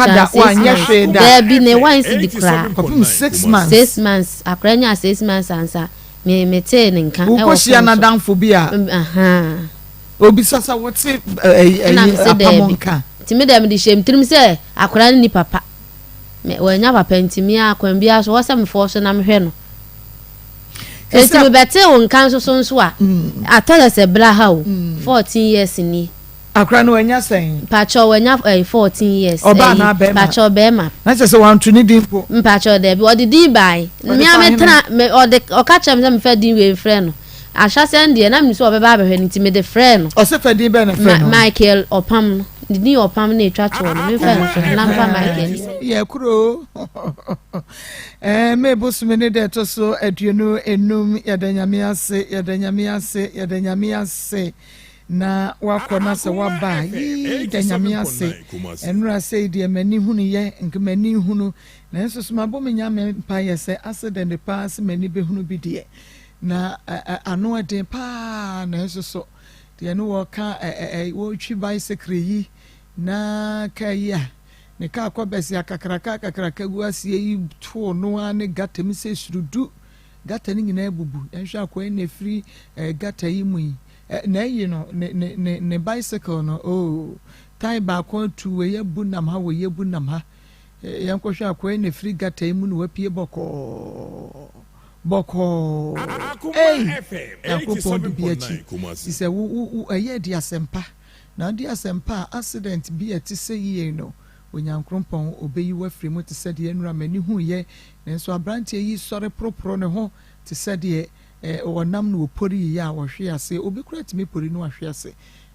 da, Twa six wanyɛ months. hwee da. Daabi, ne 1 cedi koraa. Kɔpem 6 months. 6 months, akora nya 6 months ansa me metee ne nka ɛwɔ wokɔhyia phone so. N'adamfo bi a obisa sɛ wote Ɛna ɛyi me sɛ apam daabi. nka. Nti me dɛ, mede hyɛ me tirim sɛ akora no ni papa. Wanya papa, nti me akwan biara so wɔ sɛ mefoɔ so na mehwɛ no. Nti mebɛtee wo nka nso so nso a, atɔ sɛ bra ha o, 14 years ni. Akora no wanya sɛn? Mpakyɛw, wanya 14 years. Ɔbaa anaa bɛrima? Mpakyɛw, bɛrima. Na kyerɛ sɛ wanto ne din po? Mpakyɛw, daabi, ɔde din bae. Ɔde Mmea fa metena me ɔde ɔka kyerɛ me sɛ mefa din wei mfrɛ no. Ahyɛsɛn deɛ, na menim sɛ ɔbɛba abɛhwɛ no, nti mede frɛ no. Ɔsɛ fa din bɛɛ na frɛ no? Michael Ɔpam no, ne din Ɔpam no etwa toɔ no, memfa no so na mfa Michael. Yɛ kuro May bosome ne deɛ ɛtɔ so 25. Yɛda Nyame ase, yɛda Nyame ase, yɛda Nyame ase. Na wakɔ na sɛ waba a, yii, da Nyame ase. Ɛnora sɛ deɛ m'ani hunu yɛ nka m'ani hunu, nanso so mabɔ me Nyame mpayɛ sɛ accident paa sɛ m'ani bɛhunu bi deɛ na ano ɛden paa. Nanso so deɛ no wɔka ɛ ɛ wɔretwi bicycle yi na kaa yi a ne kaa kɔ bɛsi akakraka akakraka gu aseɛ yi too no ara ne gutter mu sɛ surudu, gutter no nyinaa bubu. Yɛnhwɛ akɔɛ na efiri gutter yi mu yi na ɛyi no ne bicycle no, oo, tyre baako atu, wei abu nam ha, wei abu nam ha. Yɛnkɔhwɛ akɔɛ na efiri gutter yi mu na wapue bɔkɔɔ bɔkɔɔ. Ei, Nyankopɔn di bi akyi ti sɛ wo wo wo ɛyɛ di asɛmpa na ɔdi asɛmpa a, accident bi a ɛte sɛ yie no, Onyankopɔn obɛyi wafiri mu te sɛ deɛ nnura m'ani hu yɛ. Nanso aberanteɛ yi sɔre poroporo ne ho te sɛ deɛ ɔnam no wɔpori yie a wɔhwe ase. Obi kura tumi pori no ahwe ase,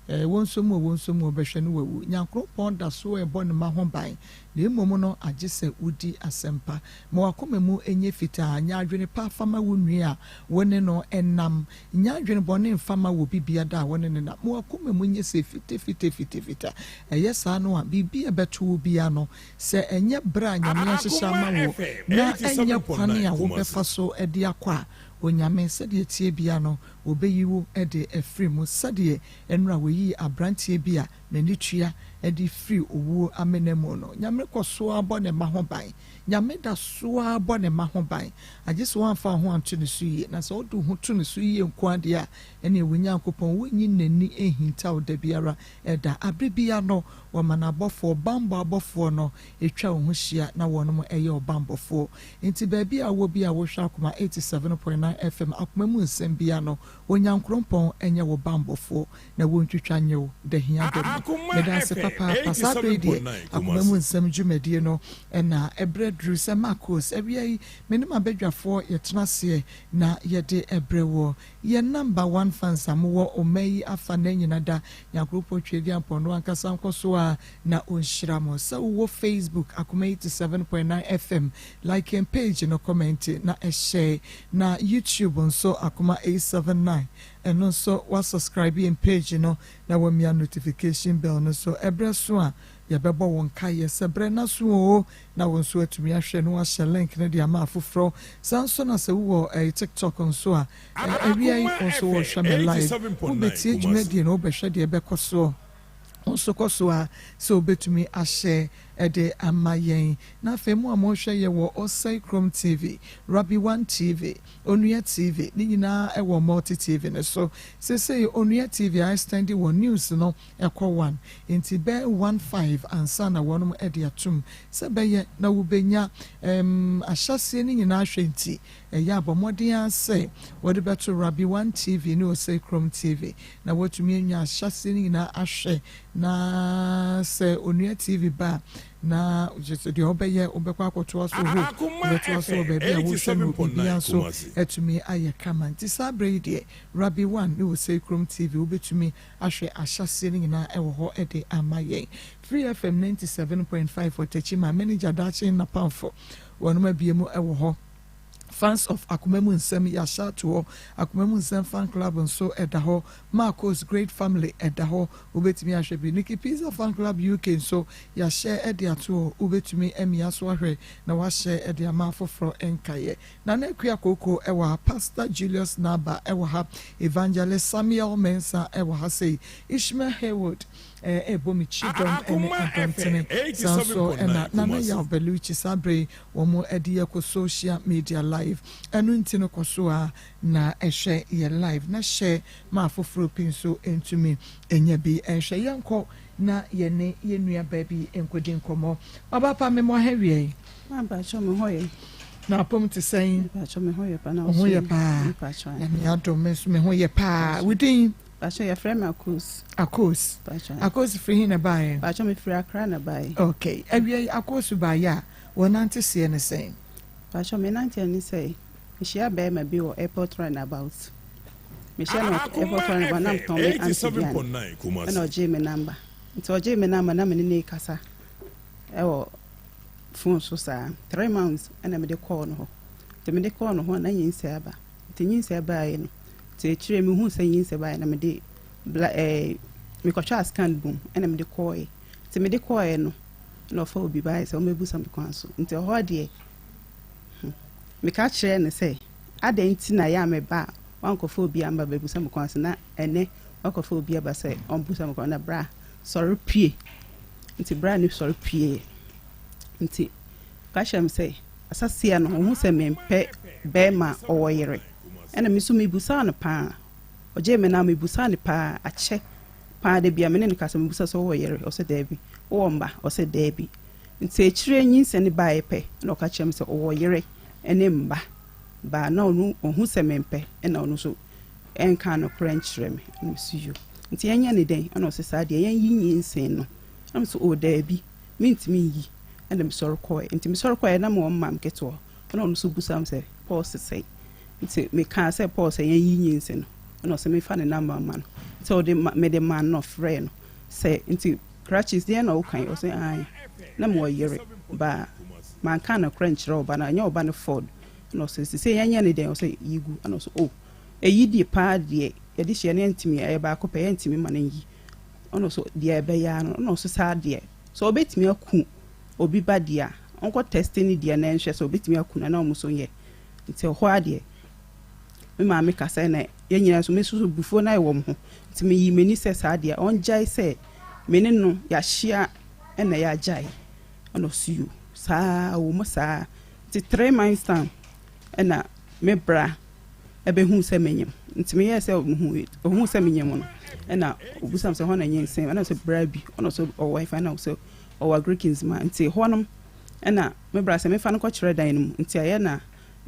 wɔn nso mu, wɔn nso mu wɔbɛhwɛ no wawu. Nyankopɔn da so ɛbɔ ne ma ho ban, na mmom no agye sɛ wodi asɛmpa ma wakoma mu nyɛ fitaa. Nyɛ adwene pa fama wo nua a wo ne no nam, nyɛ adwene bɔne mfama wɔ bibia da a wo ne no nam. Ma wakoma mu nyɛ sɛ fite fite fite fita. Ɛyɛ saa no a, biribi a ɛbɛto wo bia no, sɛ ɛnyɛ berɛ a Nyame ahyehyɛ ama wo na ɛnyɛ kwane a wobɛfa so de akɔ a, Onyame sɛdeɛ tie bia no, wɔbɛyi wo de afiri mu, sɛdeɛ ɛnora wɔyii aberanteɛ bi a n'ani tua de firi owuo amena mu no. Nyame kɔ so abɔ ne ma ho ban. Nyame da so abɔ ne ma ho ban, agye sɛ woamfa wo ho anto ne so yie. Na sɛ wode wo ho to ne so yie nko adeɛ a, ɛneɛ wo Nyankopɔn wonyi n'ani nhinta wo da biara ɛda. Abere bia no, wɔma n'abɔfoɔ, bambɔ abɔfoɔ no ɛtwa wo ho hyia na wɔnom ɛyɛ ɔbambɔfoɔ. Nti baabi a wɔ bi a wohwɛ Akoma 87.9 FM, Akoma mu Nsɛm bia no, Onyankopɔn ɛnyɛ wo bambɔfoɔ na wɔntwitwa nyɛ wo da hia da mu. Meda ase papaapa. Saa bere deɛ, Akoma mu Nsɛm dwumadie no ɛna ɛberɛ duru sɛ Marcos awia yi me ne m'abadwafoɔ yɛtena aseɛ na yɛde ɛbrɛ wɔ yɛn number one fans a mowɔ ɔma yi afa na nyina da. Nyankopɔn Twɛdi Ampɔn no ankasa nkɔ so a na ɔnhyira mo. Sɛ wowɔ Facebook, Akoma 87.9 FM, like yɛn page no, comment na ɛhyɛ. Na YouTube nso, Akoma 879, ɛno nso wasubscribe yɛn page no na wamia notification bell no so. Ɛberɛ so a yɛbɛbɔ wɔn kaeɛ sɛ berɛ na so o, na wɔn nso atumi ahwɛ no, wahyɛ link no de ama afoforɔ. Saa nso na sɛ wowɔ TikTok nso a, awia yi nso wɔhwɛ me live, wobɛtie dwumadie no, wobɛhwɛ deɛ ɛbɛkɔ soɔ nso kɔ so a sɛ wobɛtumi ahyɛ ɛde ama yɛn. Na afei mu a mohwɛ yɛ wɔ Ɔsɛe Krom TV, Rabi One TV, Onua TV, ne nyinaa ɛwɔ Multi TV ne so. Seesei Onua TV a extend wɔ news no ɛkɔ 1, nti bɛɛ 1:05 ansa na wɔnom ɛde atum sɛ bɛyɛ na wobɛnya ahyɛseɛ no nyinaa hwɛ. Nti ɛyɛ abɔ mmɔden ara sɛ wɔde bɛto Rabi One TV ne Ɔsɛe Krom TV na wɔatumi anya ahyɛseɛ no nyinaa ahwɛ. Na sɛ Onua TV ba a, na kyerɛ deɛ wobɛyɛ, wobɛkɔ akɔtoa so hɔ, wobɛtoa so wɔ baabi a wohwɛ no, biribia nso atumi ayɛ kama. Nti saa berɛ yi deɛ, Rabi One ne Ɔsɛe Krom TV, wobɛtumi ahwɛ ahyɛseɛ no nyinaa ɛwɔ hɔ de ama yɛn. Free FM 97.5 wɔ Tɛkyima, manager Daakye Napamfo, wɔnom abie mu ɛwɔ hɔ. Fans of Akoma mu Nsɛm, yɛahyɛ ato hɔ. Akoma mu Nsɛm fan club nso ɛda hɔ. Marcos Great Family ɛda hɔ, wobɛtumi ahwɛ bi. Nikki Pizza fan club UK nso yɛahyɛ ɛde ato hɔ, wobɛtumi amia so ahwɛ na wahyɛ ɛde ama afoforɔ nkaeɛ. Nana Akua Koko ɛwɔ ha, Pastor Julius Naba ɛwɔ ha, Evangelist Samuel Mensa ɛwɔ ha, sei Ishmael Haywood. Ɛrebɔ me kyidɔm ne abɔntene. Saa nso na Nana Yaw Belucci saa berɛ yi wɔn de yɛ kɔ social media live. Ɛno nti no kɔ so ara na hwɛ yɛ live na hyɛ ma afoforɔ pii nso ntumi nya bi nhwɛ. Yɛnkɔ na yɛne yɛn nua baa bi nkɔdi nkɔmmɔ. Ɔbaa pa me mo ha awia yi. Ma mpakyɛw me ho yɛ. Na apom te sɛn? Mpakyɛw me ho yɛ pa na wo ho yɛ paa. Nyame adom me nso me ho yɛ paa. Wo din? Pakyɛ yɛfrɛ me Akos. Akos. Pakyɛ. Akos firi he na baeɛ? Pakyɛ me firi Accra na baeɛ. Okay. Awia yi Akos baeɛ a, wo nante seɛ ne sɛn? Pakyɛ me nanteɛ ne sɛ, me hyia bɛɛma bi wɔ airport round about. Me hyia no wɔ airport round about na me tɔn me auntie aduane. Ɛna ɔgyee me number. Nti ɔgyee me number na me ne no rekasa ɛwɔ phone so saa. 3 months ɛna me de kɔɔ no hɔ. Nti me de kɔɔ no hɔ na nyinsɛn aba. Nti nyinsɛn baeɛ no, nti akyire mehuu sɛ nyinsɛn baeɛ na mede bla mekɔtwaa scan bom ɛna mede kɔɔɛ. Nti mede kɔɔɛ no na ɔfa obi baeɛ sɛ ɔmmɛbusa me kwan so. Nti ɛhɔ deɛ, meka kyerɛɛ no sɛ adɛn nti na yɛ a meba a wankɔfa obi amba bɛbusa me kwan so, na ɛnɛ wakɔfa obi aba sɛ ɔmbusa me kwan, na bra sɔre pue. Nti bra ne sɔre pue. Nti ka kyerɛ me sɛ asaseɛ no ɔhu sɛ mempɛ bɛrima a ɔwɔ yere. Ɛna me nso mebusaa no paa. Ɔgyee me na mebusaa no paa akyɛ paa. Da bia me ne no kasa, mebusa sɛ wowɔ yere, ɔsɛ daabi. Wowɔ mba, ɔsɛ daabi. Nti akyire nyinsɛn no baeɛ pɛ na ɔka kyerɛ me sɛ ɔwɔ yere ne mba baa, na ɔno ɔhu sɛ mempɛ, ɛna ɔno nso ɛnka nokorɛ nkyerɛ me. Ɛna mesi yo, nti yɛnyɛ ne dɛn? Ɛna ɔsɛ saa deɛ yɛnyi nyinsɛn no. Ɛna mesɛ o daabi, mentumi nyi. Ɛna mesɔre kɔɛ. Nti mesɔre kɔɛ na mewɔ mma nketewa. Ɛna ɔno nso busa me sɛ Paul sesɛe. Nti mekaa sɛ Paul sɛ yɛnyi nyinsɛn no. Ɛna ɔsɛ mefa ne number ma no. Nti ɔde ma mede ma no, frɛ no sɛ nti crutches deɛ na ɔka yi. Ɔsɛ ae, na mewɔ yere ba, manka nokorɛ nkyerɛ ɔba no, ɛnyɛ ɔba no fault. Ɛna ɔsɛ sɛ yɛnyɛ ne dɛn? Ɔsɛ yi gu. Ɛna ɔsɛ o ɛyi deɛ paa deɛ yɛde hyɛ no yɛntumi, ɛyɛ baako pɛ, yɛntumi ma no nyi. Ɔno nso deɛ ɛbɛyɛ ano no, ɔno nso saa deɛ sɛ ɔbɛtumi aku obi ba deɛ a, ɔnkɔ test ne deɛ na ɛnhwɛ sɛ ɔbɛtumi aku no na ɔmo nso nyɛ. Nti ɛhɔ adeɛ me maame kasa na yɛn nyinaa nso me nso so bufuo na ɛwɔ mo ho. Nti meyi m'ani sɛ saa deɛ ɔngyae sɛ me ne no yɛahyia ɛna yɛagyae. Ɛna ɔsi yo saa wɔ mu saa. Nti 3 months time ɛna me bra ɛbɛhu sɛ menyim. Nti meyɛɛ sɛ ohu sɛ menyim no, ɛna obisa me sɛ hɔ na nyinsɛn, ɛna sɛ bra bi ɔna sɛ ɔwɔ ɛfa, ɛna sɛ ɔwɔ Agrikins ma. Nti hɔ nom ɛna me bra sɛ mefa no kɔkyerɛ dan no mu. Nti ayɛ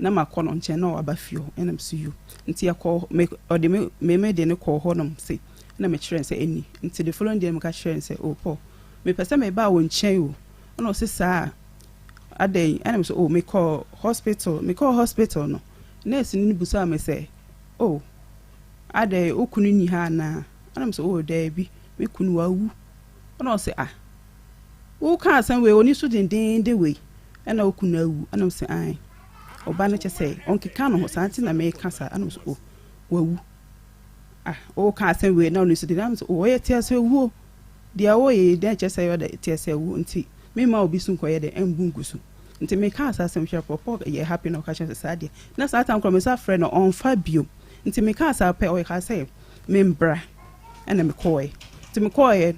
na makɔ no nkyɛn na ɔaba fie hɔ. Ɛna mesi yo, nti yɛkɔ me ɔde me de no kɔɔ hɔ nom se ɛna mekyerɛ sɛ ɛni. Nti the following day meka kyerɛ sɛ, "Oh Paul, mepɛ sɛ meba wɔ nkyɛn o." Ɛna ɔse saa adɛn? Ɛna me sɛ, "Oh, mekɔ hospital." Mekɔ hospital no, nurse no busaa me sɛ, "Oh, adɛn, wo kunu ni ha anaa?" Ɛna me sɛ, "Oh daabi, me kunu wawu." Ɛna ɔse, "Ah, woka asɛm wei oni so dendenden wei, ɛna wo kunu awu?" Ɛna me sɛ, "Ae." Ɔba no kyɛ sɛ ɔnkeka no ho saa nti na meka saa. Ɛna me sɛ, "Oh, wawu. Ah, woka asɛm wei na ɔno so denden." Ɛna me sɛ, "Oh, ɔyɛ te ase owuo deɛ ɔyɛ yi dɛn kyɛ sɛ ɔyɛ te ase awu, nti mema obi so nkɔyɛ dɛ ɛmbu ngu so." Nti meka saa asɛm kyerɛ Paul. Paul yɛ happy na ɔka kyerɛ sɛ saa deɛ na saa time koraa me nsa frɛ no ɔmfa bio. Nti meka saa pɛ, ɔyɛ sɛ membra. Ɛna mekɔɔɛ. Nti mekɔɔɛ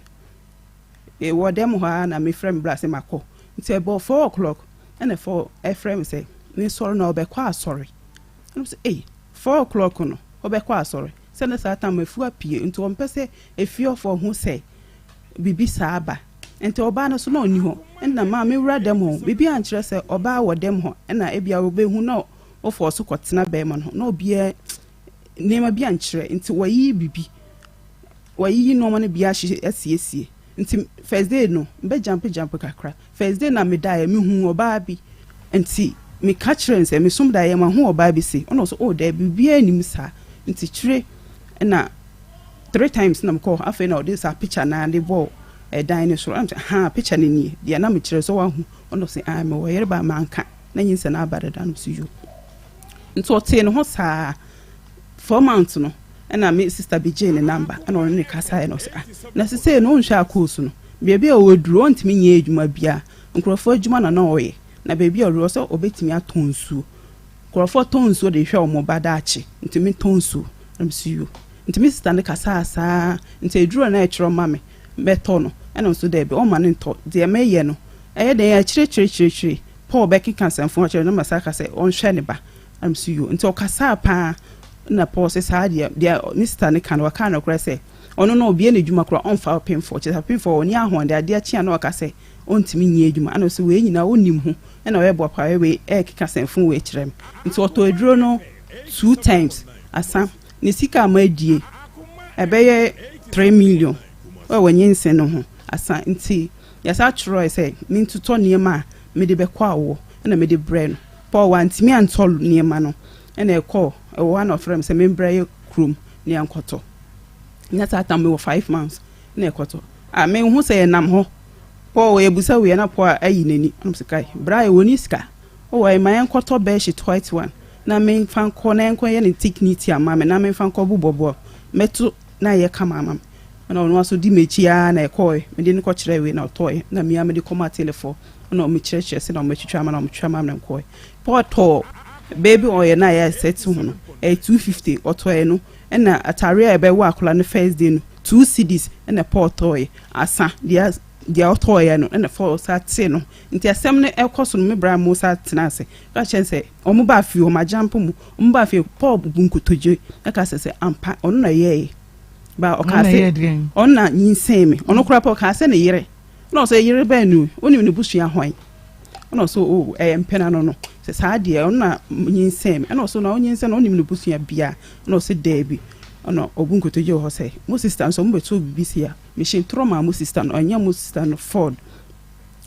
wɔ dɛm hɔ ara na mefrɛ me bra sɛ makɔ. Nti ɛbɔ 4 o'clock ɛna four ɛfrɛ me sɛ mesɔre na ɔbɛkɔ asɔre. Ɛna sɛ ei, 4 o'clock no ɔbɛkɔ asɔre sɛ ne saa time afu apue, nti ɔmpɛ sɛ efiɔfoɔ ho sɛ biribi saa ba. Nti ɔbaa no so na ɔni hɔ. Ɛna maa mewura dɛm hɔ, biribi ankyerɛ sɛ ɔbaa wɔ dɛm hɔ, ɛna ebia ɔbɛhu na ɔfɔ so kɔtena bɛrima no ho na obiara nneɛma bi ankyerɛ. Nti wɔyiyi biribi, wɔyiyi nneɛma no bi ahyehyɛ asiesie. Nti first day no mbɛ jump jump kakra. First day na medaeɛ, mehu ɔbaa bi. Nti meka kyerɛ no sɛ mesom daeɛ ma ho ɔbaa bi se ɔna ɔsɛ, "Oh daabi, biribiara anim saa." Nti kyerɛ ɛna three times na mekɔɔ hɔ. Afei na ɔde saa picture naa de bɔɔ ɛdan no soro. Ɛna sɛ ha picture no nie deɛ na mekyerɛ sɛ wahu. Ɔna ɔsɛ, "Ah, mewɔ yere ba manka na nyinsɛn aba dada no." So yo, nti ɔtee ne ho saa 4 months no, ɛna me sister bi gyee ne number ɛna ɔne ne kasaeɛ na ɔsɛ, "Ah, na sesei no wonhwɛ akɔɔsu no baabi a ɔwɔ duro, ɔntumi nyɛ adwuma bia, nkurɔfoɔ adwuma na ɔyɛ na baabi a ɔwɔ sɛ ɔbɛtumi atɔn nsuo, nkurɔfoɔ tɔn nsuo de hwɛ wɔn ba daakye, ntumi tɔn nsuo." Ɛna mesi yo. Nti me sister ne kasaa saa. Nti eduro na ɛtwerɛ ma me. mɛtɔ no. Ɛna ɔse daabi ɔmma no ntɔ, deɛ mɛyɛ no ɛyɛ dɛn akyire kyire kyire kyire Paul bɛkeka asɛmfo akyerɛ no na masa aka sɛ ɔnhwɛ ne ba. Ɛna mese yoo. Nti ɔkasaa paa na Paul se saa deɛ deɛ ne sista no ka no waka nokorɛ sɛ ɔno no ɔbie n'adwuma koraa ɔmfa ɔpemfoɔ, kyerɛ sɛ ɔpemfoɔ ɔnni ahoɔden adeɛ kye a na waka sɛ ɔntumi nyɛ adwuma ɛna ɔse wei nyinaa ɔnnim ho ɛna ɔyɛ boapaeɛ wei ɛrekeka asɛmfo wei kyerɛ me. Nti ɔtɔ aduro no two times asa ne sika a madie ɛbɛyɛ 3 million wɔ nyinsɛn no ho asa. Nti yɛsa twerɛɛ sɛ mentotɔ nneɛma a mede bɛkɔ awoɔ ɛna mede brɛ no. Paul wantumi antɔ nneɛma no ɛna ɛkɔ ɛwɔ hɔ na ɔfrɛ me sɛ membrɛ yɛ kurom ne yɛnkɔtɔ. Na saa tam mewɔ 5 months na ɛkɔtɔ a mehu sɛ yɛnam hɔ Paul yɛbusa wei na Paul ayi n'ani ɛna sɛ kai bra yɛ wɔni sika ɔwɔ ɛma yɛnkɔtɔ bedsheet white one na memfa nkɔ na yɛnkɔ yɛ ne dignity ama me na memfa nkɔ bobɔbɔ mɛto na yɛ kama ama me. Ɛna ɔno nso di m'akyi ara na ɛkɔɛ mede no kɔkyerɛ wei na ɔtɔɛ na mmea mede kɔma telefoɔ ɛna ɔmo kyerɛkyerɛ sɛ na ɔmo atwitwa ama na ɔmo twitwa ama na nkɔɛ. Paul tɔɔ baby oil na yɛ sɛte ho no ɛyɛ 250 ɔtɔɛ no, ɛna atare a ɛbɛwɔ akwadaa no first day no 2 cedis ɛna Paul tɔɔɛ asa. Deɛ deɛ ɔtɔɔyɛ no ɛna Paul sa te no. Nti asɛm no ɛkɔ so no me bra mo sa tena ase ka kyerɛ sɛ ɔmo ba fie, ɔmo agyampo mu ɔmo ba fie. Paul bu nkotodwe ɛka sɛ ampa ɔno na yɛɛyɛ ba ɔka sɛ ɔno na nyinsɛn mi. Ɔno koraa pa ɔka sɛ ne yere na ɔsɛ yere bɛn no onim ne busua hwan ɛna ɔsɛ o ɛyɛ mpɛna no sɛ saa deɛ ɔno na nyinsɛn mi. Ɛna ɔsɛ na ɔnyinsɛn na ɔnim ne busua bia ɛna ɔsɛ dɛɛbi. Ɛna ɔbu nkotodwe wɔ hɔ sɛ mo sister nso ɔmo bɛto bibi si a mehyɛ ntorɔ maa mo sister no ɔnyɛ mo sister no ford.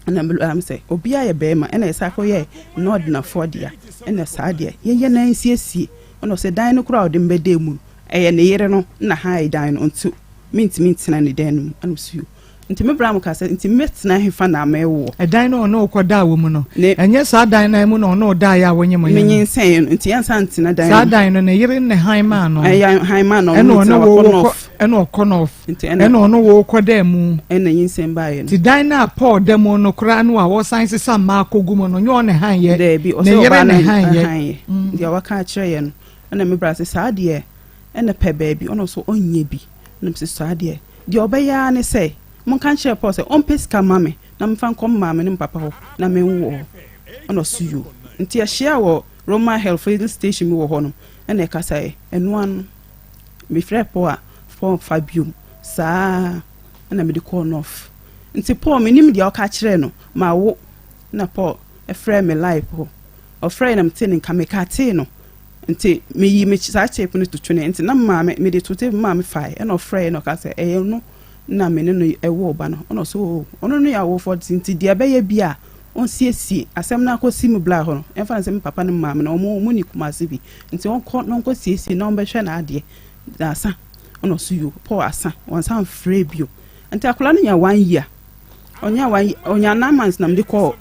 Ɛna mbɛlɛ sɛ obiara yɛ bɛrima ɛna yɛsɛ akɔyɛ nɔɔdenafoɔ dea ɛna saa deɛ yɛyɛ nan siesie. Ɛna ɔsɛ dan no koraa a ɔde mbɛda mu no ɛyɛ ne yere no na ha yɛ dan no nti mentumi ntena ne dan no mu. Ɛna ɔsɛ yo nti me bra mo ka sɛ nti mɛtena hefa na mɛwɔ. Ɛdan no ɔne wokɔ daa wɔ mu no ɛnyɛ saa dan no mu na ɔne wo daa yɛ a wonye mo yɛ no? Menyinsɛn no nti yɛnsa ntena dan. Saa dan no ne yere ne han maa no. Ɛyɛ han maa no. Ɛna ɔno ɔne tena wo wakɔ wokɔ north. Ɛna ɔkɔ north. Nti ɛna ɛna ɔne wo kɔ daa mu. Ɛna nyinsɛn baeɛ no. Nti dan no a Paul da mu no koraa no a wɔsan sesa mmaa akɔgu mu no nyɛ ɔne han yɛ. Daabi. Ne Ɔsɛ yere ɔbaa ne no han yɛ. han yɛ deɛ waka akyerɛ yɛ no. Ɛna me bra sɛ saa deɛ ɛna pɛ baabi ɔno nso ɔnyɛ bi. Ɛna me sɛ saa deɛ deɛ ɔbɛyɛ ara ne sɛ monka nkyerɛ Paul sɛ ɔmpɛ sika ma me na memfa nkɔ maame ne mpapa hɔ na menwo hɔ. Ɛna ɔso yo. Nti yɛhyia wɔ Roman Health filling station bi wɔ hɔ no ɛna ɛkasa yɛ ɛnoa no mefrɛ Paul a Paul fa biom saa ɛna mede kɔɔ north. Nti Paul menim deɛ ɔka kyerɛ no ma wo na Paul ɛfrɛ me live hɔ. Ɔfrɛ na mete ne nka meka tee no nti meyi me saa tape no to twene. Nti na maame mede to tape maame fae. Ɛna ɔfrɛ na ɔka sɛ ɛyɛ no na me ne no ɛwɔ ɔba no. Ɔna ɔsɛ o ɔno no yɛ awofoɔ nti deɛ ɛbɛyɛ bi a ɔnsiesie asɛm no akɔsi mu bla hɔ no ɛmfa no sɛ me papa ne maame no ɔmo ni Kumase bi nti ɔnkɔ na ɔnkɔ siesie na ɔmbɛhwɛ n'adeɛ na asa. Ɔna ɔso yo. Paul asa wɔnsan frɛ bio. Nti akwadaa no nya one year, ɔnya one year, ɔnya 9 months na mede kɔɔ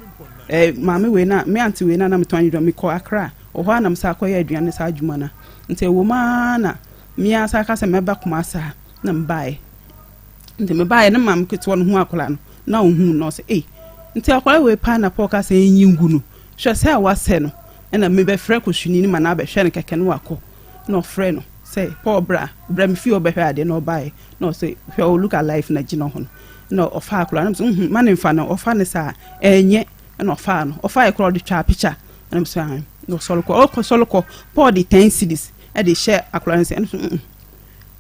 maame wei na me aunty wei na na metɔn aduane. Mekɔ Accra ɔhɔ a na mesa akɔyɛ aduane saa adwuma na nti ɛwɔ mu ara na mmea sa ka sɛ mɛba Kumase ha na mebaeɛ. Nti mebaeɛ ne maame ketewa no hu akwadaa no na ohun na ɔsɛ ei nti akwadaa wei paa na Paul ka sɛ ɛnyi ngu no hwɛ sɛ a wasɛ no. Ɛna mebɛfrɛ kɔsuni no ma na abɛhwɛ no kɛkɛ no wakɔ na ɔfrɛ no sɛ Paul bra bra me fie ɔbɛhwɛ adeɛ na ɔbaeɛ na ɔsɛ hwɛ o look alive na gyina hɔ no na ɔfa akwadaa no sɛ nhun ma ne nfa no ɔfa ne saa ɛnyɛ. Ɛna ɔfa no ɔfa yɛ koraa ɔde twa picture ɛna mo sɛ ahan na ɔsɔre kɔ ɔkɔ sɔre kɔ. Paul de 10 cedis ɛde hyɛ akwadaa no sɛ ɛna so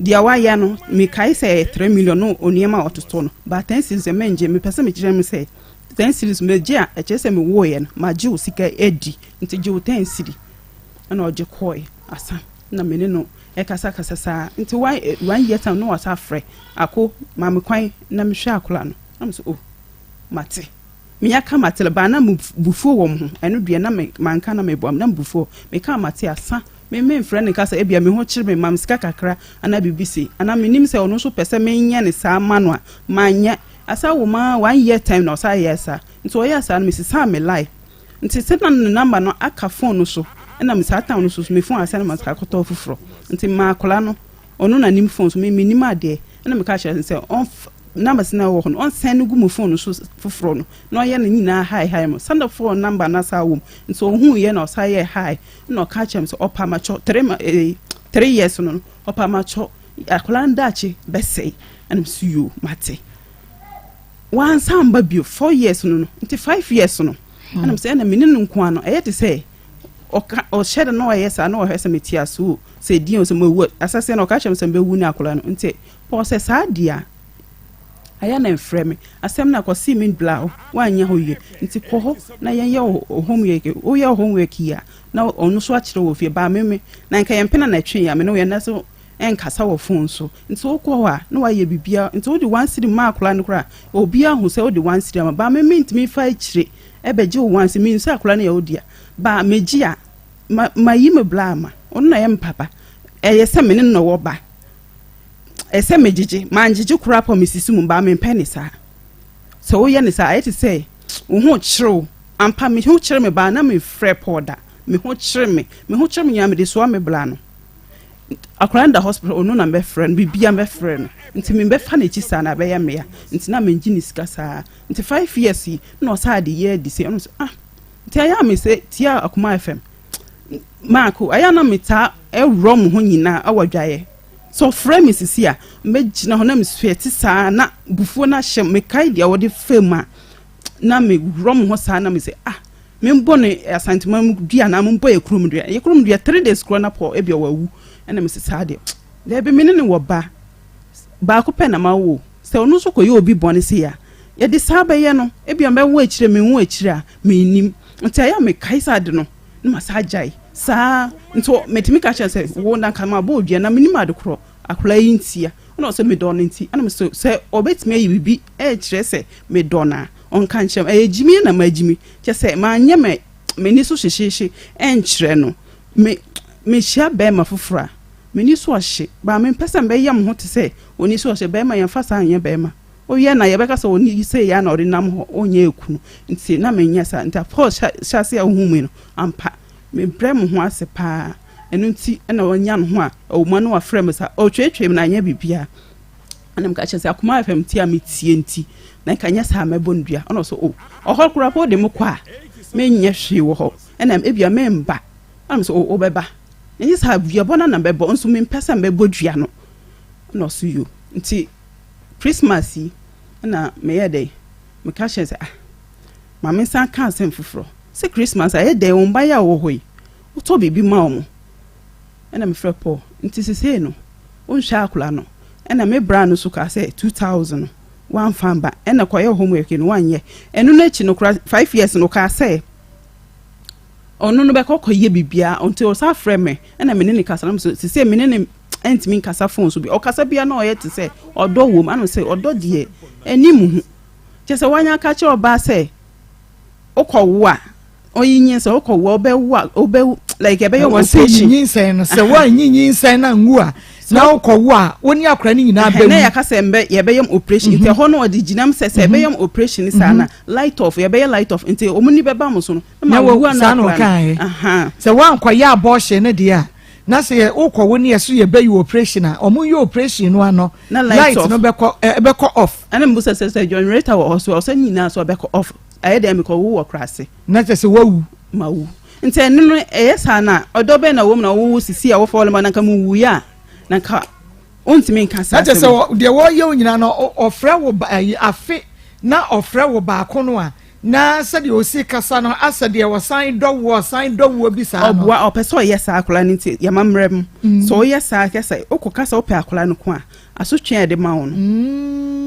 deɛ wayɛ no mekae sɛ ɛyɛ 3 million no onneɛma a ɔtoto no ba 10 cedis ɛmɛ ngye. Mepɛ sɛ mekyerɛ mu sɛ 10 cedis megye a ɛkyerɛ sɛ mewooyɛ no magye wo sika adi nti gye wo 10 cedi. Ɛna ɔgye kɔɔɛ asa na me ne no ɛkasakasa saa. Nti one year time na wasa afrɛ ako maame kwan na mehwɛ akwadaa no na mo sɛ o mate menya ka mate la baa na mo bufuo wɔ mo ho. Ɛno deɛ na me manka na meboa na mo bufuo meka mate asa me memfrɛ ne nka sɛ ebia me ho kyerɛ me mam sika kakra anaa biribi sei anaa menim sɛ ɔno nso pɛ sɛ menyɛ ne saa ma no a manyɛ asa wɔ ma one year time na ɔsa yɛ saa. Nti ɔyɛ saa no mesesa me line nti sɛ na ne number no aka phone no so ɛna me saa time no so me phone asɛ na ma sika akɔtɔ foforɔ nti maa akwadaa no ɔno na nim phone so me menim adeɛ. Ɛna meka kyerɛ no sɛ ɔnf numbers na ɛwɔ hɔ no ɔnsɛn no gu mu phone no so foforɔ no na ɔyɛ no nyinaa hi hi mo sanda phone number na saa wɔ mu. Nti ɔhuu yɛ na ɔsa yɛ hi na ɔka kyerɛ me sɛ ɔpa makyɔ three ma 3 years no ɔpa makyɔ akwadaa no daakye bɛsɛe. Ɛna me so yo mate. Wansan ba bio 4 years no, nti 5 years no ɛna sɛ ɛna mene no nko ano. Ɛyɛ te sɛ ɔka ɔhyɛ de na ɔyɛ saa na ɔhwɛ sɛ mete ase o, sɛ din o, sɛ mawu asase na ɔka kyerɛ me sɛ mbɛwu ne akwadaa no. Nti Paul sɛ saa deɛ a ayɛ na mfrɛ me asɛm na kɔsi me bla hɔ, woanyɛ hɔ yie nti kɔ hɔ na yɛnyɛ wo homework. Woyɛ wo homework yi a na ɔno so akyerɛ wɔ fie baa meme na nka yɛmpena na ɛtwe a me ne wo yɛn so ɛnkasa wɔ phone so. Nti wokɔ hɔ a na wayɛ biribiara, nti wode 1 cedi ma akwadaa no koraa, obiara hu sɛ wode 1 cedi ama baa meme ntumi fa akyire ɛbɛgye wo 1 cedi. Menim sɛ akwadaa no yɛ wo dea baa megye a ma mayi me bla ama ɔno na ɛyɛ me papa. Ɛyɛ sɛ me ne no na wɔ ba, ɛsɛ megyegye mangyegye koraa pɔ mesisi mu baa mempɛ ne saa. Sɛ woyɛ ne saa, ayɛ te sɛ wo ho kyerɛw ampa. Me ho kyerɛ me baa na mefrɛ Paul da, me ho kyerɛ me, me ho kyerɛ me nyinaa mede soa me bla no. Akwadaa no da hospital, ɔno na mbɛfrɛ no, biribia mbɛfrɛ no, nti membɛfa n'akyi saa na ɛbɛyɛ mmea. Nti na mengye ne sika saa. Nti 5 years yi na ɔsaa de yɛ adi sɛ ɔno sɛ ah, nti ayɛ a me sɛ tia Akoma FM maako ayɛ a na metaa ɛworɔ mo ho nyinaa ɛwɔ dwaeɛ sɛ ɔfrɛ me sisi a mbɛgyina hɔ na mesuɛte saa na bufuo no ahyɛ mekae deɛ wɔde fam a na meworɔ mo ho saa na mesɛ ah, membɔ no Asantema mu dua na membɔ yɛ kurom dua, yɛ kurom dua 3 days korɔ na pɔ ebi ɔwɔ awu. Ɛna mesɛ saa deɛ daabi, me ne ne wɔ ba baako pɛ na ma wo sɛ ɔno nso kɔyɛ obi bɔne se a yɛde saa bɛyɛ no ebi a mɛwo akyire, menwo akyire a mennim. Nti ayɛ a mekae saa de no na ma saa gyae saa. Nti metumi ka kyerɛ sɛ wo na nka mabɔ odua na menim ade korɔ akwadaa yi ntia ɛna ɔsɛ medɔ no. Nti ɛna mesɛ sɛ ɔbɛtumi ayi biribi ɛkyerɛ sɛ medɔ no a, ɔnka nkyerɛ m. Ɛyɛ gyimi na magyimi kyɛ sɛ manyɛ me m'ani so hyehyeehye ɛnkyerɛ no. Me mehyia bɛrima foforɔ a m'ani so ɔhye baa mempɛ sɛ mbɛyɛ mo ho te sɛ ɔni so ɔhyɛ bɛrima. Yɛmfa saa nyɛ bɛrima woyɛ na yɛbɛka sɛ ɔni sɛ yɛ na ɔde nam hɔ ɔnyɛ ekunu. Nti na menyɛ saa. Nti Paul hyɛ ase a ohun mi no ampa mebrɛ mo ho ase paa. Ɛno nti ɛna ɔnya ne ho a ɔwɔ no wafrɛ me sa ɔtwetwe me na anyɛ biribiara. Ɛna meka kyerɛ sɛ Akoma FM ti a metie nti na nka nyɛ saa mɛbɔ no dua. Ɔna ɔsɛ o ɔhɔ koraa po de mo kɔ a menyɛ hwee wɔ hɔ ɛna ebia memba. Ɛna mesɛ o wobɛba ɛnyɛ saa duabɔ no na mɛbɔ nso mempɛ sɛ mɛbɔ dua no. Ɛna ɔso yo. Nti Christmas yi ɛna meyɛ dɛ meka kyerɛ sɛ ah, maame nsan ka asɛm foforɔ sɛ Christmas ayɛ dɛ wɔn ba yɛ a wɔ hɔ yi wotɔ biribi ma wɔn. Ɛna mefrɛ Paul nti sesei no wonhwɛ akwadaa no. Ɛna me bra no so kaa sɛ 2000 no wamfa mba ɛna kɔyɛ homework no wanyɛ. Ɛno no akyi no kora 5 years no kaa sɛ ɔno no bɛkɔ kɔyɛ biribiara. Nti ɔsa frɛ me ɛna me ne ne kasa na me so sesei me ne ne ɛntumi nkasa phone so bi. Ɔkasa bia na ɔyɛ te sɛ ɔdɔ wɔ mu ana sɛ ɔdɔ deɛ ɛnim ho kyɛ sɛ wanya aka kyerɛ ɔbaa sɛ wokɔwo a ɔyi nyinsɛn, wokɔwo a wobɛwo a wobɛwo like ɛbɛyɛ wɔ sɛ yi nyinsɛn no sɛ woanyi nyinsɛn na nwu a na wokɔwo a wo ne akora no nyinaa bɛwu. Na yɛka sɛ mbɛ yɛbɛyɛ m operation nti ɛhɔ no ɔde gyinam sɛ ɛbɛyɛ m operation saa na light off, yɛbɛyɛ light off nti ɔmo ni bɛba mo so no na wu ana akora no. Sɛ woankɔyɛ abortion no deɛ a na sɛ wokɔwo ne yɛ so yɛbɛyi operation a ɔmo yɛ operation no ano light no bɛkɔ ɛbɛkɔ off. Ɛna mbu sɛ generator wɔ hɔ so ɔsɛ nyinaa so ɔbɛkɔ off. Ɛyɛ dɛ mekɔwo wɔ korase. Na kyɛ sɛ wawu. Ma wu. Nti ɛno no ɛyɛ saa na ɔdɔ bɛn na wɔm na wɔwɔ sisi a wɔfɔ wɔn na nka mu wuyi a na nka ontumi nka saa. Na kyɛ sɛ deɛ wɔyɛ wo nyinaa no ɔfrɛ wo ɛyi afe na ɔfrɛ wo baako no a na sɛdeɛ osi kasa no asɛ deɛ wɔsan dɔ woɔ ɔsan dɔ woɔ bi saa no. Ɔboa ɔpɛ sɛ ɔyɛ saa akwadaa no nti yɛma mmerɛ mu sɛ ɔyɛ saa kɛsɛ okɔ kasa ɔpɛ akwadaa no ko a asotwe a yɛde ma wo no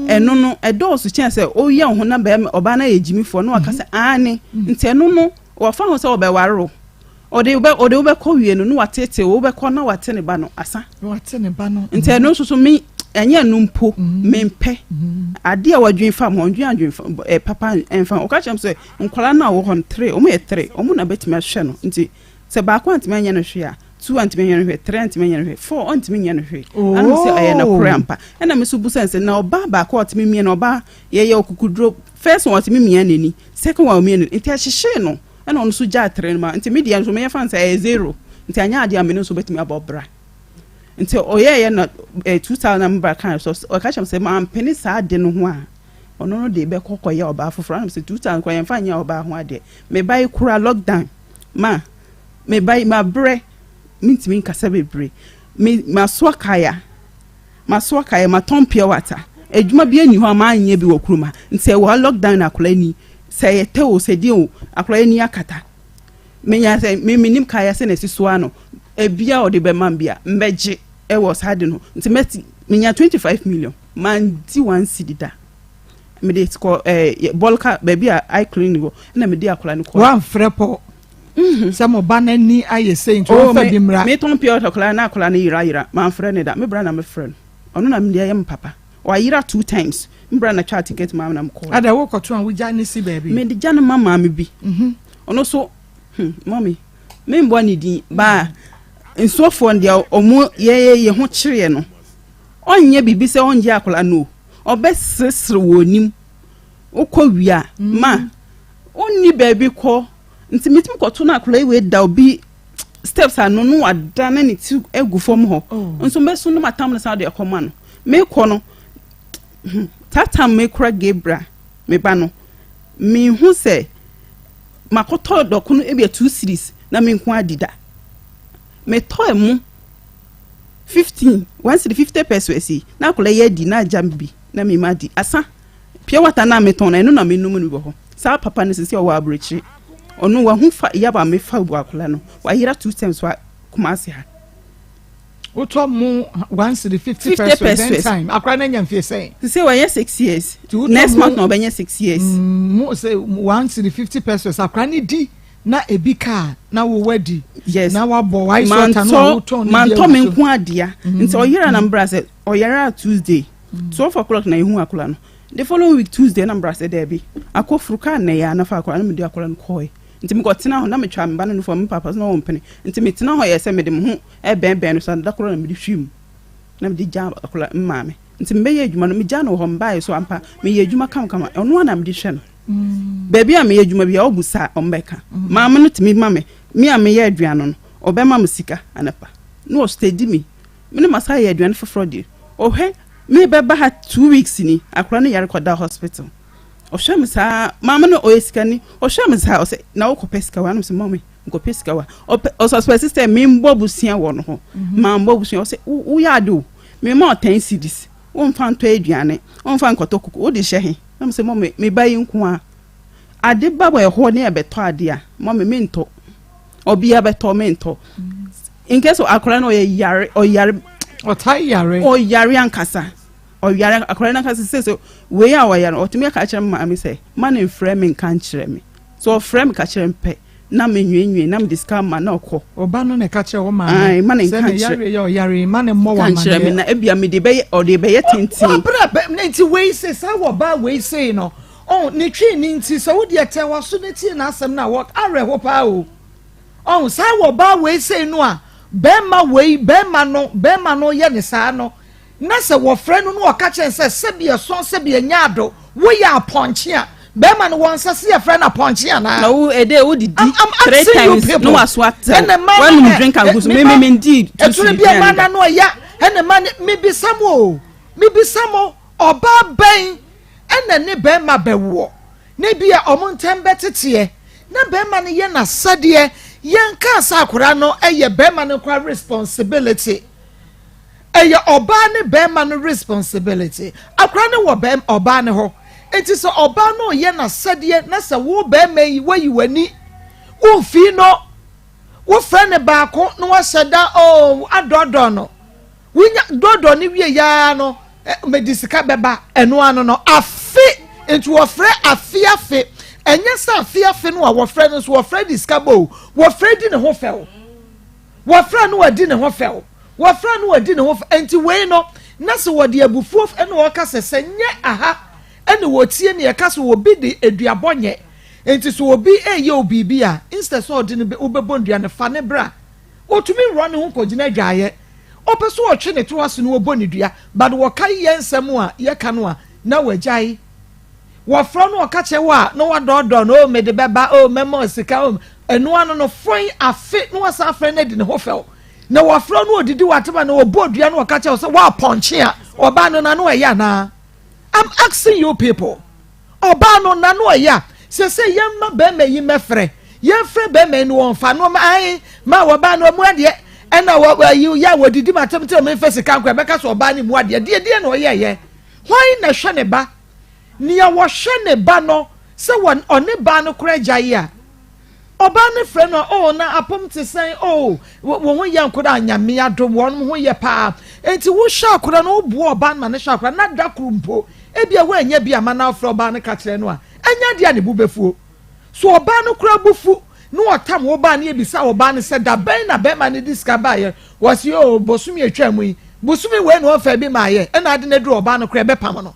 ɛno no ɛdɔɔso kyɛn sɛ ɔyɛ wo ho na bɛrima ɔbaa no ayɛ gyimifoɔ na waka sɛ aane. Nti ɛno no wɔfa ho sɛ ɔbɛware wo, ɔde wo ɔde wo bɛkɔ wie no na watete wo bɛkɔ na wate ne ba no asa. Wate ne ba no. Nti ɛno nso so me ɛnyɛ no mpo mempɛ adeɛ a wadwin fam hɔ ndwin adwin ɛ papa ɛnfa ɔka kyerɛ m sɛ nkwadaa no a wɔ hɔ no three, ɔmo yɛ three, ɔmo na bɛtumi ahwɛ no. Nti sɛ baako antumi anyɛ no hwee a, two antumi anyɛ no hwee, three antumi anyɛ no hwee, four ɔntumi nyɛ no hwee. Ɛna mo sɛ ɛyɛ nokorɛ ampa. Ɛna me so busa sɛ na ɔbaa baako a ɔtumi mia no ɔbaa yɛyɛ okukuduro first one ɔtumi mia n'ani, second one ɔmia n'ani nti ɛhyehyee no ɛna ɔno nso gyaa three no ma. Nti me deɛ nso meyɛ fan sɛ ɛyɛ zero nti anyɛ adeɛ a me no nso bɛtumi abɔ bra. Nti ɔyɛɛyɛ na 2000 mbra kan so ɔka kyerɛ me sɛ mampene saa ade no ho a ɔno no de bɛkɔ kɔyɛ ɔbaa foforɔ. Ɛna sɛ 2000 kɔ yɛmfa nyɛ ɔbaa ho adeɛ. Meba yi kora lockdown ma meba yi mabrɛ mentumi nkasa bebree. Me masoa kaya, masoa kaya, matɔn pure water. Adwuma biara nni hɔ a manyɛ bi wɔ kurom ha. Nti ɛwɔ ha lockdown na akwadaa ni. Sɛ ɛyɛ tɛ o, sɛ deɛ o, akwadaa ani akata. Menya sɛ me menim kaya sɛ na ɛsi so ano. Ebia ɔde bɛma me bi a, mbɛgye ɛwɔ saa de no. Nti mɛti menya 25 million. Mandi one cedi da. Mede kɔ ɛɛ bɔlka baabi a eye clinic wɔ ɛna mede akwadaa no kɔ. Wamfrɛ pɔ sɛ mo ba n'ani ayɛ sei nti Oh, wɔmfa bi mmra. Metɔn pure water koraa na akwadaa no yera yera. Mamfrɛ no da. Me bra na mefrɛ no. Ɔno na mede ayɛ me papa. Wayera two times. Me bra na twaa ticket maa me na mekɔɔɛ. Ada wokɔto a wogya ne si baabi? Mede gya no ma maame bi. Ɔno so, mummy, membɔ ne din, baa nsuofoɔ no deɛ ɔmo yɛyɛ yɛ ho kyereɛ no, ɔnyɛ biribi sɛ ɔngye akwadaa no o, ɔbɛseresere wɔ anim. Wokɔ wie a, ma ɔnni baabi kɔ. Nti metumi kɔto no akwadaa yi wei da obi steps ano no wadane ne ti agu fam hɔ. Oh. Nso mbɛso no matam no san de akɔma no. Mekɔ no, that time mekura Gabriel, me ba no, mehu sɛ makɔtɔ dɔkono ebia 2 cedis na me nko adi da. Metɔ ɛmo 15, 1 cedi 50 pesos yi, na akwadaa yi adi na agya me bi na me ma di. Asa, pure water na metɔn no, ɛno na menom no bi wɔ hɔ. Saa papa no sisi ɔwɔ aburokyire. Ɔno wahu fa yaba mefa bu akwadaa no. Wayera 2 times wa Kumasi ha. Wotɔ mo 1 cedi 50 50 pesos then pesos. time. Akwadaa no anya mfie sɛn? Sisi wanyɛ 6 years. Nti wotɔ Next mo- month na ɔbɛnyɛ 6 years. Mo sɛ 1 cedi 50 pesos akwadaa no di na ebi kaa na wo wadi. Yes. Na wabɔ ice water no a wotɔn no bi Mantɔ me agu so. nko adea. Nti ɔyera na mbra sɛ ɔyera Tuesday 12 o'clock na ehu akwadaa no. The following week Tuesday na mbra sɛ dɛbi akɔfuru kaa na yɛ anafa akwadaa no mede akwadaa no kɔɛ. Nti mekɔtena hɔ na metwa me ba no nufoɔ me papa so na ɔmpene. Nti metena hɔ yɛ sɛ mede me ho ɛbɛnbɛn no so da koro na mede hwi mu na mede gya akwadaa maame. Nti mebɛyɛ adwuma no megya no wɔ hɔ mbaeɛ so ampa meyɛ adwuma kamakama ɔno ara na mede hwɛ no. Baabi a meyɛ adwuma bi a ɔbu saa ɔmbɛka. Maame no tumi ma me me a meyɛ aduane no ɔbɛma me sika anapa na ɔsteady me. Me ne masa yɛ aduane foforɔ deɛ ɔhwɛ me bɛba ha 2 weeks ni akwadaa no yare kɔda hospital. Ɔhwɛ me saa maame no ɔyɛ sika ni ɔhwɛ me saa ɔsɛ na wokɔpɛ sika wa na mesɛ mɔmi nkɔpɛ sika wa ɔpɛ ɔsuspect sɛ membɔ busua wɔ no hɔ mambɔ busua ɔsɛ woyɛ ade o mema ɔ 10 cedis womfa ntɔ aduane womfa nkɔtɔ koko wode hyɛ he na mesɛ mɔmi me ba yi nko a ade ba wɔ ɛhɔ ne ɛbɛtɔ ade a mɔmi mentɔ ɔbea bɛtɔ mentɔ in case akwadaa no ɔyɛ yare ɔyare Ɔtaa yare. Ɔyare ankasa ɔyare akwadaa no ankasa sɛ wei a ɔyare no ɔtumi aka kyerɛ me maame sɛ ma ne mfrɛ me nka nkyerɛ me so ɔfrɛ me ka kyerɛ me pɛ na me nwenwen na me de sika ma na ɔkɔ. Ɔba no na ɛka kyerɛ wo maame. Ayi ma ne Sɛ nka ne nkyerɛ. yare yɛ ɔyare ma ne mmɔ Ka wɔ nkyerɛ me amaneɛ. na ebia me de bɛyɛ ɔde bɛyɛ tenten. Wabra bɛ ne nti wei se saa wɔ ba wei sei no ɔn ne twi ne nti sɛ wode ɛtɛn waso ne tie n'asɛm na wɔ awerɛho paa o ɔn saa wɔ ba wei sei no a bɛrima wei bɛrima no bɛrima no yɛ ne saa no na sɛ wɔfrɛ no no ɔka kyerɛ sɛ sɛbi ɛsɔn sɛbi ɛnya ado woyɛ apɔnkye a bɛrima no wɔn nsa se yɛfrɛ no apɔnkye anaa. Na wo ɛdɛ wo didi I'm 3 asking you times people. na waso atɛw Ɛna mmaa no wanum ɛ- drink agu so ɛ- me me me ndi 2 ɛturo cedi bi a mmaa da. n'ano ɛya ɛna mmaa no mibisa mo o mibisa mo ɔbaa bɛn ɛna ne bɛrima bɛwoɔ ne bi a ɔmo ntɛm bɛteteɛ na bɛrima no yɛ n'asɛdeɛ yɛn kaa sɛ akwadaa no ɛyɛ bɛrima no kora responsibility ɛyɛ ɔbaa ne bɛrima no responsibility akwadaa no wɔ bɛrima ɔbaa ne hɔ nti sɛ ɔbaa no yɛ n'asɛdeɛ na sɛ wo bɛrima yi wayi w'ani womfi no wofrɛ ne baako na wahyɛ da oo adɔdɔ no wonya dɔdɔ ne wie yaa no mede sika bɛba ɛno ano no afe nti wɔfrɛ afe afe ɛnyɛ sɛ afe afe no a wɔfrɛ no nso wɔfrɛ de sika bɔ o wɔfrɛ di ne ho fɛw wɔfrɛ no wɔdi ne ho fɛw wɔfrɛ no wɔdi ne ho fɛw nti wei no na sɛ wɔde abufuo ɛna wɔka sɛ sɛ nyɛ aha ɛna wɔtie ne yɛka sɛ obi de aduabɔ nyɛ nti sɛ obi ɛyɛ o biribi a instead sɛ ɔde no wobɛbɔ ndua no fa ne bra otumi wura ne ho kɔgyina adwaeɛ ɔpɛ so ɔtwe ne to ase no wɔbɔ ne dua but wɔka yɛ nsɛm a yɛka no a na wɔagyae wɔfrɛ no ɔka kyerɛ wo a na wadɔɔdɔɔ no o mede bɛba o mɛma sika o ɛno ano no fɔn afe na wasan afrɛ no adi ne ho fɛw na wɔfrɛ no odidi watema na wɔbɔ dua no ɔka kyerɛ wo sɛ woapɔnkye a ɔbaa no n'ano ɛyɛ anaa? I'm asking you people. Ɔbaa no n'ano ɛyɛ a sɛ sɛ yɛmma bɛrima yi mɛfrɛ yɛmfrɛ bɛrima yi no wɔmfa no ae ma wɔbaa no ɔmu adeɛ ɛna wɔ ayi yɛ a wɔdidi ma tɛm tɛm mfa sika nkɔ ɛbɛka sɛ ɔbaa no mu adeɛ deɛ deɛ na ɔyɛɛyɛ. Hwan na ɛhwɛ ne ba? Nea wɔhwɛ ne ba no, sɛ wɔ ɔne baa no koraa gyae a, ɔbaa no frɛ no a, oh, na apom te sɛn, oh, wo ho yɛ nkoraa, Nyame adom, wɔn ho yɛ paa. Enti wohwɛ akora no, woboa ɔbaa no ma no hwɛ akora no, na da koro mpo, ebia woannya bi amma na wofrɛ ɔbaa no ka kyerɛ no a, ɛnyɛ adeɛ a ne bo bɛfuo. So ɔbaa no koraa bo fu na ɔtam wo baa no yɛbisa ɔbaa no sɛ da bɛn na bɛrima no de sika baeɛ? Wɔse oo bosome atwaa mu yi, bosome wei na ɔmfaa bi maaeɛ, ɛna ade no aduru ɔbaa no koraa ɛbɛpam no.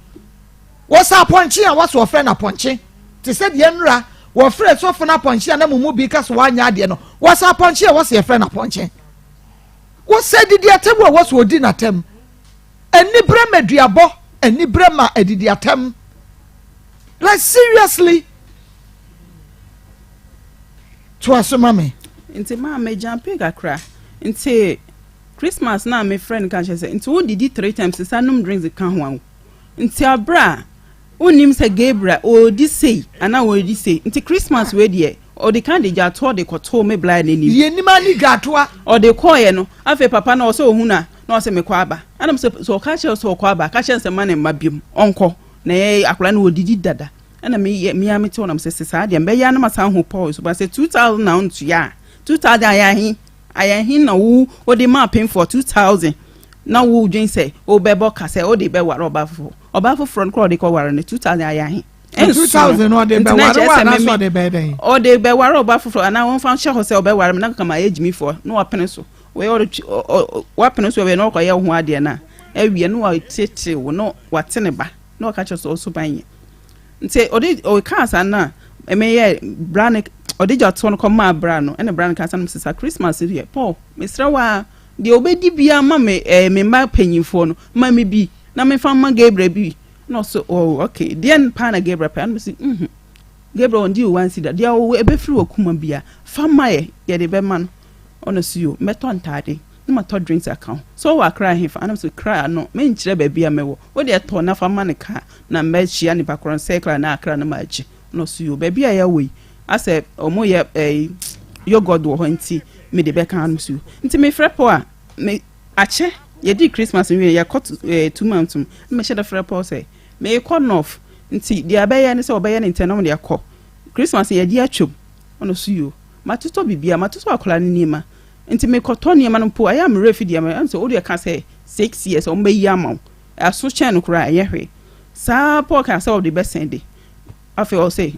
Wɔsɛ apɔnkye a wɔse wɔfrɛ no apɔnkye te sɛ deɛ nnora wɔfrɛ sɔfo no apɔnkye a na mo mu bi ka sɛ wanyɛ adeɛ no, wɔsɛ apɔnkye a wɔse yɛfrɛ no apɔnkye. Wɔsɛ didi atɛm a wɔse ɔdi n'atɛm. Aniberɛ ma duabɔ, aniberɛ ma adidi atɛm. Like seriously? Toa so ma me. Nti maa me jumpee kakra. Nti Christmas na me frɛ no ka kyerɛ sɛ nti wo didi three times sa nom drinks ka ho a nti abere a wonnim sɛ Gabriel ɔredi sei anaa ɔredi sei nti Christmas wei deɛ ɔde kan de dwatoɔ de kɔtoo me bla n'anim. Yɛnim a ne dwatoa. Ɔde kɔɔeɛ no afei papa no ɔsɛ ɔhu no a na ɔsɛ mekɔ aba ɛna sɛ sɛ ɔka kyerɛ sɛ ɔkɔ aba ka kyerɛ sɛ ma ne mma biom ɔnkɔ na yɛ akwadaa no ɔdidi dada ɛna meyɛ mea mete hɔ na mesɛ sɛ saa deɛ mbɛyɛ a na masan ho Paul so ba sɛ 2000 na ɔntua a 2000 ayɛ ahe ayɛ ahe na wo wode ma apemfoɔ 2000 na wo dwen sɛ wobɛbɔ ka sɛ wode bɛware ɔbaa foforɔ ɔbaa foforɔ no koraa ɔde kɔware no 2000 ayɛ ahe ɛnso no ɔde bɛware wo anaasɛ ɔde bɛyɛ dɛn ɔde bɛware ɔbaa foforɔ anaa wɔmfa nhyɛ hɔ sɛ ɔbɛware me na kama ayɛ gyimifoɔ na wapene so Wei ɔretwe ɔ ɔ wapene so awie na ɔkɔyɛ wo ho adeɛ no a, awie na wateetee wo na wate ne ba na ɔka kyerɛ sɛ ɔso ban yɛ. Nti ɔde ɔkaa saa no a meyɛ bra no ɔde gya toɔ no kɔmaa bra no ɛna bra no kaa sɛ no sesa Christmas deɛ Paul mesrɛ wo a deɛ ɔbɛdi biara ma me ɛɛ eh, me mma panyinfoɔ no ma me bi na mefa ma Gabriel bi na ɔso oh okay deɛ paa na Gabriel pɛ ɛna mesi mhm Gabriel ɔndi wo wansi da deɛ ɔwɔ ɛbɛfiri wɔ kuma bia fa ma yɛ yɛde bɛma no Ɔno so yo, mɛtɔ ntaade na matɔ drinks aka ho. So wowɔ Accra hefa? Ɛna mese Accra no, menkyerɛ baabi a mɛwɔ. Wo deɛ tɔ na fa ma no car na mɛhyia nipa korɔ no Circle anaa Accra na magye. Ɔno so yo, baabi a yɛwɔ yi, asɛ wɔyɛ ɛyi yogurt wɔ hɔ nti mede bɛka ho. Ɔno so yo. Nti mefrɛ Paul a, me akyɛ, yɛdii Christmas no wie no, yɛkɔ eh, 2 months mu, na mehyɛ da frɛ Paul sɛ merekɔ North, nti deɛ ɛbɛyɛ ne sɛ wɔbɛyɛ no ntɛm na wɔde akɔ. Christmas no yɛde atwam. Ɔno so yo. Matotɔ biribiara, matotɔ akwadaa no nneɛma, nti mekɔtɔ nneɛma no mpo a, ɛyɛ a me werɛ fi deɛ ɛm sɛ wodeɛ ka sɛ 6 years wɔn bɛyi ama wo, ɛso kyɛn no koraa ɛnyɛ hwee. Saa Paul kaa sɛ ɔde bɛsɛn de, afei ɔsɛ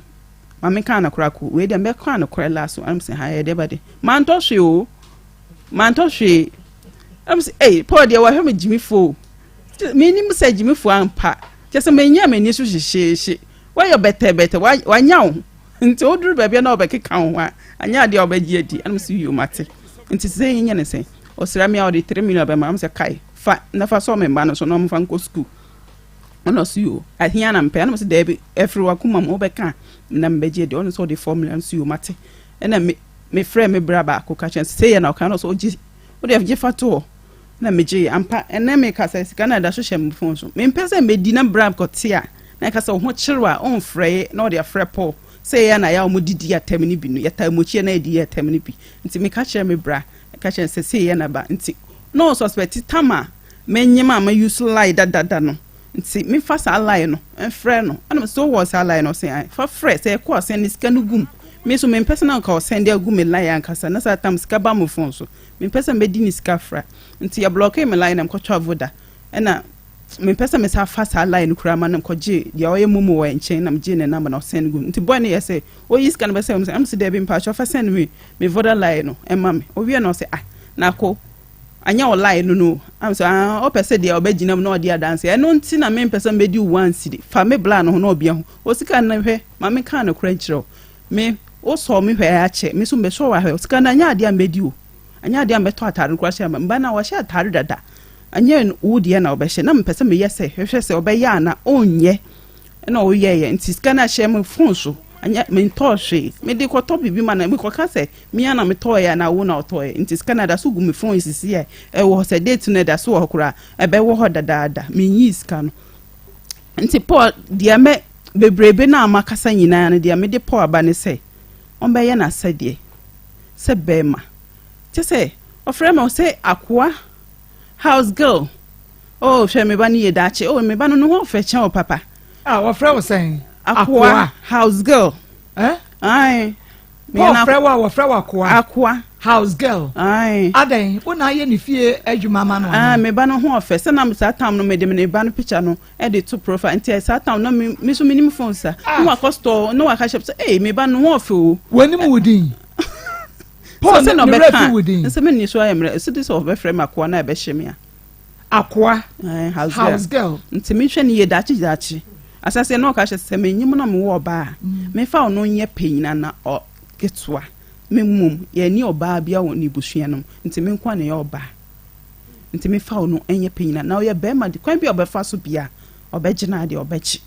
ma menka nokorɛ ko, wei deɛ mɛka nokorɛ last one, ɛm sɛ ha yɛ deɛ ba de, mantɔ hwee o, mantɔ hwee, ɛm sɛ ei Paul deɛ wahwɛ me gyimifoɔ o, menim sɛ gyimifoɔ ampa, kyɛ sɛ menya m'ani so hyehyeehye, wayɛ bɛtɛbɛtɛ, wanya wo. Nti woduru baabi a na ɔbɛkeka wo ho a, anyɛ adeɛ a wobɛgye adi. Ɛna mese yoo mate. Nti sɛ yɛnyɛ ne sɛn? Ɔsrɛ me a ɔde 3 million bɛma. Ɛna mese kae, fa na fa sɔ me mma no so na ɔmfa nkɔ sukuu. Ɛna ɔse yoo, ahia na mepɛ. Ɛna mese daabi, ɛfiri w'akoma mu wobɛka a na mebɛgye adi. Ɔno sɛ ɔde 4 million. Mese yoo mate. Ɛna me mefrɛɛ me bra baako ka kyerɛ no sɛ sei yɛ na ɔka. Ɛna ɔse ɔgye, wodeɛ gye fa to hɔ. Na megyee. Ampa, ɛnnɛ meka sɛ sika no da so hyɛ me phone so. Mempɛ sɛ medi na bra kɔte a na ɛka sɛ wo ho kyere a ɔmfrɛ na ɔde afrɛ Paul sɛ yɛn na yɛ a wɔdidi atɛm no bi no, yɛtaa mmokyia na yɛdi yɛ atɛm no bi. Nti meka kyerɛ me bra, ka kyerɛ no sɛ sei yɛ na ba. Nti na ɔsuspect tam a menyem a ma use lie dadada no. Nti memfa saa lie no mfrɛ no. Ɛna mese wowɔ saa lie no? Ɔse ae. Fa frɛ, sɛ ɛkɔ a sɛnde sika no gu mu. Me nso mempɛ sɛ na anka ɔsɛnde agu me lie ankasa na saa tam sika ba mo phone so. Mempɛ sɛ mɛdi ne sika fra. Nti yɛ blɔkee me line na mekɔtɔɔ voda. Ɛna mempɛ sɛ mesan fa saa line no koraa ma no mekɔgyee deɛ ɔyɛ momo wɔ nkyɛn na megyee ne number na ɔsɛn gu mu. Nti boy no yɛ sɛ ɔyi sika no bɛsɛn me sɛ, ɛna mese daabi mpakyɛw fa sɛn me me voda line no ɛma me. Ɔwie na ɔse ah na ako anyɛ wo line no no. Ɛna mese ah ɔpɛ sɛ deɛ ɔbɛgyina mu na ɔde adanse. Ɛno nti na mempɛ sɛ mɛdi wo 1 cedi. Fa me bla no ho na ɔbea ho. Osika no hwɛ ma menka nokorɛ nkyerɛ wo. Me, wosɔɔ me hwɛ akyɛ, me nso mebɛsɔ wo ahwɛ. Sika no, ɛnyɛ adeɛ a mɛdi o. Ɛnyɛ adeɛ a mɛtɔ ataade no koraa hyɛ ama. Me ba no a, wahyɛ ataade dada. Ɛnyɛ wo deɛ na ɔbɛhyɛ. Na mepɛ sɛ meyɛ sɛ, hwehwɛ sɛ ɔbɛyɛ anaa ɔnyɛ. Ɛna ɔyɛeɛ. Nti sika no ahyɛ me phone so. Ɛnyɛ, mentɔɔ hwee. Mede kɔtɔ biribi ma no. Mekɔka sɛ, me ara na metɔeɛ anaa wo na wotɔeɛ. Nti sika no ɛda so gu me phone sisi a ɛwɔ hɔ. Sɛ date no ɛda so wɔ hɔ koraa a, ɛbɛwɔ hɔ dadaada. Menyii sika no. Nti Paul, deɛ mɛ, bebrebe no a makasa nyinaa no, deɛ mede Paul aba ne sɛ, ɔmbɛyɛ n'asɛdeɛ sɛ bɛrima. Kyɛ sɛ, ɔfrɛ me ɔsɛ akoa, house girl. Oh, hwɛ me ba no yie daakye. Oh, me ba no ne ho ɔfɛ kyɛn wo papa. Ah, wɔfrɛ wo sɛn? Akoa. House girl. Eh? Ae. Paul frɛ wo a wɔfrɛ wo akoa. Akoa. House girl. Ae. Adɛn, wo na ayɛ ne fie adwuma ma no anaa? Ah, me ba no ho ɔfɛ. Sɛ na saa tam no mede me ba no picture no de to profile. Nti saa tam no me me so menim phone sa. Ah. Na wakɔ store na waka kyerɛ sɛ, "Hey, me ba no ho ɔfɛ o." W'anim wo din. Paul sɛ na ne werɛ fi wo din. Sɛ me ni so ayɛ mmerɛ. Sɛ de sɛ ɔbɛfrɛ me akoa na ɛbɛhye me a. Akoa. Eh, house, house girl. Nti mehwɛ no yie daakye daakye. Ahyɛaseɛ na ɔka kyerɛ sɛ menyim na mewɔ ɔbaa a, memfa ɔno nyɛ panyin ana ketewa. Me mmom, yɛnni ɔbaa biara wɔ n'ebusua no mu, nti me nko ara na ɛyɛ ɔbaa. Nti memfa ɔno nyɛ panyin ana ɔyɛ bɛrima de, kwan bi a ɔbɛfa so bia ɔbɛgye no adeɛ ɔbɛgye.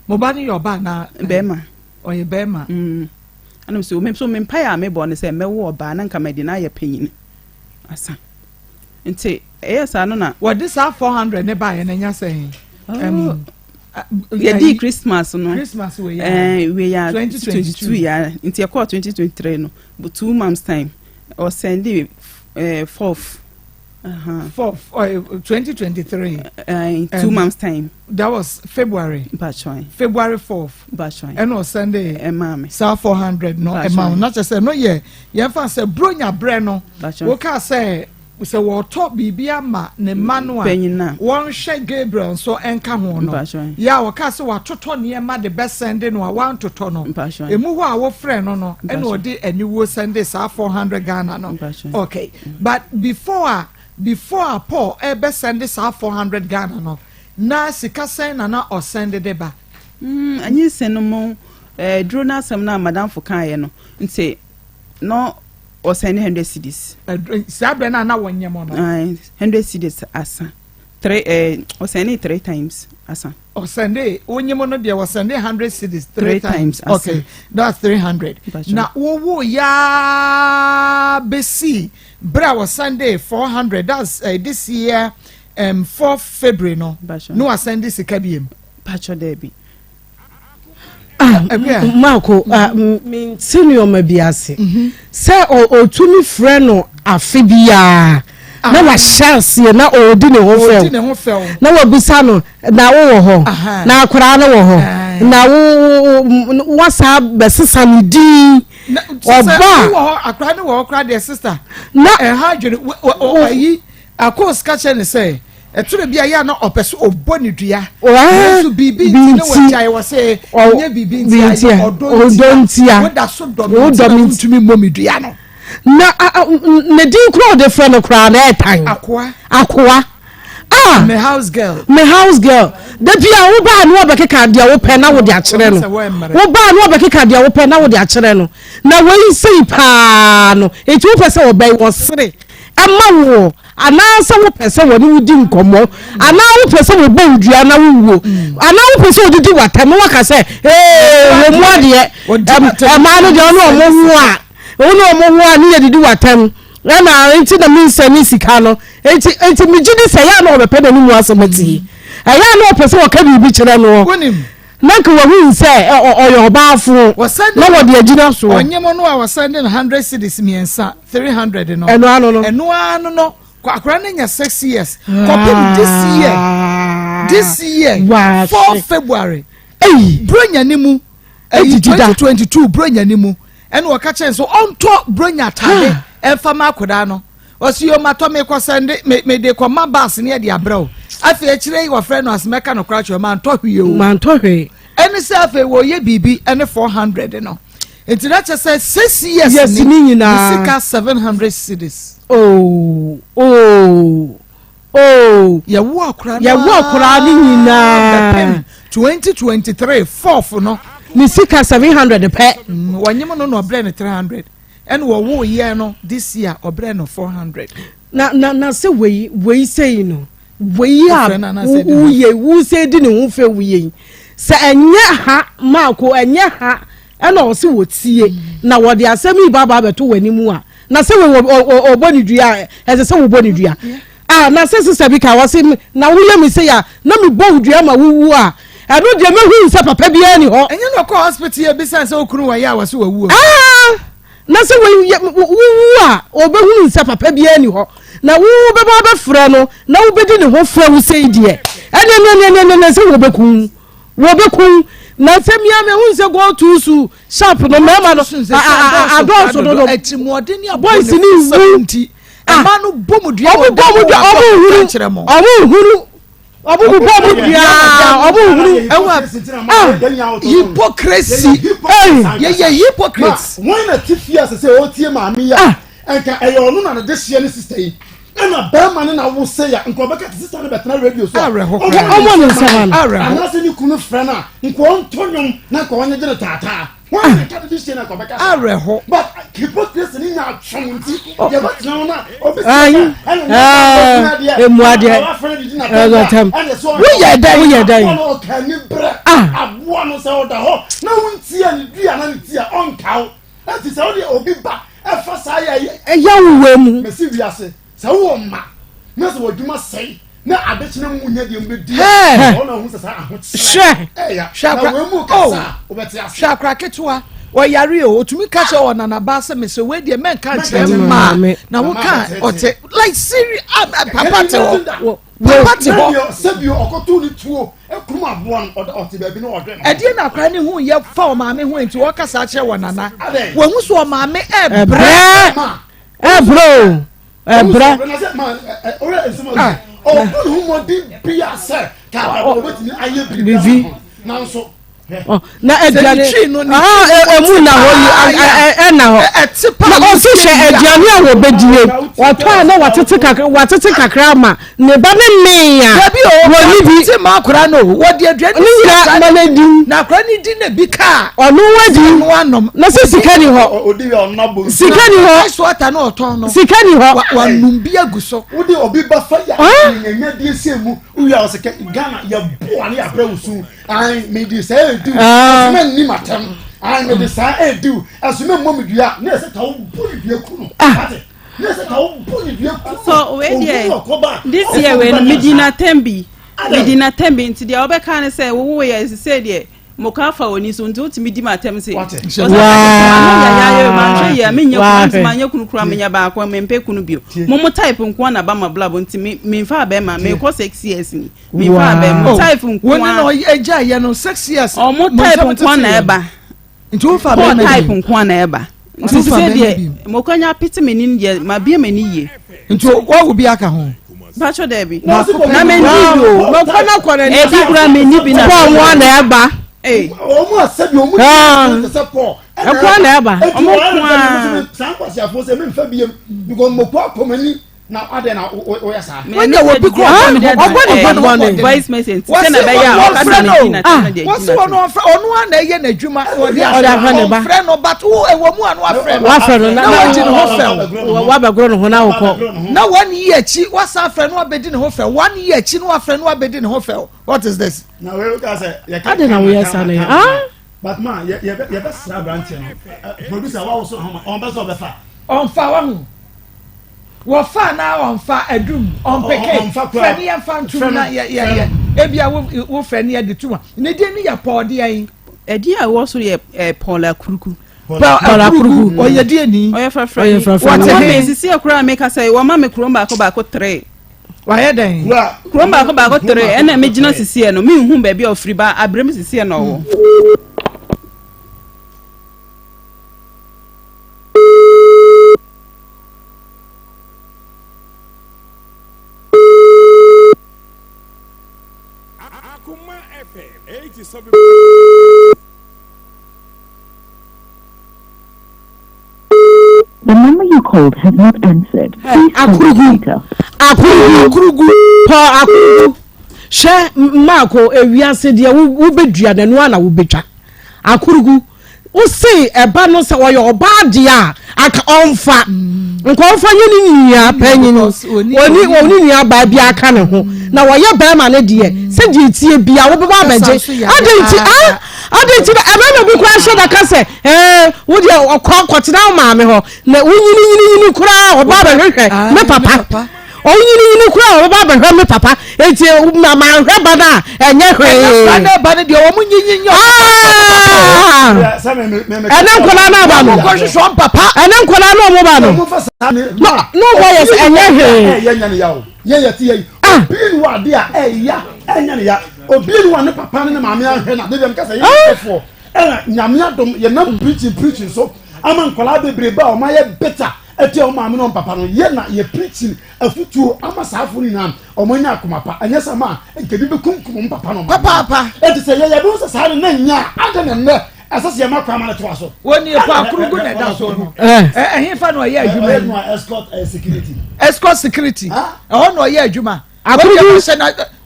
Mo ba no yɛ ɔbaa anaa? Bɛrima. Ɔyɛ bɛrima. Mm. Ɛna so me so me mpaeɛ a mebɔ ne sɛ mɛwo ɔbaa na nka mede no ayɛ panyin asa. Nti ɛyɛ saa no na. Wɔde saa 400 ne baeɛ no anya sɛn? Oh. Yɛdii Christmas no. Christmas wei ya. Eh, wei ya 2022 ya. Nti ɛkɔɔ 2023 no, 2 months time. Ɔsɛnde eh, fourth. Uh-huh. Fourth, uh, 2023. Uh, 2 months time. That was February. Mpachoan. February 4th. Mpachoan. Ɛna ɔsɛnde. Ɛmaa me. Saa 400 no ɛma wo. Na kyerɛ sɛ no yɛ yɛmfa sɛ bronya brɛ no. Wokaa sɛ sɛ wɔretɔ biribi ama ne mma no a, wɔnhwɛ Gabriel nso nka ho no. Yɛ a wɔkaa sɛ watotɔ nneɛma de bɛsɛnde no a wantotɔ no. Emu hɔ a wofrɛ no no ɛna ɔde aniwuo sɛnde saa 400 Ghana no. Okay. But before a before a Paul ɛbɛsɛnde saa 400 Ghana no, na sika sɛn na na ɔsɛnde de ba? Mm, anyinsɛn no mu eh, duro no asɛm no a madamfo kaeɛ no nti na ɔsɛnde 100 cedis. Saa berɛ no a na wɔnyɛ mo no. 100 cedis asa. Three, eh, ɔsɛnde three times asa. Ɔsɛnde wonyɛ mo no deɛ ɔsɛnde 100 cedis three, three times. Asa. Okay, that's 300. Na wowo yaa bɛsi berɛ a wɔsɛnde 400 that's uh, this year um, 4 February no. Na wasɛnde sika biem. Pacho daabi. Ah, Marco, ah, mente nneɛma bi ase. Mhm. Sɛ ɔtumi frɛ no afe biara ah. na wahyɛ aseɛ na ɔredi ne ho fɛw na wabisa no na wowɔ hɔ na akwaraa no wɔ hɔ na wo wasa bɛsesa ne din ɔba akwaraa no wɔ hɔ koraa deɛ sista na ɛha adwene ɔyi Akos ka kyerɛɛ no sɛ, ɛtɔ da bi a ɛyɛ a na ɔpɛ sɛ ɔbɔ ne dua, nanso biribi nti na wagyae. Ɔse, Ɛnyɛ biribi nti a, ɛyɛ ɔdɔ nti a. Woda so dɔ me nti na wontumi mmɔ me dua no. Na ne din koraa ɔde frɛ no koraa na ɛtan. Akoa. Akoa. Ah! Me house girl. Me house girl. Da bi a wobaa no wɔbɛkeka deɛ wopɛ na wode akyerɛ no. Wobaa no wɔbɛkeka deɛ wopɛ na wode akyerɛ no. Na wei sei paa no, enti wopɛ sɛ wɔbɛn wɔsere. ma woɔ, anaasɛ wopɛ sɛ wɔne wo di nkɔmmɔ, anaa wopɛ sɛ wɔbɔ wo dua na wowuo, anaa wopɛ sɛ wɔdidi w'atɛm na waka sɛ, ee, wɔ mu adeɛ, ɛmaa no deɛ ɔne ɔmo ho a, wo ne ɔmo ho a ne yɛdidi w'atɛm, ɛna nti na mensɛne sika no, nti nti megye di sɛ ɛyɛ a na ɔbɛpɛ n'anim asɛm atie, ɛyɛ a na ɔpɛ sɛ wɔka biribi kyerɛ noɔ. Na nka wahu sɛ ɔyɛ ɔbaafo na wɔde agyina soɔ. Ɔnyem no a wɔsɛnde no hundred cedis mmiɛnsa, 300 no. Ɛno ano no. Ɛno ano no. Akwadaa no nya 6 years. Kɔpem this year. This year. 4 February. Eyi. Bronya ni mu. Ɛyi 2022 Bronya ni mu. Ɛna wɔka kyerɛ nso ɔntɔ Bronya ataade ɛnfa ma akwadaa no. Ɔsi yo matɔ me kɔ sɛnde me me de kɔ ma baasi ne ɛde abrɛ o. Afei akyire yi wɔfrɛ no ase mɛka no koraa kyerɛ mantɔ hwee o. Mantɔ hwee. Ɛne sɛ afei wɔyɛ biribi ɛne 400 no. Nti na kyerɛ sɛ 6 years ni ne nyinaa ne sika 700 cedis. Oh oh oh. Yɛwo akora no yɛwo akora no nyinaa bɛpem 2023 fourth no. Ne sika 700 pɛ. Wɔnyem no na ɔbrɛ no 300. Ɛna wɔwoo yɛn no this year ɔbrɛ no 400. Na na na sɛ wei wei sei no wei a woyɛ wosɛ di ne ho fɛ woyɛ yi sɛ ɛnyɛ ha maako ɛnyɛ ha ɛna ɔse wɔtie na wɔde asɛm yi baaba abɛto w'anim a na sɛ wei ɔbɔ ne dua a ɛsɛ sɛ wobɔ ne dua a na sɛ sista bi ka wɔse na woyɛ me sei a na mebɔ wo dua ma wowu a ɛno deɛ mɛhu sɛ papa biara ni hɔ. Ɛnyɛ na ɔkɔ hospital yɛ bisa sɛ okunu wɔ yɛ a wɔse wawu o. Ah! Na sɛ wowu a, ɔbɛhunu sɛ papa biara nni hɔ, na wo wobɛba abɛfrɛ no na wobɛdi ne ho fɛw sei deɛ, ɛneɛneɛneɛneɛ sɛ wɔbɛku wo, wɔbɛku wo. Na sɛ mia mehu sɛ go too so sharp no, mmarima no adɔɔso dodo, boys ne wu, ɛma no bɔ mu dua ɔmo bɔ mu dua, ɔmo nhunu, ɔmo nhunu. Ɔmo bobɔ ɔmo dua ɔmo nhunu. Ɛwɔ hypocrisy. Yɛyɛ hypocrites. Wɔn na ti fie ase sɛ ɔtie maame yi a nka ɛyɛ ɔno na ne de hyeɛ ne sista yi ɛna bɛrima ne na wo se ya nka ɔbɛka te sista no bɛtena radio so a ɔmo ne nsɛm ano anaasɛ ne kunu frɛ no a nka ɔnto nwom na nka ɔnyegye no taataa. Awerɛho. Emu adeɛ ɛdɔtɛm. Woyɛ dɛn? Woyɛ dɛn? Ah. Ɛyɛ wo wɔ mu. Sɛ wowɔ mma na sɛ w'adwuma sɛe na adekyena mu nyɛ deɛ mobɛdi a, ɔno na ɔhu sɛ saa ahokyerɛ ɛya. Na wei mu kasa a wobɛte ase. Hwɛ akora ketewa ɔyare o otumi ka kyerɛ ɔnanaba sɛ mesɛ wei deɛ mɛnka nkyerɛ mmaa na woka ɔte like serious ah, ah, papa te hɔ papa te hɔ. Sɛbio ɔkɔto ne tuo ekum aboa no ɔte baabi na ɔdwe no. Ɛdeɛ na akora ne ho yɛ fa ɔmaame ho nti ɔkasa akyerɛ wɔ nana wɔn ho so ɔmaame ɛbrɛ. Ɛbrɛ o, ɛbrɛ. Biribi. Na aduane emu na hɔ yi ɛna hɔ. Na ɔsi hwɛ aduane a wɔbɛdie wɔtɔ a na wɔatete kakra wɔatete kakra ama ne ba ne mmea. Dabi o, wɔni bi. Wɔte ma akora no wɔde aduane si akora no ne di. Na akora ne di na bi kaa. Ɔno wadi na sɛ sika ni hɔ. Sika ni hɔ. Ice water na ɔtɔn no. Sika ni hɔ. Wanum bi agu so. Wode obi ba fa yɛ nyanya die sɛ mu wowie a ɔsɛ kɛ Ghana yɛ boa ne yɛabrɛ wo su ae mede saa ɛdi wo ɛso mɛ nni matam ae mede saa ɛdi wo ɛso mɛ mmɔ me dua ne ɛsɛ ta wo bɔ ne dua ku no ate ne ɛsɛ ta wo bɔ ne dua ku no so wei deɛ this year wei no medi n'atɛm bi medi n'atɛm bi nti deɛ ɔbɛka ne sɛ wowo yɛ sɛ deɛ Moka fa w'ani so nti wotumi di m'atɛm se. Manhwɛ yie a menyɛ kunu nti manyɛ kunu koraa menya baako mempɛ kunu bio. Mo mo type nko na ba ma blab nti me memfa abɛɛma mekɔ six years ni memfa abɛɛma mo type nko a. Wɔn ne na ɔgya yɛ no six years. Ɔmo type nko na ɛba. Nti wofa bɛrima bi. Paul type nko na ɛba. Nti sɛ deɛ mokanya apete m'ani no deɛ mabie m'ani yie. Nti wawo bi aka ho. Mpatsɔ dɛbi. Na mɛ ndi bi o. Mɔkɔ na kɔ na Ebi kura mɛ ni bi na. Paul mu na ɛba. Wɔn a sɛbi wɔn ti sɛ Paul. Ɛkɔ na ɛba. Ɔmo ko a. Saa nkwasiafo sɛ mi nfa bi yam because mɔkɔ akɔ m'ani. Na adɛn na woyɛ saa? Wanya wɔ bi kura ɔbɔ ne ho ɔbɔ ne ho bɔne. Voice message sɛ na bɛyɛ a ɔkasa ne ti na kyerɛ no deɛ wɔsi wɔn ɔfrɛ ɔno a na ɛyɛ n'adwuma ɔde ahwɛ ne ba ɔfrɛ no but wo ɛwɔ mu a no afrɛ no wafrɛ no na wagye ne ho fɛw wabɛgoro ne ho na wokɔ na wɔn yi akyi wasan afrɛ no abɛdi ne ho fɛw wɔn yi akyi no afrɛ no abɛdi ne ho fɛw what is this. na wei ka sɛ yɛ ka adi na woyɛ sa ne ah. but ma yɛ yɛ yɛ bɛ sra aberanteɛ no producer wa woso ahoma ɔn bɛ sɛ ɔbɛfa. ɔnfa wa ho. Wɔfa anaa ɔnfa adum ɔmpeke frɛ ne yɛnfa ntum na yɛ yɛ yɛ ebia wo wo frɛ ne yɛde tum a ne din no yɛ Paul deɛn. Ɛdin a ɛwɔ so yɛ ɛɛ Paul Akuruku. Paul Akuruku ɔyɛ deɛ ni. Ɔyɛ frɛfrɛ ni. Ɔyɛ frɛfrɛ ni. Wɔte he. Sisi akura mi kasa yi wɔma mi kurom baako baako tere. Wayɛ dɛn. Kurom baako baako tere ɛna mi gyina sisi yɛ no mi nhu baabi a ɔfiri ba abirem sisi yɛ na ɔwɔ. The number you called has not answered. Please call Akurugu, later. akurugu, Akurugu. Paul akurugu. Hwɛ mmaako ewiase deɛ wobɛdua no ɛno ara na wobɛtwa. Akurugu. Wose ɛba no sɛ ɔyɛ ɔbaa deɛ a, anka ɔmfa. Nka ɔmfa nyɛ ne nua panyin. Ɔni ɔne nua baa bi aka ne ho. Na wɔyɛ bɛrima no deɛ, sɛdeɛ etie bia wobɛba abɛgye. Adɛn nti ah? Adɛn nti na ɛbɛrima bi koraa hyɛ da ka sɛ, ɛɛ wo deɛ ɔkɔ kɔtena wo maame hɔ. Na wonyini nyini nyini koraa ɔba abɛhwehwɛ me papa. Ɔnyininyini koraa a ɔbɛba abɛhwɛ me papa enti manhwɛ ba no a ɛnyɛ hwee. Ɛnɛ nkwadaa no ɛba no deɛ wɔn nyinyi nyɛ wɔn papa. Ɛnɛ nkwadaa no aba no. Wɔn kɔ hwehwɛ wɔn papa. Ɛnɛ nkwadaa no wɔn ba no. Na wɔn yɛ sɛ ɛnyɛ hwee. Yɛ yɛ ti yɛ yi. Obi ni wɔ ade a ɛya ɛnyɛ ne ya. Obi ni wɔ ne papa ne ne maame ahwɛ na de bi ɛmu kasa yɛ yɛ ɛna nyame adom yɛ nam preaching preaching so ama nkwadaa bebrebe a wɔn ayɛ bitter. Ɛte a wɔn maame ne wɔn papa no yɛ na yɛ preaching afutuo ama saa afo no nyinaa wɔn anya akoma pa ɛnyɛ sɛ ma nka bi bɛkunkum wɔn papa no papaapa ɛte sɛ yɛyɛ bi sɛ saa no na nya adɛ na nnɛ ɛsɛ sɛ yɛma kwan ma no toa so. Wɔn ni epa akurugu na ɛda so no ɛhefa na ɔyɛ adwuma yi escort security escort security ɛhɔ na ɔyɛ adwuma. Akurugu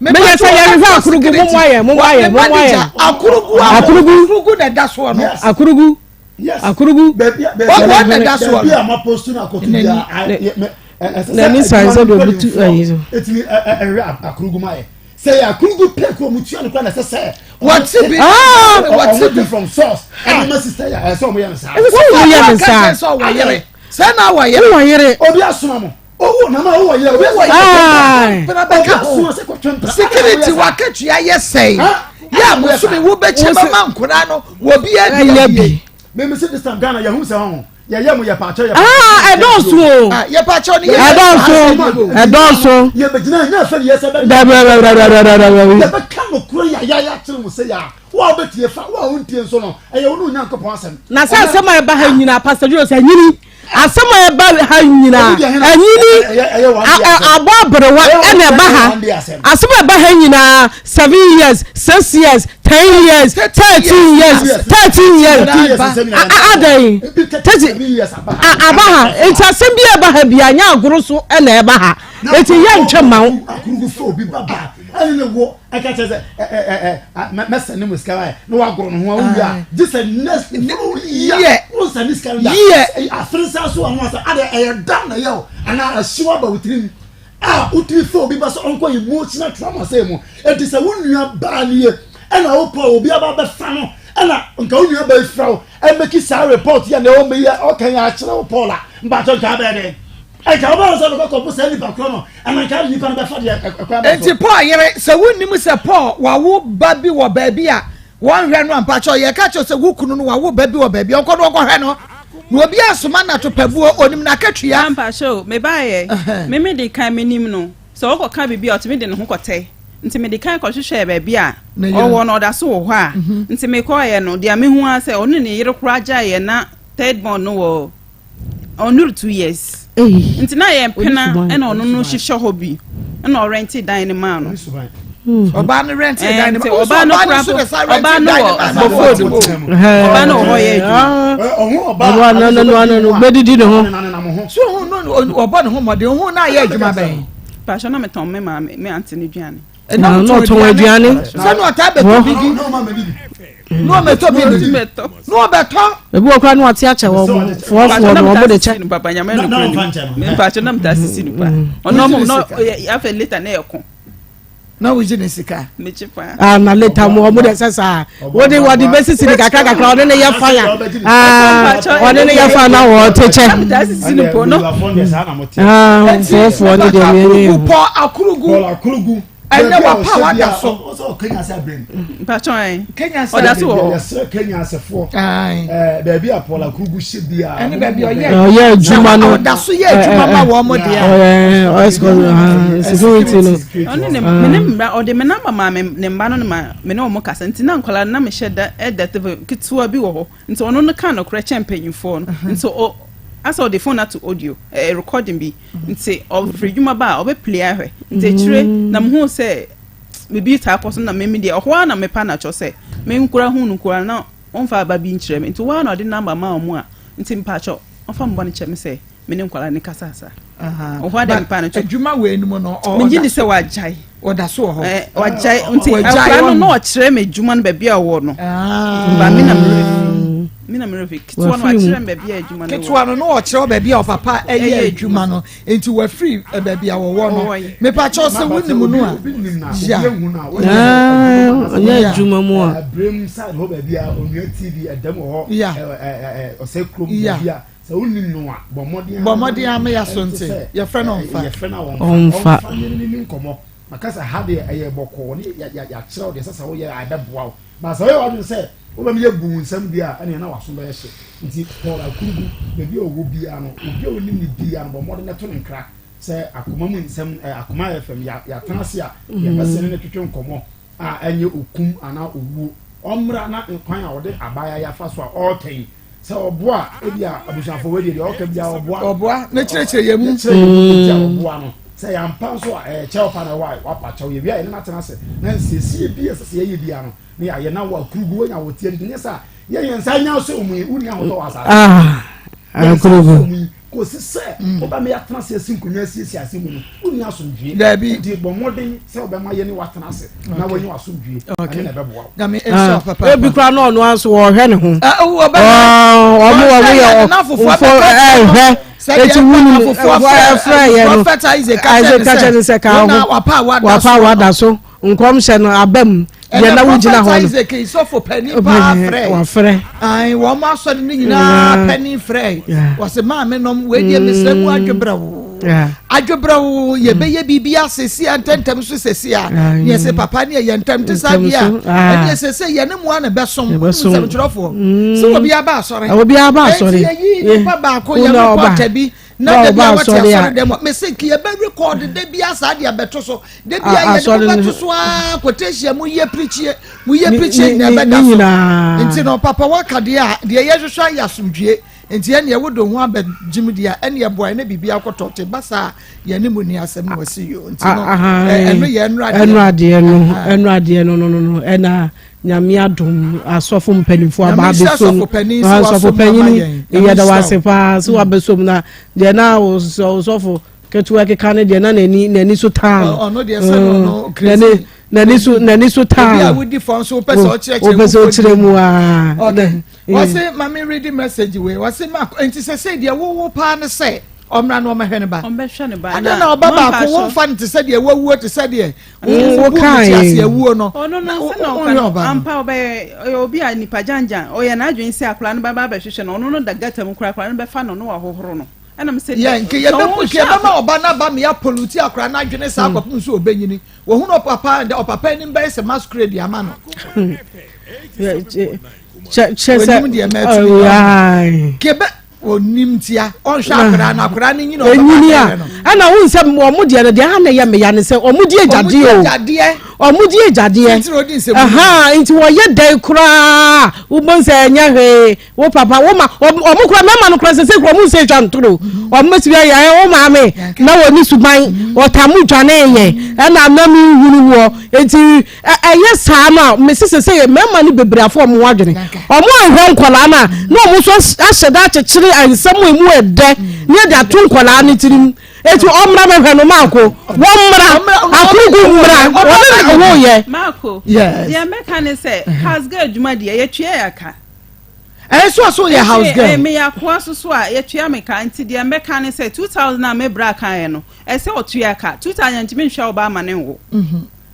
meyɛ sɛ yɛrehwɛ akurugu mo ayɛ mo ayɛ mo ayɛ akurugu akurugu na ɛda soɔ no akurugu. Akurugu. Wɔn na da soɔ no. Baabi a post no akɔto bi a n'ani san sɛ de obutu ayi so. Etimi ɛhwɛ akurugu ma yɛ. Sɛ yɛ akurugu pɛ kuro mu tua no kura na ɛsɛ sɛ. Wɔte bi. Wɔte bi from source. Ɛna ma sista yɛ ɛsɛ ɔmo yɛ no saa. Ɛsɛ sɛ ɔmo yɛ no saa. Sɛ ɔwɔ yere. Sɛ na ɔwɔ yere. Ɔwɔ yere. Obi asoma mo. Owo nana ɔwɔ yere. Obi asoma mo. Mpena bɛka ho. Security wakatua yɛ sɛn. Yɛ a bosome wo bɛkyɛ bɛma nkora no wɔ bi adi bi. Mímí sí this time Ghana yɛ hu sɛ ɔho yɛ yɛ mo yɛ paakyɛ yɛ. Aa ɛdɔɔso o. Yɛ paakyɛ ni yɛ. Ɛdɔɔso ɛdɔɔso. Yɛ bɛ gyina nyɛ fɛ ni yɛ sɛ bɛ. Dabi dabi dabi dabi dabi. Yɛ bɛ ka no kuro yɛ yɛ yɛ akyerɛ mo sɛ yɛ a wo a wobɛtie fa wo a wontie nso no ɛyɛ wo ne Onyankopɔn asɛm. Na sɛ asɛm a ɛba ha nyinaa Pastor Julius anyini. Asɛm a ɛba ha nyinaa, anyini, abɔ aberewa ɛna ɛba ha. Asɛm a ɛba ha nyinaa, seven years, six years, 10 years, 13 years, 13 years, adan, 30 aba ha. Nti asɛm bi a ɛba ha bi anyɛ agoro so ɛna ɛba ha. Nti yɛ ntwɛ ma wo. Ɛka kyerɛ sɛ ɛ ɛ ɛ ɛ mɛsɛn ne mu sika ayɛ na wagoro ne ho awu a gye sɛ next yɛ wonsɛn ne sika no da afere nsa so ano asa adɛ ɛyɛ da na yɛ o anaa ɛhyew aba wo tirim a wotumi fɛ obi ba sɛ ɔnkɔ emotional trauma sɛ mu eti sɛ wo nua baa nie ɛna wopɔ obi aba bɛfa no ɛna nka wo nua baa efira wo ɛmɛki saa report yɛ na ɛwɔ mɛyi ɔka yɛ akyerɛ wo Paul a mpatsɔ nka abɛɛ dɛ. Ɛnka wobɛhu sɛ wobɛkɔ saa nipa korɔ no, ɛna nka nipa no bɛfa deɛ ɛkwan bɛ so. Enti Paul yere, sɛ wonnim sɛ Paul wawo ba bi wɔ baabi a wɔnhwɛ no a, mpakyɛw yɛka kyerɛ sɛ wo kunu no wawo ba bi wɔ baabi a ɔnkɔ na ɔnkɔhwɛ no. Na obi asoma no atopabuo, onim n'akatua. Mpakyɛw, mebaeɛ, me mede kan menim no, sɛ ɔkɔka biribi a ɔtumi de ne ho kɔtɛ, nti mede kan kɔhwehwɛɛ baabi a ɔwɔ no, ɔda so wɔ hɔ a, nti mekɔeɛ no, deɛ mehu ara sɛ ɔne ne yere koraa gyaeɛ na third born no wɔ ɔnuru 2 years nti na yɛ mpena ɛna ɔno no hyehyɛ hɔ bi ɛna ɔrɛnte dan no maa no. Ɔbaa no rɛnte dan no ma ɔbaa no kura po ɔbaa no wɔ bɔfo ɔbaa no wɔ hɔ yɛ adwuma. Ɔbaa no no no no bɛdidi ne ho. So ohun no ɔbɔ ne ho mmɔden ohun na ayɛ adwuma bɛn. Paṣọ na mi tɔn mi maame mi ante ne duane. Na ɔtɔn aduane. Sɛ na ɔtaa bɛtɔ bi di. Na ɔmɛtɔ bi di. Na ɔbɛtɔ. Ebi wɔ koraa na wate akyɛ wɔn mo foɔfoɔ no wɔn de kyɛ. Papa nyame no kura ni. Mpakyɛ na mta sisi nipa. Ɔno ɔmo na afɛ later na ɛko. Na wogye ne sika. Mekye paa. Ah na later mo ɔmo de sɛ saa. Wɔde wɔde bɛsisi ne kakra kakra ɔne ne yɛ fire. Ah ɔne ne yɛ fire na wɔte kyɛ. Ah foɔfoɔ ne deɛ mmienu yɛ. Paul Akurugu. Ɛnɛ wapa wada so. Mpatsɔ ɛ. Ɔda so wɔ hɔ. Yɛsrɛ Kenya asɛfoɔ. Ɛɛ baabi a Paul Akurugu hyɛ biara. Ɛne baabi ɔyɛ. Ɔyɛ adwuma no. Ɔda so yɛ adwuma ma wɔn mo deɛ. Ɔyɛ ɔyɛ security no. Ɔne ne me ne mma ɔde me namba maa me ne mma no ne ma me ne wɔn kasa nti na nkwadaa no na mehyɛ da ɛda tv ketewa bi wɔ hɔ nti ɔno no ka nokorɛ kyɛn mpanyinfoɔ no nti ɔ asɛ ɔde phone ato audio ɛɛ recording bi nti ɔfiri adwuma ba a ɔbɛ play ahwɛ nti akyire na mehu sɛ biribi taa kɔ so na mimi deɛ ɔhɔ ara na mepa na kyɔ sɛ me nkura hu no nkura na ɔmfa aba bi nkyerɛ me nti wɔn ara na ɔde namba maa wɔn a nti mpakyɛ ɔmfa mbɔ no kyɛ me sɛ me ne nkwadaa ne kasa asa ɔhɔ ara deɛ mepa no kyɔ adwuma wei no mu no megye di sɛ wagyae ɔda so wɔ hɔ ɛɛ wagyae nti akwadaa no na ɔkyerɛ me adwuma no baabi a ɔwɔ no ba me na me me na me refi ketewa no wakyerɛ me baabi a adwuma no wɔ ketewa no na ɔkyerɛ baabi a ɔpapa ɛyɛ adwuma no nti wafiri baabi a wɔwɔ no mepakyɛw sɛ wonim no a ya ɔnyɛ adwuma mu a ya. Sɛ wonim no a, bɔ mmɔden ara. Bɔ mmɔden ara ma yɛaso nte. Yɛfrɛ no ɔmfa. Yɛfrɛ no a ɔmfa. Ɔmfa ne ne ni nkɔmmɔ. Maka sɛ ha deɛ ɛyɛ bɔkɔɔ ne yɛakyerɛ wo deɛ ɛsɛ sɛ woyɛ a ɛbɛboa wo. But sɛ woyɛ w'adwene sɛ wobɛma yɛabu wo nsɛm deɛ a, ɛneɛ na w'aso bɛyɛ hye. Nti Paul Akurugu, baabi a ɔwɔ biara no, obi a ɔnim no biara no, bɔ mmɔden na to no nkra sɛ akoma mu nsɛm, Akoma FM, yɛatena ase a yɛpɛ sɛ yɛne no twetwe nkɔmmɔ. a ɛnyɛ okum anaa owuo. Ɔmmra na kwan a ɔde abaayewa yi afa so a ɔreka yi, sɛ ɔboa a, ebia abusuafoɔ wei deɛ deɛ ɔreka biara ɔboa. Ɔboa, ne kyerɛkyerɛ yɛn mu. Ne kyerɛ yɛn mu nti a ɔboa no. Sɛ ɛyɛ ampa nso a, ɛyɛ kyɛw pa na ɛwɔ a wapa kyɛw. Yɛwie a yɛne no atena ase na nsiesie bi a ɛsɛ sɛ yɛyɛ biara no na yɛayɛ na wakuru gu wanya wɔte adidi. Nyɛ saa a, yɛn yɛn nsa nya sɛ ɔmu yi, wonni ahotɔ wɔ asase. Ah, Yɛn nsa akuru gu. sɛ ɔmu yi. Kɔsi sɛ wobɛma yɛatena ase asi nkonnwa asiesie ase mu no, wonni asomdwoe. Dabi. Enti bɔ mmɔden sɛ wobɛma yɛne wo atena ase na woanya w'asomdwoe. Ɛno na ɛbɛboa wo. Nyame nhyira wo papaapa. Ebi koraa na ɔno ara nso wɔhwɛ ne ho. Ah, oh, ɔbɛhwɛ. Ɔmo ɔmo yɛ ɔfo ɛhwɛ. Eti wuni ɛfrɛ yɛ no. Prophet Isaac ka kyerɛ ne sɛ ka ho. Wapa a wada so. Nkɔmhyɛ no aba mu. Deɛ na wogyina hɔ no. Ɛnna Prɔfɛt Isaac sɔfo panin paa frɛ. Wafrɛ. Ayi wɔn asɔre no nyinaa panin frɛ. Wɔsi maame nom wei deɛ mesrɛ mu adwebrɛw. Adwebrɛw yɛbɛyɛ biribi asesi a ntɛntɛm so sesi a. Neɛ sɛ papa ne yɛ ntɛm te saa deɛ a. Ɛneɛ sɛ sɛ yɛne mu a na bɛsom. Nsɛmtwerɛfoɔ. Sɛ obi aba asɔre. Obi aba asɔre. Ɛnti yɛyi nipa baako yɛ repɔta bi. Na da bi a wɔte asɔre dɛm a mese nka yɛbɛ rekɔɔde da bi a saa de abɛto so da bi a yɛde mo bɛto so aa quotation mo yɛ pirikyie mo yɛ pirikyie nyinaa bɛda so nti no papa waka deɛ a deɛ yɛhwehwɛ ayɛ asomdwie nti ɛne ɛwo do ho abɛgyim deɛ a ɛne ɛboa ɛne biribi akɔtɔ te ba saa yɛne mu ni asɛm na wɔsi yo nti no ɛno yɛ ɛnora adeɛ no ɛnora adeɛ no no no ɛna Nyame adom asɔfo mpanimfoɔ aba abɛsom asɔfo panyin yɛda wase paa sɛ wabɛsom na deɛ na ɔsɔfo ketewa keka no deɛ na n'ani n'ani so taa no n'ani n'ani so n'ani so taa no wopɛ sɛ ɔkyerɛ mu aa wɔse ma me read message wei wɔse ma nti sɛ sɛ deɛ wowo paa ne sɛ ɔmmra na ɔmɛhwɛ ne ba ɔmbɛhwɛ ne ba adɛn na ɔba baako womfa no te sɛ deɛ wawuo te sɛ deɛ wo kae ase awuo no ɔno no sɛ na ɔka no ampa ɔbɛyɛ ɔyɛ obi a nipa gyangyan ɔyɛ n'adwene sɛ akwadaa no bɛba abɛhwehwɛ no ɔno no da gata mu koraa akwadaa no bɛfa no na wahohoro no ɛna mo sɛ yɛ nke yɛbɛmu nke yɛbɛma ɔba no aba mea poluti akwadaa no adwene saa hmm. kɔpem sɛ ɔbɛnyini wɔhunu ɔpapa dɛ ɔpapa anim bɛyɛ sɛ masquerade ama no kyɛ sɛ wɔnim deɛ mɛtumi kebe Onim ntia ɔnhwɛ akwadaa no akwadaa no nyina ɔbɛba Enyini a ɛna wohu sɛ wɔn deɛ no deɛ ha na ɛyɛ meya ne sɛ wɔn di agyadeɛ o wɔn di agyadeɛ ɛha nti wɔyɛ dɛn koraa wobɔ nsɛ ɛnyɛ hwee wo papa wo ma wɔn koraa mɛma no koraa sɛ sɛ koraa wɔn nsɛ atwa ntoro wɔn bɛsi bi ayɛ wo maame na wɔn ni suban wɔtamu dwane yɛ ɛna nam nhunu wɔ nti Ɛyɛ saa no a, mese sesei mmarima no bebree afa wɔn ho adwene. Wɔn anhwɛ nkwadaa no a, na wɔn nso ahyɛ da akyekyere nsɛm a emu ɛdɛ ne ɛde ato nkwadaa no tirim. Eti ɔmmra bɛhwɛ no Maako. Wɔmmra. Akurugu mmra. Wɔne na wɔyɛ. Maako, deɛ mɛka ne sɛ, house girl adwuma deɛ, yɛtua yɛ ka. Ɛyɛ so a so yɛ house girl. Nti meyɛ akoa so so a yɛtua me ka nti deɛ mɛka ne sɛ 2000 a me bra kaeɛ no ɛsɛ ɔtua ka 2000 ntumi nhwɛ ɔba ama ne nwo.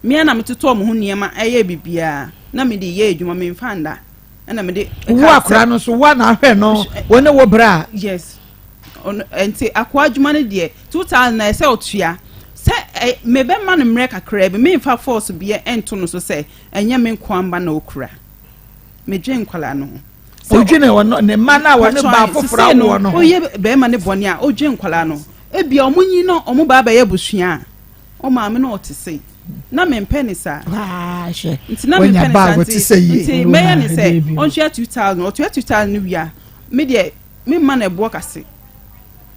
Me ara na metotɔɔ me ho nneɛma yɛɛ biribiara, na mede yɛɛ adwuma, memfa nna, ɛna mede. Wo akora no nso, wo a na ahwɛ no, wo ne wo bra. Yes, ɔno nti akoa adwuma no deɛ, 2000 na ɛsɛ ɔtua. Sɛ ɛ mebɛma no mmerɛ kakraa bi, memfa force biara nto no so sɛ ɛnyɛ me nkoa mma na ɔkura. Medwen nkwadaa no ho. Odwene ɔno ne mma no a wɔne baa foforɔ awoɔ no ho. Oyɛ bɛrima no bɔne a, odwen nkwadaa no ho. Ebia wɔn nyin na wɔn ba abɛyɛ abusua a, O maame no ɔte sei. Na mempɛ ne saa. Hwɛ. Nti na mempɛ ne saa nti nti mɛyɛ ne sɛ ɔntua 2000 ɔtua 2000 no wie a me deɛ memma no ɛboɔ kase.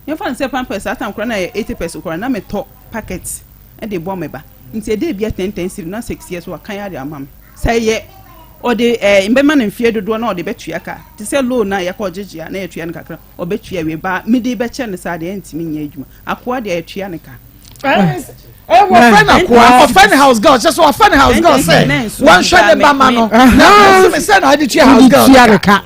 Yɛmfa no sɛ pampers saa time koraa na yɛ 80 pesos koraa na metɔ packet de bɔ me ba. Nti ɛda ebia 10 10 cedi na 6 years wakan ade ama me. Sɛ yɛ ɔde ɛɛ mbɛma no mfeɛ dodoɔ na ɔde bɛtua ka te sɛ loan a yɛkɔ gyegye a na yɛtua no kakra ɔbɛtua wie ba mede bɛkyɛ no saa deɛ ɛntumi nyɛ adwuma akoa deɛ yɛtua ne ka. Wɔfrɛ no akoa, wɔfrɛ no house girl, kyɛ sɛ wɔfrɛ no house girl sɛ wɔnhwɛ ne ba ma no. Na bosome sɛ na wode tua house girl ne ka.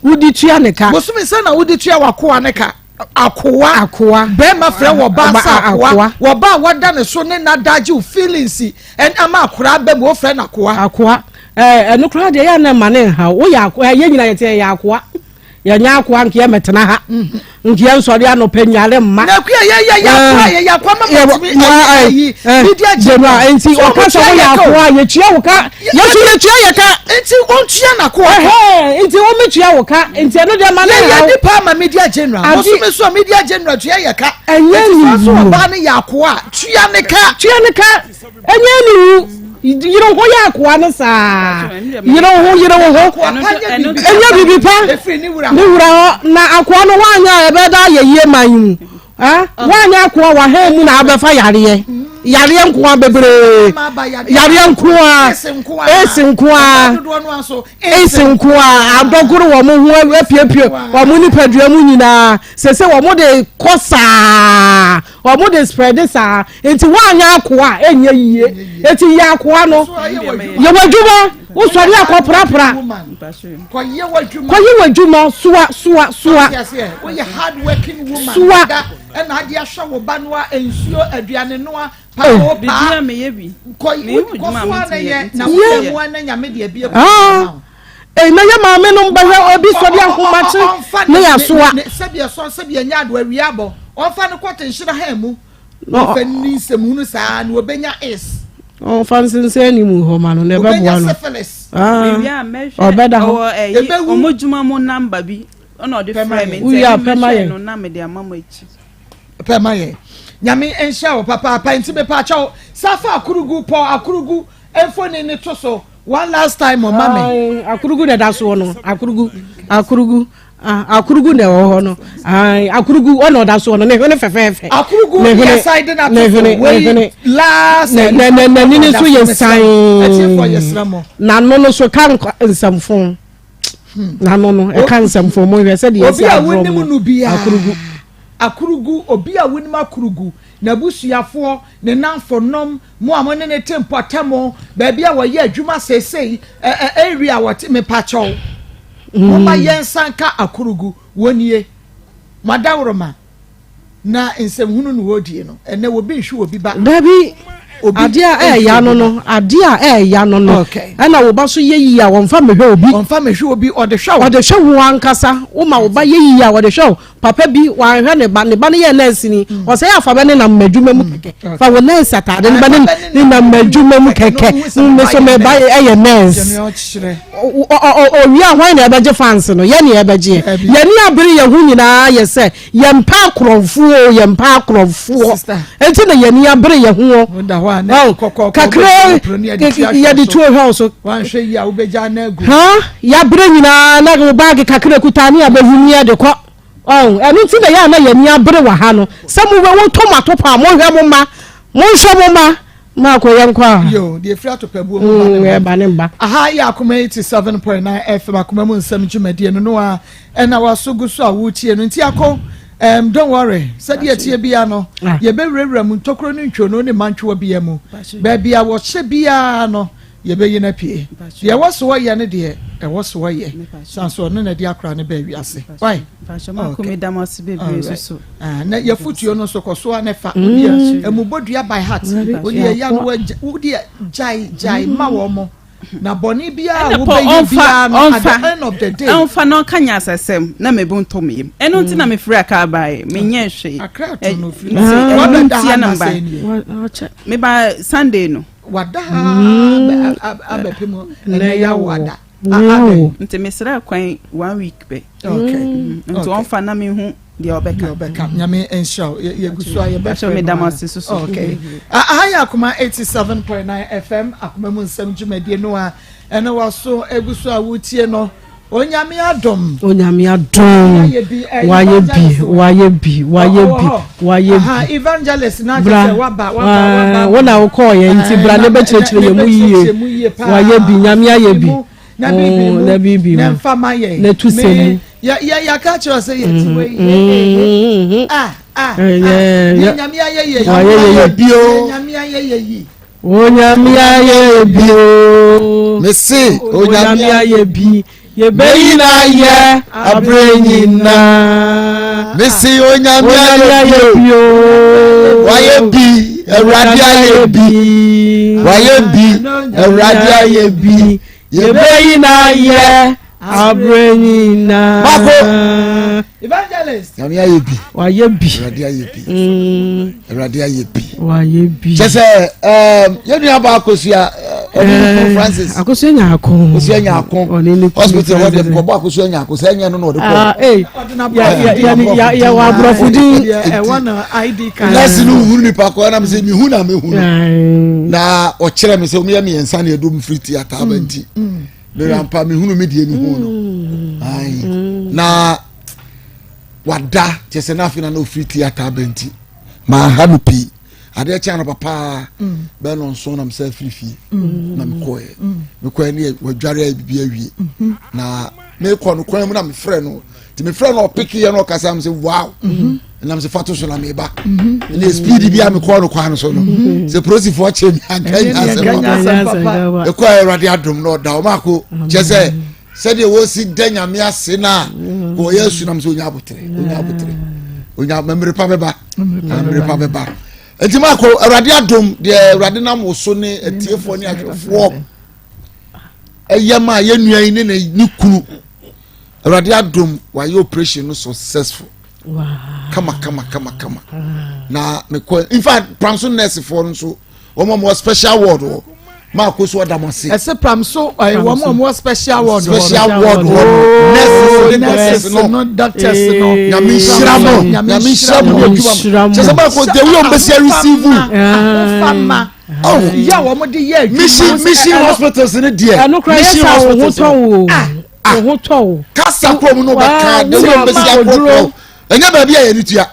Wode tua ne ka. Bosome sɛ na wode tua w'akoa ne ka. Akoa. Akoa. Bɛrima frɛ wɔ ba sɛ akoa. Wɔ ba a wɔda ne so ne n'adagye feelings ɛn ama akora aba mu wɔfrɛ no akoa. Akoa. Ɛno koraa deɛ yɛ a na ɛma ne nhaw. Woyɛ akoa, yɛn nyinaa yɛte yɛyɛ akoa. Yɛnyɛ akoa nka yɛmmɛtena ha. Nka yɛnsɔre anɔpa nnware mma. Na akua yɛ yɛ yɛ akoa yɛ yɛ akoa ma matumi ayi media general. Nti ɔka sɛ woyɛ akoa a yɛtua wo ka. Yɛso yɛtua yɛ ka. Nti ɔntua n'akoa ka. Nti wɔmmɛtua wo ka. Nti ɛno deɛ ma ne haw. Yɛyɛ nipa ama media general. Bosome so a media general tua yɛ ka. Ɛnyɛ ne wu. Nti sɛ ɔbaa no yɛ akoa a tua ne ka. Tua ne ka. Ɛnyɛ ne wu. Yere ho yɛ akoa no saa. Yere ho yere wo ho. Ɛnyɛ biribi pa. Ne wura hɔ na akoa no woanyɛ a ɛbɛda ayɛ yie man yi mu. Woanyɛ akoa wahɛn mu na abɛfa yareɛ. Yareɛ nkoa bebree. Yareɛ nkoa. Esi nkoa. Esi nkoa. Adɔgoro wɔn ho apiepie wɔn nipadua mu nyinaa. Sese wɔn de kɔ saa. Wɔn de spread saa nti woanyɛ akoa a ɛnyɛ yie eti yɛ akoa no yɛ w'adwuma wosɔre akɔ prapra kɔyɛ w'adwuma kɔyɛ w'adwuma soa soa soa woyɛ hard working woman soa ɛna ade ahwɛ wo ba noa nsuo aduane noa paa paa kɔ kɔ soa na yɛ na woyɛ mu ana nyame deɛ bi ah. Ei na yɛ maame nom bɛhwɛ obi sɔre ahomakye ne yasoa. Sɛbi ɛsɔn sɛbi ɛnyɛ ado awia abɔ ɔnfa no kɔte nhyira ha mu ɔnfa ni nsɛm hunu saa na ɔbɛnya is. Ɔnfa nsensɛn ne mu hɔ ma no na ɛbɛboa no. Ɔbɛnya syphilis. Ɔbɛda hɔ. Ɛbɛwu. Ɔmo dwuma mu namba bi ɔna ɔde frɛ me nti ɛna mɛhwɛ no na mede ama mo akyi. Pɛ ma yɛn. Nyame nhyira wo papaapa nti mepaakyɛw safa akurugu pɔ akurugu mfoni no to so one last time ɔma me. Akurugu na ɛda soɔ no akurugu akurugu akurugu na ɛwɔ hɔ no akurugu ɔna ɔda soɔ no ne hwene fɛfɛɛfɛ. Akurugu yɛ san de na to so wei last. Na na na n'ani no so yɛ san. Ɛtiɛfoɔ yɛ srɛ mo. N'ano no so ka nsɛmfo. N'ano no ɛka nsɛmfo mo hwɛ sɛdeɛ ɛsi agorɔ mu akurugu. Akurugu obi a wonim akurugu n'abusuafoɔ ne nnamfonom Mo a mo ne no te mpɔtam, baabi a wɔyɛ adwuma seesei, ɛ ɛ area a wɔte, mepakyɛw, momma yɛnsan nka Akurugu. Wɔnie. Mo adaworoma na nsɛmhunu na wɔredie no. Ɛnnɛ, obi nhwe obi ba. Dabi, Obi adeɛ a nhwe ɛɛya obi no ba. no, adeɛ a ɛɛya no no, Okay. ɛna wo ba so yɛ yie a, wɔmfa mmɛhwɛ obi. Ɔmfa mmɛhwɛ obi, ɔde hwɛ wo. Ɔde hwɛ wo ankasa. Woma wo ba yɛ yie a, ɔde hwɛ wo. Papa bi, wanhwɛ ne ba, ne ba no yɛ nɛɛseni, ɔsɛ yɛ afa bɛ ne nam m'adwuma mu kɛkɛ, fa wo nɛɛse ataade no bɛ ne ne nam m'adwuma mu kɛkɛ, me so me ba yɛ nɛɛse. Owie a hwan na ɛbɛgye fans no? Yɛ ne ɛbɛgyeɛ. Yɛne abere yɛn ho nyinaa yɛ sɛ yɛmpɛ akorɔmfoɔ o, yɛmpɛ akorɔmfoɔ. Enti na yɛne abere yɛn ho o. Kakra yɛde tuo hwɛ wo so. Yɛabrɛ nyinaa na wo baage kakra kuta ne abɛhu ne yɛde kɔ. Ɔn, ɛno nti na ɛyɛ a na yɛn ani abere wɔ ha no. Sɛ mo wɔ wotɔ mo atopa a, monhwɛ mo mma. Monhwɛ mo mma. Maako, yɛnkɔ a. Yo, deɛ ɛfiri atopabuo mu ba ne mma. Ɛba ne mma. Aha yɛ Akoma 87.9 FM Akoma mu nsɛm dwumadie no no a ɛna waso gu so a wotie no nti ako um, don't worry sɛdeɛ ɛteɛ bia no ah. yɛbɛwurawura mu ntokuro ne ntwono ne mantwoɔ bia mu baabi a wɔhyɛ biara no Yɛbɛyi no apue. Deɛ ɛwɔ so ɔyɛ no deɛ ɛwɔ so ɔyɛ. San so ɔno na ɛde akora no baa wiase. Why? Okay. Alright. Ah, na yɛfotuo no nso kɔ so a na fa. Wodeɛ ɛmubɔ dua by heart. Wodeɛ ya no wodeɛ gyae gyae ma wɔn mo. Na bɔne biara a wobɛyɛ biara no at the end of the day. Ɔnfa na ɔnka nyansasɛm na me bo ntɔ me yam. Ɛno nti na mefiri Accra baeɛ. Menyɛɛ hwee. Accra to no firi. Ɛno Wabɛda nti ha na na mbaeɛ. sɛ nie. Meba Sunday no. Wada ha abɛpem ɛnɛ yɛ awo ada. Adɛn? Nti mesrɛ kwan one week pɛ. Okay. Nti ɔmfa na mehu deɛ ɔbɛka. Deɛ ɔbɛka. Nyame nhyira wo. Yɛgu so a yɛbɛfrɛ no. Meda mo ase soso. Okay. Aha yɛ Akoma 87.9 FM Akoma mu nsɛm dwumadie no a ɛne waso egu so a wotie no. Onyame adom. Onyame adom. Wayɛ bi, wayɛ bi, wayɛ bi, wayɛ bi. Evangelist na kyerɛ sɛ waba, waba, waba. Wo na wokɔɔ yɛ nti bra ne bɛkyerɛkyerɛ yɛ mu yie. Wayɛ bi, Nyame ayɛ bi. Na biribi mu, na biribi mu. Na mfa ma yɛ. Na tu sɛ mu. Yɛ yɛ yɛaka kyerɛ sɛ yɛ ti wei. Mm-hmm. Ah ah ah. Yɛ Nyame ayɛ yɛ yi. Wayɛ yɛ bi o. Nyame ayɛ yɛ yi. Onyame ayɛ bi o. Mese Onyame ayɛ bi. Yɛbɛyi no ayɛ aberɛ nyinaa. Mese Onyame ayɛ bi o. Wayɛ bi, Awurade ayɛ bi. Wayɛ bi, Awurade ayɛ bi. Yɛbɛyi no ayɛ. Abrɛ nyinaa. Baako. Evangelist. Nyame ayɛ bi. Wayɛ bi. Awurade ayɛ bi. Awurade ayɛ bi. Wayɛ bi. Kyɛ sɛ ɛɛm yɛn nua ba akosua ɔne ne kunu Francis. Akosua Nyako. Akosua Nyako. Ɔne ne kunu Hospital hɔ deɛ nkɔbɔ Akosua Nyako sɛ ɛnyɛ no na ɔde kɔ. Ah ee. Yɛ yɛ yɛ yɛ wɔ aborɔfo din. Ɛwɔ na ID card. Nurse no hunu nipa kɔ ɛnam sɛ mihu na mehu no. Na ɔkyerɛ mi sɛ wɔn yɛ mmiɛnsa na ɛdum firi theatre aba nti. Mmerɛ ampa mehunu me deɛ mehu no. Ayi na wada kyɛ sɛ n'afei na na ofiri theatre aba nti maa ha no pii. Adeɛ kyɛn anɔpa paa mm. bɛɛ nɔ nson na mesɛ afiri fie mm. na mekɔɛ mm. mekɔɛ ne wadware ayɛ biribi awie mm-hmm. na mekɔ no kwan mu na mefrɛ no nti mefrɛ no ɔpekeɛ no ɔkasa m sɛ wow mm-hmm. nam sɛ fa to so na meba mm-hmm. ne speed bi a mekɔɔ no kwan no so no sɛ polisifoɔ kyɛ mi anka nya asɛm papa ɛkɔɛ awurade adom na ɔda ɔmaako kyɛ sɛ sɛdeɛ wɔsi da nyame ase no a wɔyɛ asu nam sɛ ɔnya abotere ɔnya abotere ɔnya mmere pa bɛba mmere pa bɛba nti maako awurade adom deɛ awurade nam wo so ne atiefoɔ ne ahwɛfoɔ ɛyɛ ma yɛ nua yi ne ne kunu awurade adom wayɛ operation no successful kama kama kama kama na mekɔ in fact pranso nurse foɔ no nso wɔn a wɔwɔ special ward wɔ maa ko so ɔda mo ase. ɛsɛ pram so ɛyɛ wɔn a wɔwɔ special ward hɔ special ward hɔ no nurses ne doctors no doctors no nyame nhyira mo nyame nhyira mo ne adwuma mo kyɛ sɛ maa ko de wiyɛ wɔn bɛsi receive. ahofama yɛ a wɔn de yɛ adwuma mission mission hospitals ne deɛ mission hospitals no ah wo ho tɔ wo kasa kurom no bɛka de wiyɛ wɔn bɛsi akorɔkorɔ ɛnyɛ baabi a yɛne tua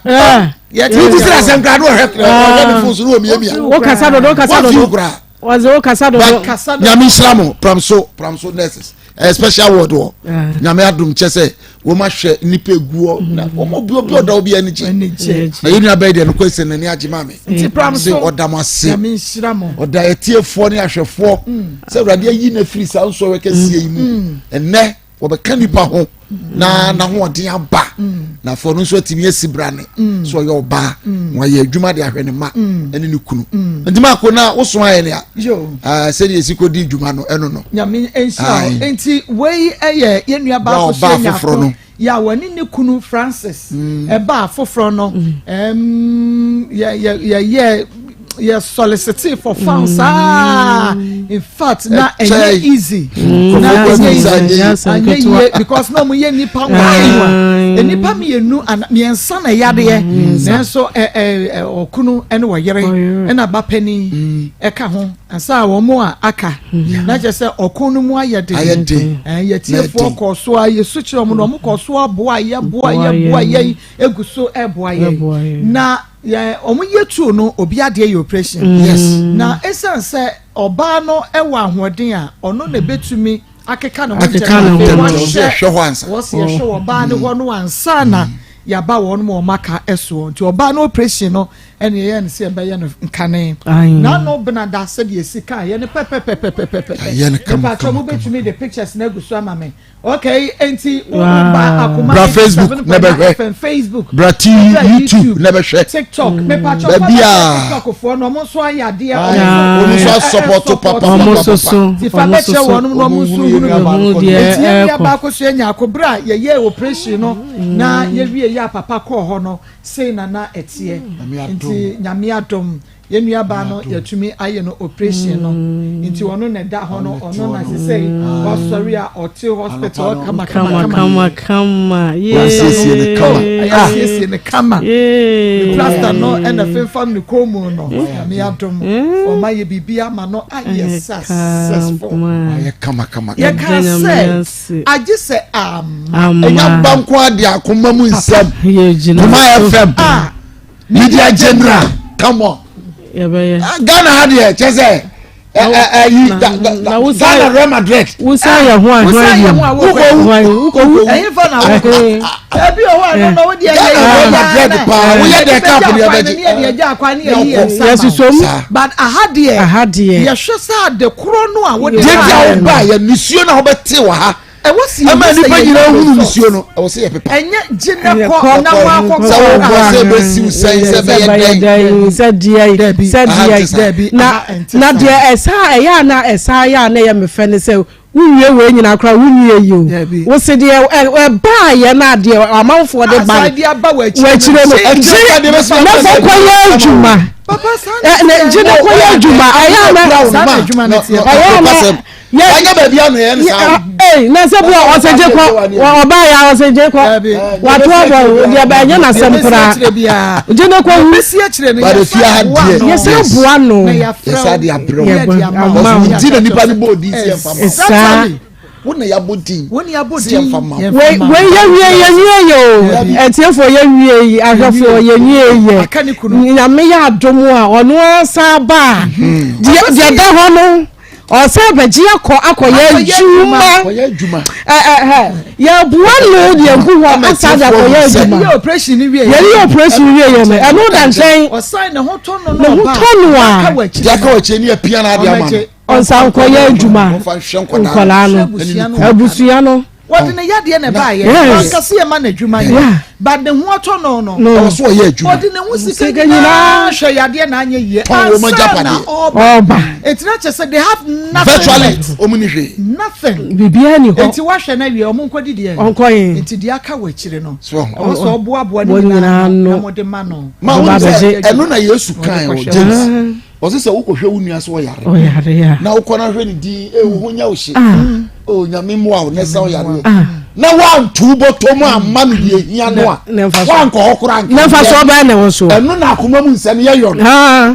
yɛte sɛ asɛm koraa ne ɔhwɛ ɔhwɛ ne fon so ne ɔmiamia wo kasa dodo wo kasa dodo koraa wɔdze wo kasa dodo nyame nhyira mo pram so pram so nurses eh, special ward wɔ nyame adom kyɛ sɛ wɔn ahwɛ nnipa eguɔ na wɔn obi obi ɔda obi ani gye na yɛn nua bɛyɛ deɛ no kɔ esi n'ani agye maa mi sɛ ɔda mo ase ɔda etiefoɔ ne ahwɛfoɔ sɛ awurade ayi na firi saa nsɔhwɛ kɛseɛ yi mu ɛnɛ. wɔbɛka nipa ho na n'ahoɔden aba na afei ɔno nso atumi asi brane mm. so ɔyɛ ɔbaa mm. na wayɛ adwuma de ahwɛ ne mma mm. ne ne kunu nti maako na woso ayɛ nea ah, sɛdeɛ ɛsi kɔdi dwuma no ɛno no nyame nhyira nti wei yɛ yɛn nua baako so foforɔ no yɛ a wɔne ne kunu Francis ɛbaa foforɔ no yɛyɛ yɛ solicit for funds saa in fact na ɛnyɛ easy na ɛnyɛ easy anyɛ yie because na wɔn yɛ nipa nwaa nipa mmienu mmiɛnsa na yadeɛ nanso ɛ ɛ ɔkunu ɛne ɔyere ɛna ba panin ɛka ho ansa wɔn a aka na kyerɛ sɛ ɔko no mu ayɛ den ayɛ den ɛɛ yɛtiefoɔ kɔɔ so a yɛsu kyerɛ wɔn na wɔn kɔɔ so aboa yɛ boa yɛ boa yɛ egu so ɛboa yɛ na. Yɛ wɔn yɛ tuo no obi adeɛ yɛ operation. Mm. Yes. Na esan sɛ ɔbaa no wɔ ahoɔden a ɔno na ebetumi akeka ne ho ntɛm afei wahyɛ hɔ ansa. Wɔsi ɛhwɛ wɔ ɔbaa no hɔ no ansa na yaba wɔn mu wɔn aka ɛsoɔ nti ɔbaa no operation no ɛna yɛyɛ no sɛ ɛbɛyɛ no nkane. N'ano benada sɛdeɛ esi kaa yɛ no pɛpɛpɛpɛpɛpɛ. Nipa atwa mo betumi de pictures na egu so ama mi. Okay, enti wo ba akoma bra Facebook na bɛhwɛ FM Facebook bra TV YouTube na bɛhwɛ TikTok mm. mepa kyɛw baabi a TikTok foɔ no ɔmo nso ayɛ adeɛ ɔmo nso asɔpɔto papa ɔmo nso so ti fa bɛkyerɛ wɔn no ɔmo nso hunu bi eti yɛn nua baako so yɛ nyaako bere a yɛyɛ operation no na yɛwie yɛ a papa kɔɔ hɔ no sei na na ɛteɛ nti nyame adom. Yɛn nua baa no yɛtumi ayɛ no operation no nti ɔno na ɛda hɔ no ɔno na sesei wasɔre a ɔte hospital hɔ kama kama kama kama kama yɛasiesie no kama yɛasiesie no kama ne plaster no ɛna femfam ne kɔn mu no nyame adom ɔma yɛ biribi ama no ayɛ successful ayɛ kama kama yɛka sɛ agye sɛ ama ɛnya ba nko ade akoma mu nsɛm kuma fm ah. Media general come on. Yɛbɛyɛ. Ghana ha deɛ kyɛ sɛ ɛyi Ghana Real Madrid. Wusa yɛ ho ahwan yi. Wukɔwu wukɔwu. Ɛyin fa na wokɔ. Ebi wɔ hɔ a no na wo deɛ yɛ yɛ. Ghana Real Madrid paa woyɛ deɛ cup deɛ bɛgye. Ne yɛ deɛ gya akwan ne yɛ yi yɛ nsa ma. Yɛsosom. But aha deɛ. Aha deɛ. Yɛhwɛ sɛ ade korɔ no a wode. Deɛ ti a wo ba yɛ nisuo na wobɛte wɔ ha. Ɛwɔ sɛ yɛhu Ɛma sɛ nnipa yɛnya nyinaa hunu results. nsuo no, ɛwɔ sɛ yɛpepa. Ɛnyɛ gye na kɔ na woakɔ Sɛ kɔ wobɔ sɛ ɛbɛsiw sɛn sɛ ɛbɛyɛ dɛn. Sɛ deɛ Dabi. sɛ Aha deɛ nte saa. Dabi, na aha ɛnte na saa. deɛ ɛsa ɛyɛ a na ɛsa yɛ a na ɛyɛ me fɛ ne sɛ. Wowie wei nyinaa koraa wonwie yi o. Wo se deɛ ɛbaa yɛ no adeɛ amanfoɔ de ba no w'akyire no gye na fa kɔyɛ adwuma. Gye na kɔyɛ adwuma ɛyɛ ana ɛyɛ ana wanyɛ baabi ano yɛ ne saa. Ee na sɛ bi a ɔsɛ gye kɔ ɔbaa yɛ ɔsɛ gye kɔ wato abɔ deɛ bɛ ɛnyɛ n'asɛm koraa gye ne kɔ wu. Bade fia ha deɛ yɛsɛ boa no yɛsɛ ade abrɛ wo ɔso nti na nipa no bɔ odin si yɛmfa ma saa wo na yɛabɔ din si yɛmfa ma wo wei wei yɛwie yɛwie yɛ o ɛtiɛfoɔ yɛwie yi ahwɛfoɔ yɛwie yɛ nyame yɛ adom a ɔno asa ba a deɛ deɛ da hɔ no Ɔsɛ bɛgye akɔ akɔyɛ adwuma. Yɛboa no deɛ ngu hɔ asa de akɔyɛ adwuma. Yɛyɛ operation wie yɛ. Yɛyɛ operation wie yɛ no ɛno da nkyɛn. Ɔsan ne ho tɔ no no ɔba. Ne ho tɔ no a. Deɛ aka wɔ akyire ne yɛ pia na ade ama no. Ɔnsan nkɔyɛ adwuma. Nkɔlaa no abusua no. Wɔde ne yadeɛ na ɛbaeɛ. Wanka sɛ yɛma no adwuma yɛ. But ne ho atɔ no no. Ɔwɔ so ɔyɛ adwuma. Ɔde ne ho sika nyinaa hwɛ yadeɛ na anyɛ yie. Ansa na ɔba. Eti na kyerɛ sɛ they have nothing. Virtually wɔn ni hwee. Nothing. Biribiara ni hɔ. Eti wahwɛ na wie wɔn nkɔ didi yɛ. Ɔnkɔ yɛn. Eti deɛ aka wɔ akyire no. Ɔwɔ sɛ ɔboaboa ne nyinaa ano na wɔde ma no. Ma wɔn sɛ ɛno na Yesu kan wɔ James. Ɔse sɛ wokɔhwɛ wo nua sɛ ɔyare ɔyare a na wokɔ no hwɛ ne din e wo ho nyɛ wo hye ah. o nyame mmoa wo na ɛsa ɔyare ah. na woanto bɔtɔ mu amma no deɛ hia no a woankɔ hɔ koraa nka mfa so ɔbɛn ne ho so ɛno na akoma mu nsɛm yɛyɔ no ah.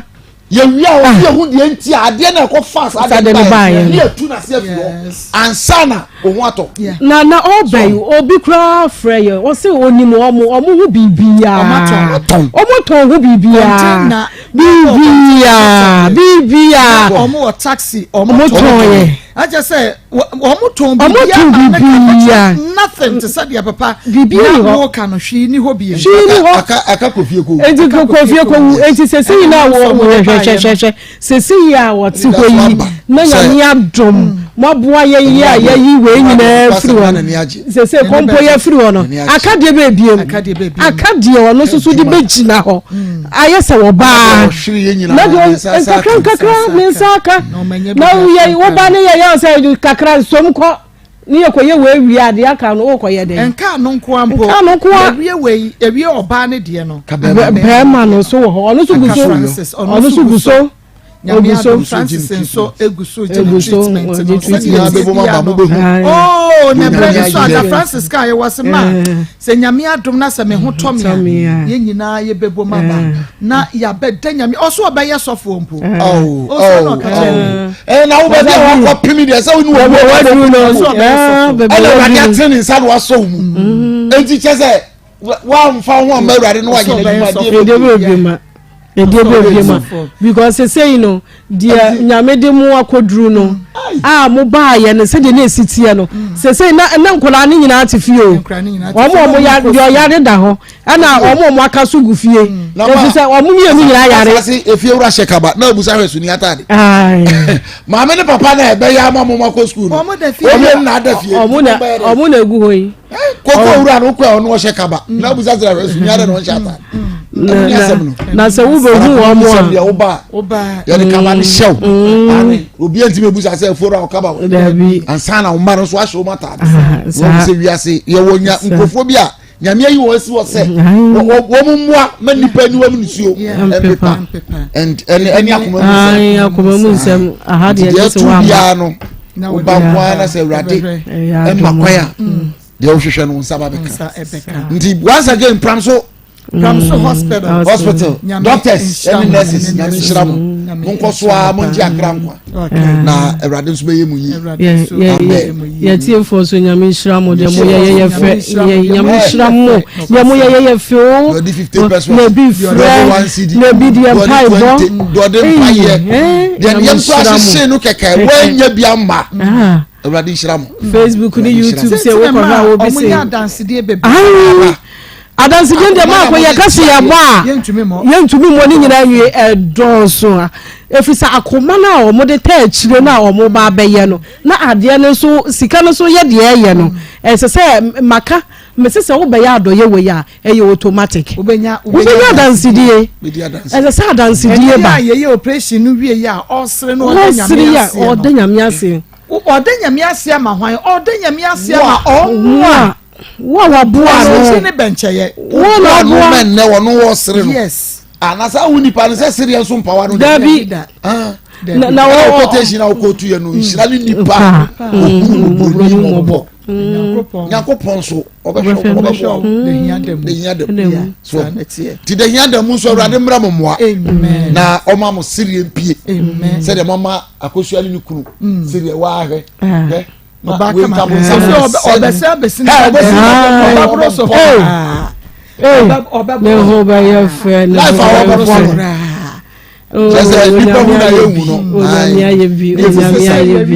yɛwie a ɔsi yɛhu deɛ nti a adeɛ na ɛkɔ fa saa adeɛ no baeɛ ne yɛtu n'ase afi hɔ ansa na wo ho atɔ. Na na ɔba yi obi koraa frɛ yɛ ɔsɛ onim ɔmo ɔmo ho biribiara ɔmo tɔn ho biribiara biribiara biribiara ɔmo wɔ taxi ɔmo tɔn yɛ akyɛ sɛ ɔmo tɔn biribiara nothing te sɛ deɛ papa biribiara ni hɔ na wɔka no hwee ni hɔ bi hwee ni hɔ aka aka kofie ko eti kofie ko wu eti sese yi na wɔ hwɛ hwɛ hwɛ hwɛ Sesei a wɔte hɔ yi na Nyame adom moaboa yɛn yi a yɛayi wei nyinaa afiri hɔ no, sesei kɔmpɔ yi afiri hɔ no, aka deɛ bɛɛ biem, aka deɛ ɔno nso so de bɛgyina hɔ ayɛ sɛ ɔbaa na deɛ nkakra nkakra ne nsa aka na yɛ woba ne yɛyɛ sɛ kakra nsom kɔ Ne yɛ kɔyɛ wei wie a deɛ aka no wokɔyɛ dɛn? Nkaa no nkoa mpo. Nkaa no nkoa. Yɛwie wei yɛwie ɔbaa ne deɛ no. Bɛrima no nso wɔ hɔ ɔno nso gu so ɔno nso gu so. Nyame adom Francis nso egu so gye ne treatment no sɛdeɛ ɛteɛ biara no. Oh na ɛbrɛ ne so ada Francis kaa yɛ wɔ se ma sɛ Nyame adom na sɛ me ho tɔ me a yɛn nyinaa yɛbɛbom aba na yɛabɛda Nyame ɔso ɔbɛyɛ sɔfoɔ mpo. Ɔsɛ na ɔka kyerɛ me. Ɛɛ na wo baabi a wakɔ pemi deɛ sɛ wo ne wɔn waduru no ɛna awurade atene ne nsa na wasɔ wo mu eti kyɛ sɛ wamfa ho amma awurade no wanyɛ n'adwuma deɛ bɛ bi ma ɛdeɛ bɛ bi ma because sesei no deɛ nyame de mo akɔduru no a mo baayɛ no sɛdeɛ ne ɛsi teɛ no sesei na na nkwadaa no nyinaa te fie o wɔn a wɔn ya deɛ ɔyare da hɔ ɛna wɔn a wɔn aka so gu fie efisɛ wɔn mmienu nyinaa yare. Asase efie wura hyɛ kaba na obusa hwɛ suni ataade. Maame ne papa na ɛbɛyɛ ama mo akɔ sukuu no. Wɔn na ada fie. Wɔn na wɔn na egu hɔ yi. Koko wura no kɔ a ɔno ɔhyɛ kaba na obusa sɛ hwɛ suni ada na ɔnhyɛ ataade. Na sɛ wobɛhu wɔn mu a. Yɛde kaba no hyɛ wo. Obi ntumi ebusa sɛ efuo wura ɔkaba wɔ. Ansa na ɔma no nso ahyɛ wɔn ataade. Wɔn sɛ wiase yɛwɔ nya nkurɔfoɔ bi a. Nyame ayi wɔn asi hɔ sɛ wɔn mmoa ma nnipa aniwa mu nisuo mpepa and ɛne ɛne akoma mu nsɛm akoma mu nsɛm aha deɛ deɛ ɛto biara no woba nko ara na sɛ awurade ɛma kwan a deɛ wohwehwɛ no wo nsa ba bɛka nti once again pram so pram so hospital hospital doctors ɛne nurses nyame nhyira mo monkɔ so ara mongye akra nkwa na awurade nso bɛyɛ mu yie yɛtiefoɔ so nyame nhyira mo deɛ moyɛ yɛyɛ fɛ nyame nhyira mo deɛ moyɛ yɛyɛ fɛ o na ebi frɛ na ebi deɛ mpaebɔ deɛ mpayɛ deɛ yɛm so ahyehye no kɛkɛ wɔanya bi ama awurade nhyira mo facebook ne youtube sɛ wokɔhwɛ a wɔbi sɛ adansedie bebree Adansedie deɛ maako yɛka se yɛbɔ a yɛntumi mmɔ ne nyinaa nwie ɛdɔɔso a ɛfiri sɛ akoma no a wɔde taa akyire no a wɔn ba abɛyɛ no na adeɛ no nso sika no nso yɛ deɛ ɛyɛ no ɛsɛ sɛ maka mese sɛ wobɛyɛ adɔyɛ wei a ɛyɛ automatic wobɛnya adansedie ɛsɛ sɛ adansedie ba yɛyɛ operation no wie yɛ a ɔsere no ɔda nyame ase. Ɔda Nyame ase ama hwan? Ɔda Nyame ase ama ɔno a. Wo a waboa no. Asase ne bɛnkyɛyɛ. Wo na waboa. No mɛ nnɛ wɔn wɔ sere no. Yes. Anasa wo nipa no sɛ sereɛ nso mpawa no. Dabi. Na na wɔ quotation a wokɔ tu yɛ no nhyira ne nipa ohunu buroni mɔbɔ. Nyankopɔn nso ɔbɛhwɛ ɔbɛhwɛ wo dehia dɛm so ti dehia dɛm nso awurade mmra mo mmoa na ɔma mo sereɛ mpie sɛdeɛ mama akosua ne ne kunu sereɛ waahwɛ hwɛ ɔbaa kama ɔbɛsɛ abɛsi na ɔbɛboro so paa ne ho bɛyɛ fɛ ne ho bɛyɛ fɛ kyɛ sɛ nipa hu na yɛ hu no onyame ayɛ bi onyame ayɛ bi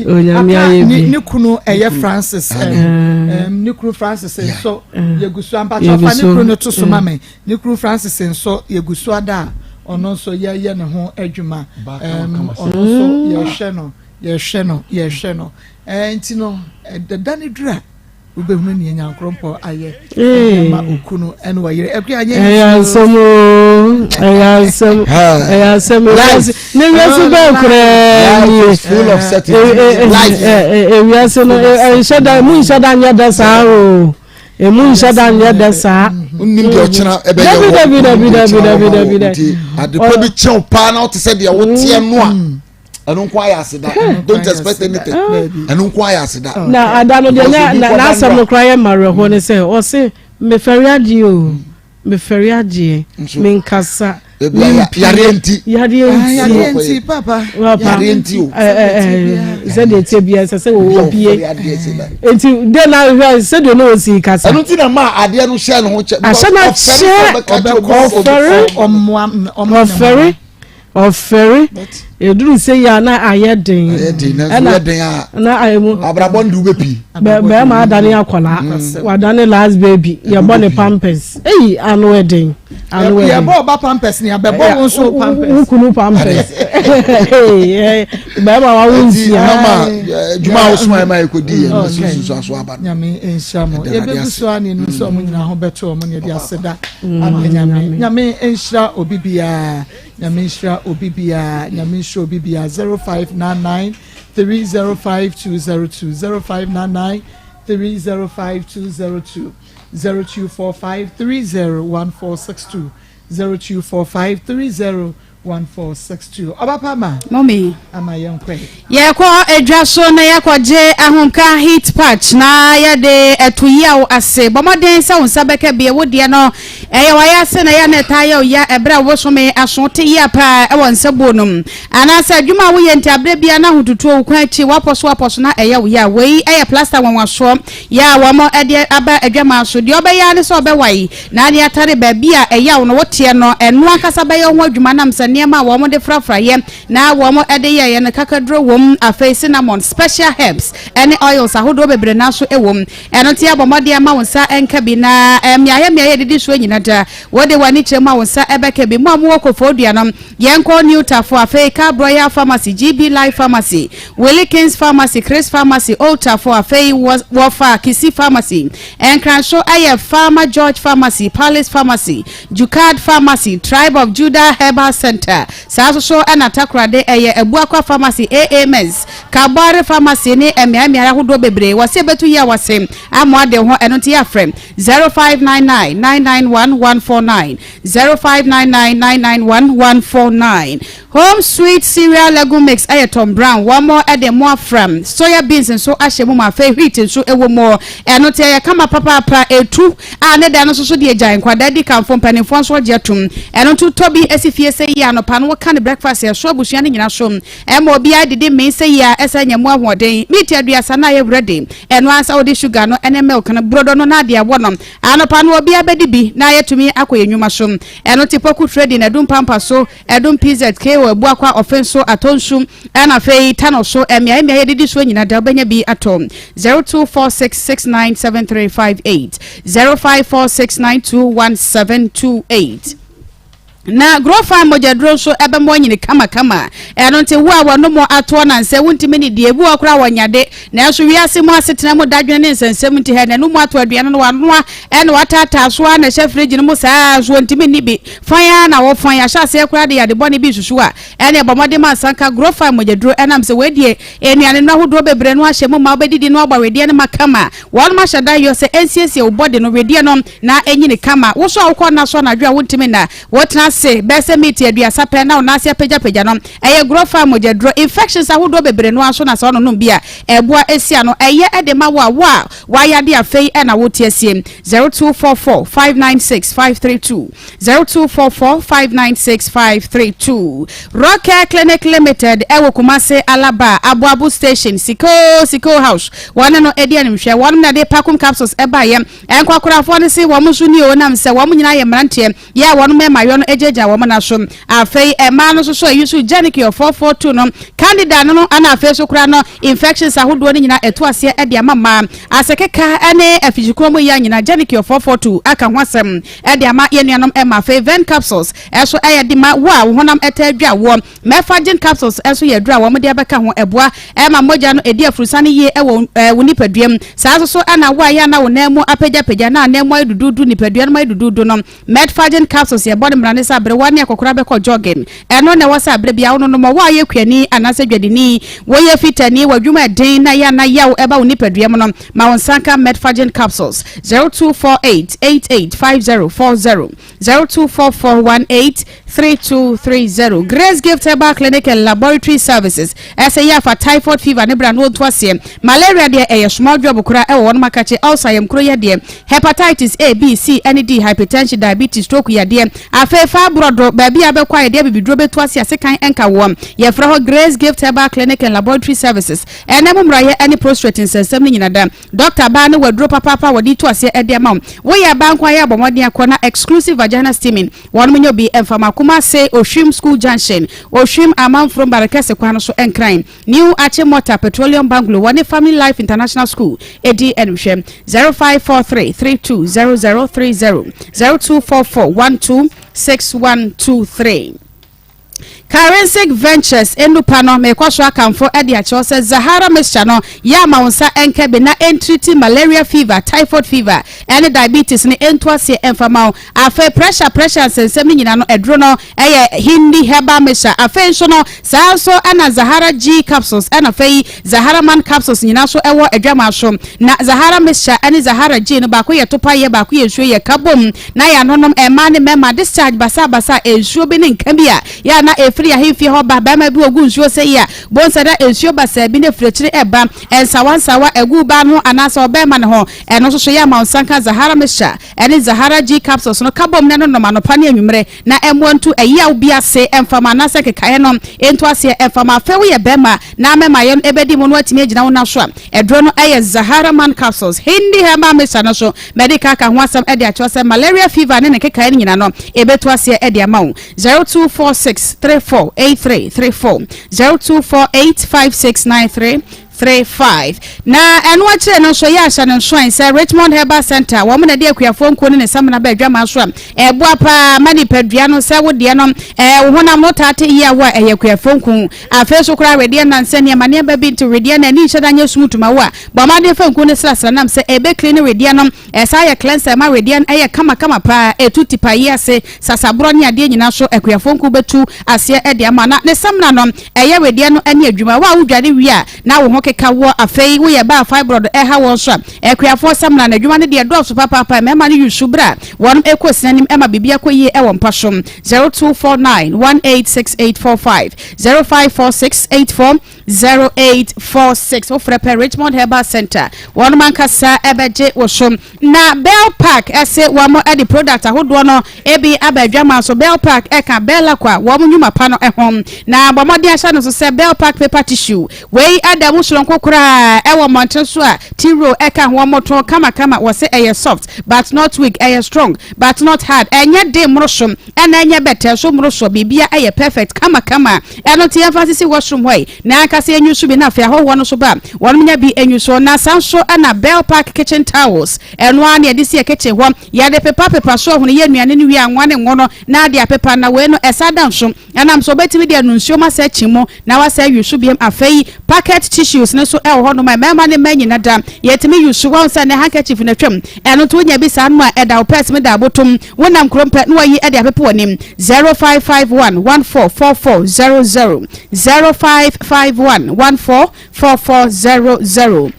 onyame ayɛ bi ne kunu ɛyɛ Francis ne kunu Francis nso yɛgu so ampakyɛ ɔfa ne kunu no to so ma me ne kunu Francis nso yɛgu so ada a ɔno nso yɛyɛ ne ho adwuma ɔno nso yɛhwɛ no Yɛhwɛ no, yɛhwɛ no. Ɛɛ nti no, ɛda no duru a, wobɛhunu nea Nyankoropɔn ayɛ ɛde ama okunu ɛne ɔyere. Ɛkua nyɛ ɛyɛ asɛm oo, ɛyɛ asɛm, ɛyɛ asɛm. Ewiase ne wiase bɛn koraa nie. Full of certainty. Life. Ewiase no ɛnhyɛ da, emu nhyɛ da nyɛ dɛ saa o. Emu nhyɛ da nyɛ dɛ saa. Wonim deɛ ɔkyena ɛbɛyɛ wɔ. Dabi dabi dabi dabi dabi dabi. Nti adepa bi kyɛw paa na wote sɛ deɛ woteɛ no a. ɛno nko ayɛ aseda don't expect anything ɛno nko ayɛ aseda. na ada no deɛ na n'asɛm no koraa yɛ mmawerɛhoɔ ne sɛ ɔse mefɛre adeɛ o mefɛre adeɛ menkasa yareɛ nti yareɛ nti yareɛ nti papa yareɛ nti o sɛdeɛ ɛteɛ biara ɛsɛ sɛ wɔwɔ bie nti dɛ na hwɛ sɛdeɛ ne ɔsi kasa ɛno nti na ma adeɛ no hyɛ ne ho kyɛ ahyɛ no akyɛ ɔfɛre ɔfɛre Ɔfɛre, ɛduru sei a na ayɛ den. Ayɛ den nanso yɛ den a. Na ayɛ mu. Abrabɔ no de wobɛpie. Bɛrima adane akwadaa, mm. wadane last baby, yɛbɔ ne pampers. Eyi ano ɛden. Ano ɛden. Yɛbɔ ɔba pampers ni abɛbɔ wo nso pampers. Wo kunu pampers. Bɛrima wa wo nsia. Mama adwuma a wosoma yɛ ma yɛkɔdi yɛ no so aso aba no. Nyame nhyira mo. Yɛbɛgu so a ne no nso ɔmo nyinaa ho bɛto ɔmo ne yɛde aseda ama Nyame. Nyame nhyira obi biara. Nyame nhyira obi biara Nyame nhyira obi biara 0599 305202 0599 305202 0245 301462 0245 301462 Ɔbapa ma Mummy. Ama yɛn kɔ yi. Yɛkɔ edwa so na yɛkɔgye ahomka heat patch na yɛde ɛto yaw ase. Bɔ mmɔden sɛ wo nsa bɛka bi. Wo deɛ no Ɛyɛ w'ayase na ɛyɛ a na ɛtaa yɛ wo ya ɛberɛ a wobosome aso, wote yea paa wɔ nsabuo no mu, anaasɛ adwuma a woyɛ nti aberɛ biara na ahotutuo wo kɔn akyi, woapɔ so apɔ so na ɛyɛ wo ya. Wei yɛ plasta nwanwasoɔ yɛ a wɔde aba adwaman so. Deɛ wobɛyɛ ara ne sɛ wobɛwae na ade atare baabi a ɛyaw no woteɛ no, ɛno ankasa bɛyɛ wo ho adwuma nam sɛ nneɛma a wɔde frafraeɛ na wɔde yɛeɛ no kakaduro wom, afei cinnamon, special herbs ne oils ahodoɔ bebree no ara nso wom. Ɛno nti bɔ mmɔden ma wo nsa nka bi, na mmeaeɛ mmeaeɛ a ɛdidi soɔ nyina da, wode w'ani kyerɛ mu a wo nsa bɛka bi. Mo a mowɔ Koforidua no, yɛnkɔ New Tafo, afei Cab Royal Pharmacy, GB Life Pharmacy, Willie Kings Pharmacy, Chris Pharmacy, Old Tafo, afei wɔfa Kisi Pharmacy. Nkranso yɛ Farmer George Pharmacy, Palace Pharmacy, Jukad Pharmacy, Tribe of Judah Herbal Center, saa nso so na Takoradi ɛyɛ Abuakwa Pharmacy, AA Mens, Kabware Pharmacy ne mmeae mmeae ahodoɔ bebree. Wɔse ɛbɛtu yi a wɔse amoa de ho, ɛno nti yɛafrɛ 0599 991 149, 0599 991 149. Home Sweet Cereal Legume Mix ɛyɛ Tom Brown, wɔn de mmoa fra, soya beans nso ahyɛ mu ma afei wheat nso wɔ mu. Ɛno nti ɛyɛ kama papaapa, ɛtu a ne da no nso so deɛ gyae, nkwadaa di kamfo, mpanimfoɔ nso gye atom. Ɛno nti wotɔ bi si fie sɛ yie anɔpa no woka no breakfast ɛso abusua no nyina so. Ɛma obiara didi mee sɛ yie a ɛsɛ nya mu ahoɔden. Meat aduasa no ayɛ ready. Ɛno ara sɛ wode sugar no ne milk no, brodo no na adeɛ awɔ no. Anɔpa no obiara bɛdi bi na yɛatumi akɔ yɛn nnwuma so. Ɛno nti Poku Trading, Adum Pampa so, Adum PZ, KO, Abuakwa, Ɔfenso, Atonsu, ɛna afei Tano so, mmeae mmeae a yɛdidi soɔ nyina da wobɛnya bi atɔ. 0246697358, 0546921728. Na Grofan mogyaduro nso bɛma woanyini kamakama. Ɛno nti, wo a wɔnom atoɔ nansɛ wontumi nnidie, ebi wɔ hɔ koraa a wɔnya de, nanso wiase mu asetena mu dadwene ne nsɛnsɛm nti, hɛ, n'anum ato aduane no wanoa na wataataa so ara na ɛhyɛ fridge no mu saa ara nso ɔntumi nni bi. Fan ara na wɔfan, ahyɛ aseɛ koraa de yade bɔne bi resusu a, ɛneɛ bɔ mmɔden ma nsa nka Grofan mogyaduro ɛnam sɛ wei deɛ nnuane nnuro ahodoɔ bebree no ahyɛ mu ma wobɛdidi no abɔ wedeɛ no ma kama. Wɔnom ahyɛ da yɔ sɛ ɛnsiesie wo body no wedeɛ no na ɛnyini kama. Wo nso a wokɔ nna so anadwo a wontumi nna, wotena ase bɛyɛ sɛ miniti aduasa pɛ na wo nan ase apagyapagya no, ɛyɛ gorɔ fa mogyaduro. Infections ahodoɔ bebree no ara nso na sɛ wononom bi a, ɛboa si ano. Ɛyɛ de ma wo a wo a woayade afei na wote asie. 0244 596 532 0244 596 532 Rock Care Clinic Limited ɛwɔ Kumasi Alaba Aboabo Station Sikoo Sikoo House wɔne no ɛdi animhwɛ. Wɔnom na ɛde Pakum Capsules ɛbaeɛ. Nkwakorafoɔ no se wɔn nso ni o nam sɛ wɔn nyinaa yɛ mmeranteɛ yɛ a wɔn mmarima no gyinagyina wɔn nan so. Afei mmaa no nso so a use Genic 442 no, Candida no no ana afei nso koraa no infections ahodoɔ no nyinaa ɛto aseɛ de ama mmaa. Asekeka ne afikyikuro mu yea nyinaa Genic 442 aka ho asɛm de ama yɛn nuanom mmaa. Afei Ven capsules nso ɛyɛ de ma wo a wo honam taa dwa woɔ. Mefagin capsules nso yɛ aduru a wɔde abɛka ho. Ɛboa ma mogya no di afurusane yie wɔ wo nipadua mu. Saa nso so na wo a ɛyɛ a na wo nan mu apagyapagya na anan mu ayɛ duduudu, nipadua no mu ayɛ duduudu no, Metfagin capsules yɛ bɔne mmara ne sɛ aberewa ne akɔkora bɛkɔ jogging. Ɛno na ɛwɔ sɛ aberɛ biara wononom. Wo a woyɛ kuani anaasɛ dwadini, woyɛ fitani, w'adwuma yɛ den na ɛyɛ a na yaw ba wo nipadua mu no, ma wo nsa nka Metfagin capsules. 0248 88 5040. 0244183230 Grace Gift Herbal Clinic and Laboratory Services ɛsɛ yɛ afa typhoid fever ne bra no wɔntu aseɛ. Malaria deɛ ɛyɛ small job koraa ɛwɔ wɔnom akakye, ulcer yamkuro yadeɛ, hepatitis A, B, C ɛne D, hypertension, diabetes, stroke yadeɛ. Afei fibroid baabi a bɛkɔ a yɛde abibiduro bɛtu ase a sekan ɛnka woɔ. Yɛfrɛ hɔ Grace Gift Herbal Clinic and Laboratory Services. Ɛnɛ mo mmrayɛ ɛne prostrate nsɛnsɛm no nyina da. Doctor baa ne waduro papaapa a wɔde tu aseɛ de ama wo. Woyɛ baa nko a yɛ a bɔ mmɔden akɔ na exclusive vagina steaming wɔnom nyɛ obi mfa ma. Kumase Ohwim school junction, Ohwim Amanfrom Barekɛse kwan no so Nkran, New Achimota Petroleum Bungalow wɔne Family Life International School di animhwɛ. 0543 32 0030 0244 12 6123. Karensic Ventures nnupa no, merekɔ so akamfo de akyerɛ wo sɛ Zahara mixture no yɛ ama wo nsa nka bi na ɛntriti malaria fever, typhoid fever ne diabetes no ɛntu aseɛ ɛmfa ma wo. Afei pressure pressure nsɛnsɛm no nyinaa no aduro no yɛ Hindi herbal mixture. Afei nso no saa nso na Zahara G capsules ɛna afei Zahara Man capsules nyinaa nso wɔ adwamaa so. Na Zahara mixture ne Zahara G no baako yɛ topa yɛ baako yɛ nsuo yɛ ka bom na yɛanonom mmaa ne mmarima discharge basabasa nsuo bi ne nka bi a yɛ a na ɛfiri ahemfie hɔ ba barima bi ɔgu nsuo sɛ yi a bonsa na nsuo basaa bi na ɛfiri akyire ɛba nsawa nsawa ɛgu baa no ho anaasɛ ɔbarima no ho ɛno nso so yɛ ama wo nsa nka Zahara mixture ne Zahara G capsules no ka bom na ɛnonom anɔpa ne anwummere na ɛmmoa ntu ɛyaw bi ase mfa ma anaasɛ nkekaeɛ no ntu aseɛ mfa ma. Afei woyɛ barima na mɛmayɛ no ɛbɛdi mu na woatumi agyina wo nan so a, aduro no yɛ Zahara Man Capsules. Hindi Herbal Mixture no nso, madi kan aka ho asɛm de akyerɛ wo sɛ malaria fever ne ne nkekaeɛ no nyinaa no, ɛbɛtu aseɛ de ama wo. 0246 34 83 34, 0248 5693 35. Na ɛno akyire no nso, yɛ ahyɛ no nsoɛn sɛ Richmond Herbal Centre, wɔn na ɛde akuafoɔ nkuo ne ne samina ba adwaman so a ɛboa paa ma nipadua no sɛ wo deɛ no ɛɛ wo honam no taa te yie a wo a ɛyɛ akuafoɔ nku. Afei nso koraa wedeɛ nansa nneɛma nneɛma bi nti wedeɛ no ani nhyɛ da nyɛ smooth ma wo a, bɔ mmɔden fa nku no srasra nam sɛ ɛbɛ clean wedeɛ no. Ɛsan yɛ cleanser ɛma wedeɛ no ɛyɛ kama kama paa, ɛtu tipaeɛ ase, sasaborɔ ne adeɛ nyinaa so akuafoɔ nku bɛtu aseɛ de ama. Na ne samina no ɛyɛ wedeɛ no ne adwuma. Wo a wodware wie a na wo ho keka woɔ, afei woyɛ baa a fibroid ɛha woɔ nso a, akuafoɔ samina no adwuma no deɛ ɛdɔɔso papaapa. Mmarima no use berɛ a wɔnom ɛkɔ sini anim ɛma biribi akɔ yie ɛwɔ mpa so. 0249 186845, 0546 84 0846 wofrɛ pɛ Richmond Herbal Center wɔnom ankasa ɛbɛgye wo so. Na Bell Park ɛse wɔn ɛde product ahodoɔ no ebi aba adwaman so. Bell Park ɛka Bell Aqua wɔn nnwuma pa no ɛho. Na bɔ mmɔden ahyɛ no so sɛ Bell Park paper tissue wei ɛda mu soronko koraa ɛwɔ mmɔnten so a tea roll ɛka ho wɔn tɔn kamakama. Wɔse ɛyɛ soft but not weak, ɛyɛ strong but not hard, ɛnyɛ den mmoroso ɛna ɛnyɛ bɛtɛɛ so mmoroso, biribia ɛyɛ perfect kamakama. Ɛno nti yɛmfa nsisi washroom hɔ yi na ankasa. ankasa yɛnyu so bi na afei ahɔhoɔ no nso ba a, wɔnom nya bi nyu so. Na saa nso na Bell Park Kitchen Towels, ɛno ara na yɛde si yɛ kitchen hɔ, yɛde pepa pepa so ahunu yɛ nnuane no wie a, anwa ne ngo no na ade apepa. Na wei no ɛsa da nso, ɛnam sɛ wobɛtumi de anu nsuo mu asɛ akyi mu na wasɛ ayi so biom. Afei pocket tissues no nso ɛwɔ hɔ nom a mmarima ne mmaa nyina da yɛtumi yi so. Wahu sɛ ne handkerchief no atwam, ɛno nti wonya bi saa no a ɛda wo purse mu da abotom, wonam kurom pɛ na wayi de apepa w'anim. 0551 144400, 0551 144400.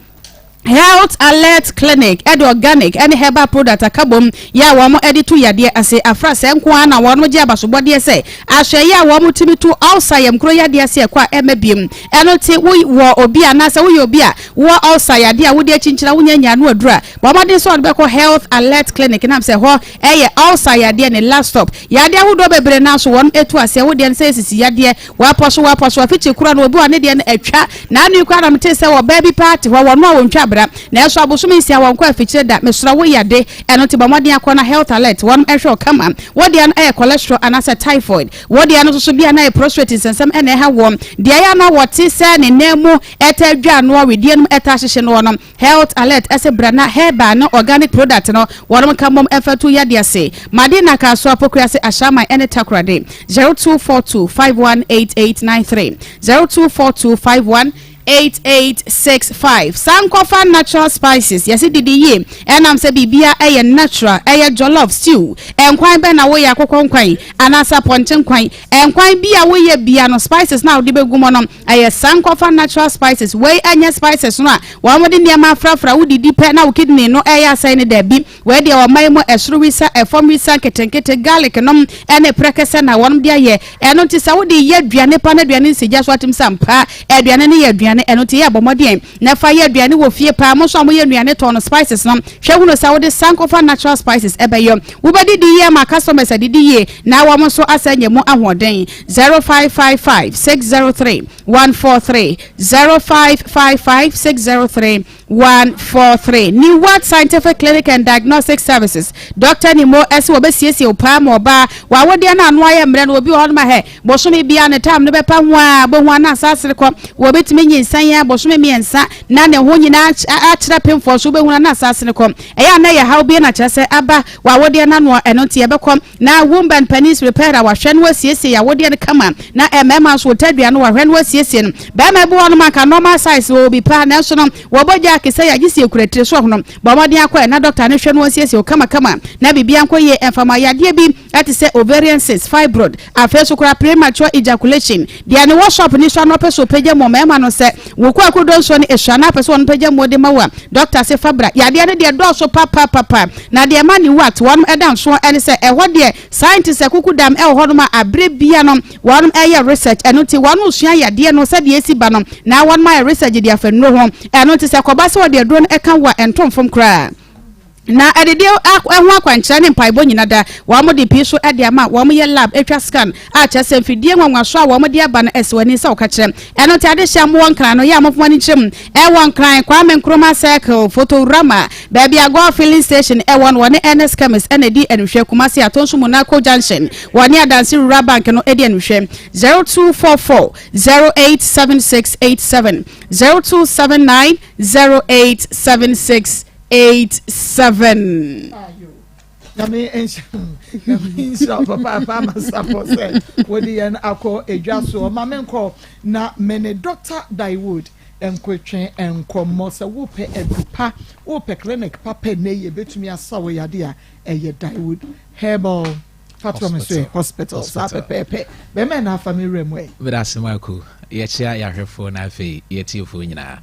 Health Alert Clinic de organic ne herbal product aka bom yɛ a wɔn de tu yadeɛ ase. Afra sɛɛ nko ara na wɔn gye abasobɔdeɛ sɛ ahwɛyɛ a wɔn tumi tu ulcer yamkuro yadeɛ ase ɛkɔ a ɛmma biem. Ɛno nti wo wɔ obi anaasɛ woyɛ obi a wowɔ ulcer yadeɛ a wode akyinkyini a wonya nyaa ano aduru a, bɔ mmɔden sɛ wɔde bɛkɔ Health Alert Clinic nam sɛ hɔ ɛyɛ ulcer yadeɛ ne last stop. Yadeɛ ahodoɔ bebree naa nso wɔn tu aseɛ. Wo deɛ no sɛ yɛ sisi yadeɛ, Wɔapɔ so, wɔapɔ so, afikyi koro no, obi wɔ ne deɛ no atwa. N'ano yi koraa na metee sɛ ɔbaa bi paa te hɔ, wɔno a wɔntwa abira. Nanso abosome nsia wɔnkɔ afikyire da. Mesrɛ wo yɛ de, ɛno nti bɔ mmɔden akɔ na Health Alert wɔnom nhwɛ wo kama. Wo deɛ no ɛyɛ cholesterol anaasɛ typhoid. Wo deɛ no nso so bia na ɛyɛ prostrate nsɛnsɛm na ɛha woɔ. Deɛ ɛyɛ a na wɔte sɛ ne nan mu ɛtaa dwa noɔ, wedeɛ no mu ɛtaa hyehye noɔ no, Health alert ɛse bra na herbal ne organic product no wɔnom nka mmom ɛmfa ntu yadeɛ ase. Madina Kasoa Pokuase Ashaiman ɛne Takoradi 0242 518893 0242 518865 Sankɔfa natural spices yɛse didi yie ɛnam sɛ biribia ɛyɛ natural ɛyɛ jollof stew nkwan bɛn na woyɛ akokɔ nkwan anaasɛ apɔnkye nkwan nkwan bi a woyɛ bia no spices na wode bɛgu mu no Ɛyɛ sankɔfa natural spices. Wei ɛnyɛ spices no a wɔn de nneɛma afrafra wo didi pɛ na wo kidney no ɛyɛ asɛe no daabi. Wei deɛ ɔman mu ɛsoro wisa, ɛfam wisa nketenkete, garlic nom ɛne prɛkɛsɛ na wɔn de ayɛ. Ɛno nti sɛ wode yɛ aduane pa na aduane no si gya so atim sɛ ampa aduane no yɛ aduane. Ɛno nti yɛ bɔ mmɔden na fa yɛ aduane wɔ fie paa. Mo nso a moyɛ nnuane tɔn no spices no hwɛ hunu sɛ wode sankɔfa natural spices ɛbɛyɔ. Wobɛdidi yie ama customers adidi yie na wɔn nso asan anya mu ahoɔden. 0555 603 143 0555 603 143 New World Scientific Clinic and Diagnostic Services Dr. Nimo ɛsɛ wɔbɛsiesie wo paa ma ɔbaa w'awodeɛ no ano ayɛ mmerɛ no obi wɔ hɔ nom ahɛ bosome biara ne tam no bɛpa ho a bɛhu ana asaasere kɔ wɔbɛtumi nyinsɛn a bosome mmiɛnsa na ne ho nyinaa akyerɛ pemfoɔ so wobɛhu ana asaasere kɔ ɛyɛ a na ɛyɛ haw bi na kyerɛ sɛ aba w'awodeɛ no ano ɛno nti yɛbɛkɔ Na womb and penis repair a wahwɛ no asiesie yawodeɛ no kama na mmarima nso wotadua no wahwɛ no asiesie no. Barima bi wɔ hɔnom anka normal size wɔ bi paa nanso no wɔbɔ gya akesɛ yɛ agye si ekura tiri so ɔhono. Bɔ mmɔden akɔ ɛ na doctor no hwɛ no ɔnsiesie wo kama kama na biribiara nkɔ yie ɛmfa ma yadeɛ bi ɛte sɛ ovarian cyst, fibroid, afei nso koraa premature ejaculation. Deɛ ne wɔ shop ni so ano ɔpɛ sɛ ɔpagya mu mmarima no sɛ wo kɔ akodo nsuo no esua na apɛ sɛ wɔn pagya mu de ma wo a doctor se fa bra. Yadeɛ no deɛ dɔɔso papapapa. Na deɛ ɛma New Wat wɔnom ɛda nsoɔ ɛne sɛ ɛhɔ deɛ scientists akuku dam ɛwɔ hɔnom a aberɛ bia no wɔnom ɛyɛ research ɛno nti wɔnom resua yadeɛ no sɛdeɛ ɛsi ba no na wɔnom ayɛ research de afa nnuro ho ɛno nti sɛ kɔba sɛ wɔde aduro no ɛka wo a ɛnto mfom koraa. Na adidie ho akwankyerɛ ne mpaebɔ nyina da wɔn de pii so de ama wɔn yɛ lab atwa scan a kyerɛ sɛ mfidie nwanwasoɔ a wɔn de aba no ɛsɛ w'ani sɛ woka kyerɛ ɛno nti adehyeɛ mowɔ nkran no yɛ a momfa mo ani nkyerɛ mu ɛwɔ Nkran Kwame Nkrumah Circle Fotorama baabi a Goil Filling Station ɛwɔ no wɔne Ernest Chemist ɛna ɛdi animhwɛ Kumasi Atonso Monaco Junction wɔne Adansi Rural Bank no ɛdi animhwɛ 0244 087687 0279 0876 87. Nyame nhyira wo papaapa ama sapɔ sɛ wode yɛn akɔ edwa soɔ. Ma menkɔ na me ne Dr. Daiwood nkotwe nkɔmmɔ. Sɛ wopɛ adu pa, wopɛ clinic papa nnɛ yi ebetumi asa wo yade a, ɛyɛ Daiwood Herbal Fa toa me so ɛ, hospital. Saa pɛpɛɛpɛ. Bɛrima na afa me wura mu ɛ. Meda ase Marco. Yɛkyea yɛahwɛfoɔ na afei yɛtiefoɔ nyinaa.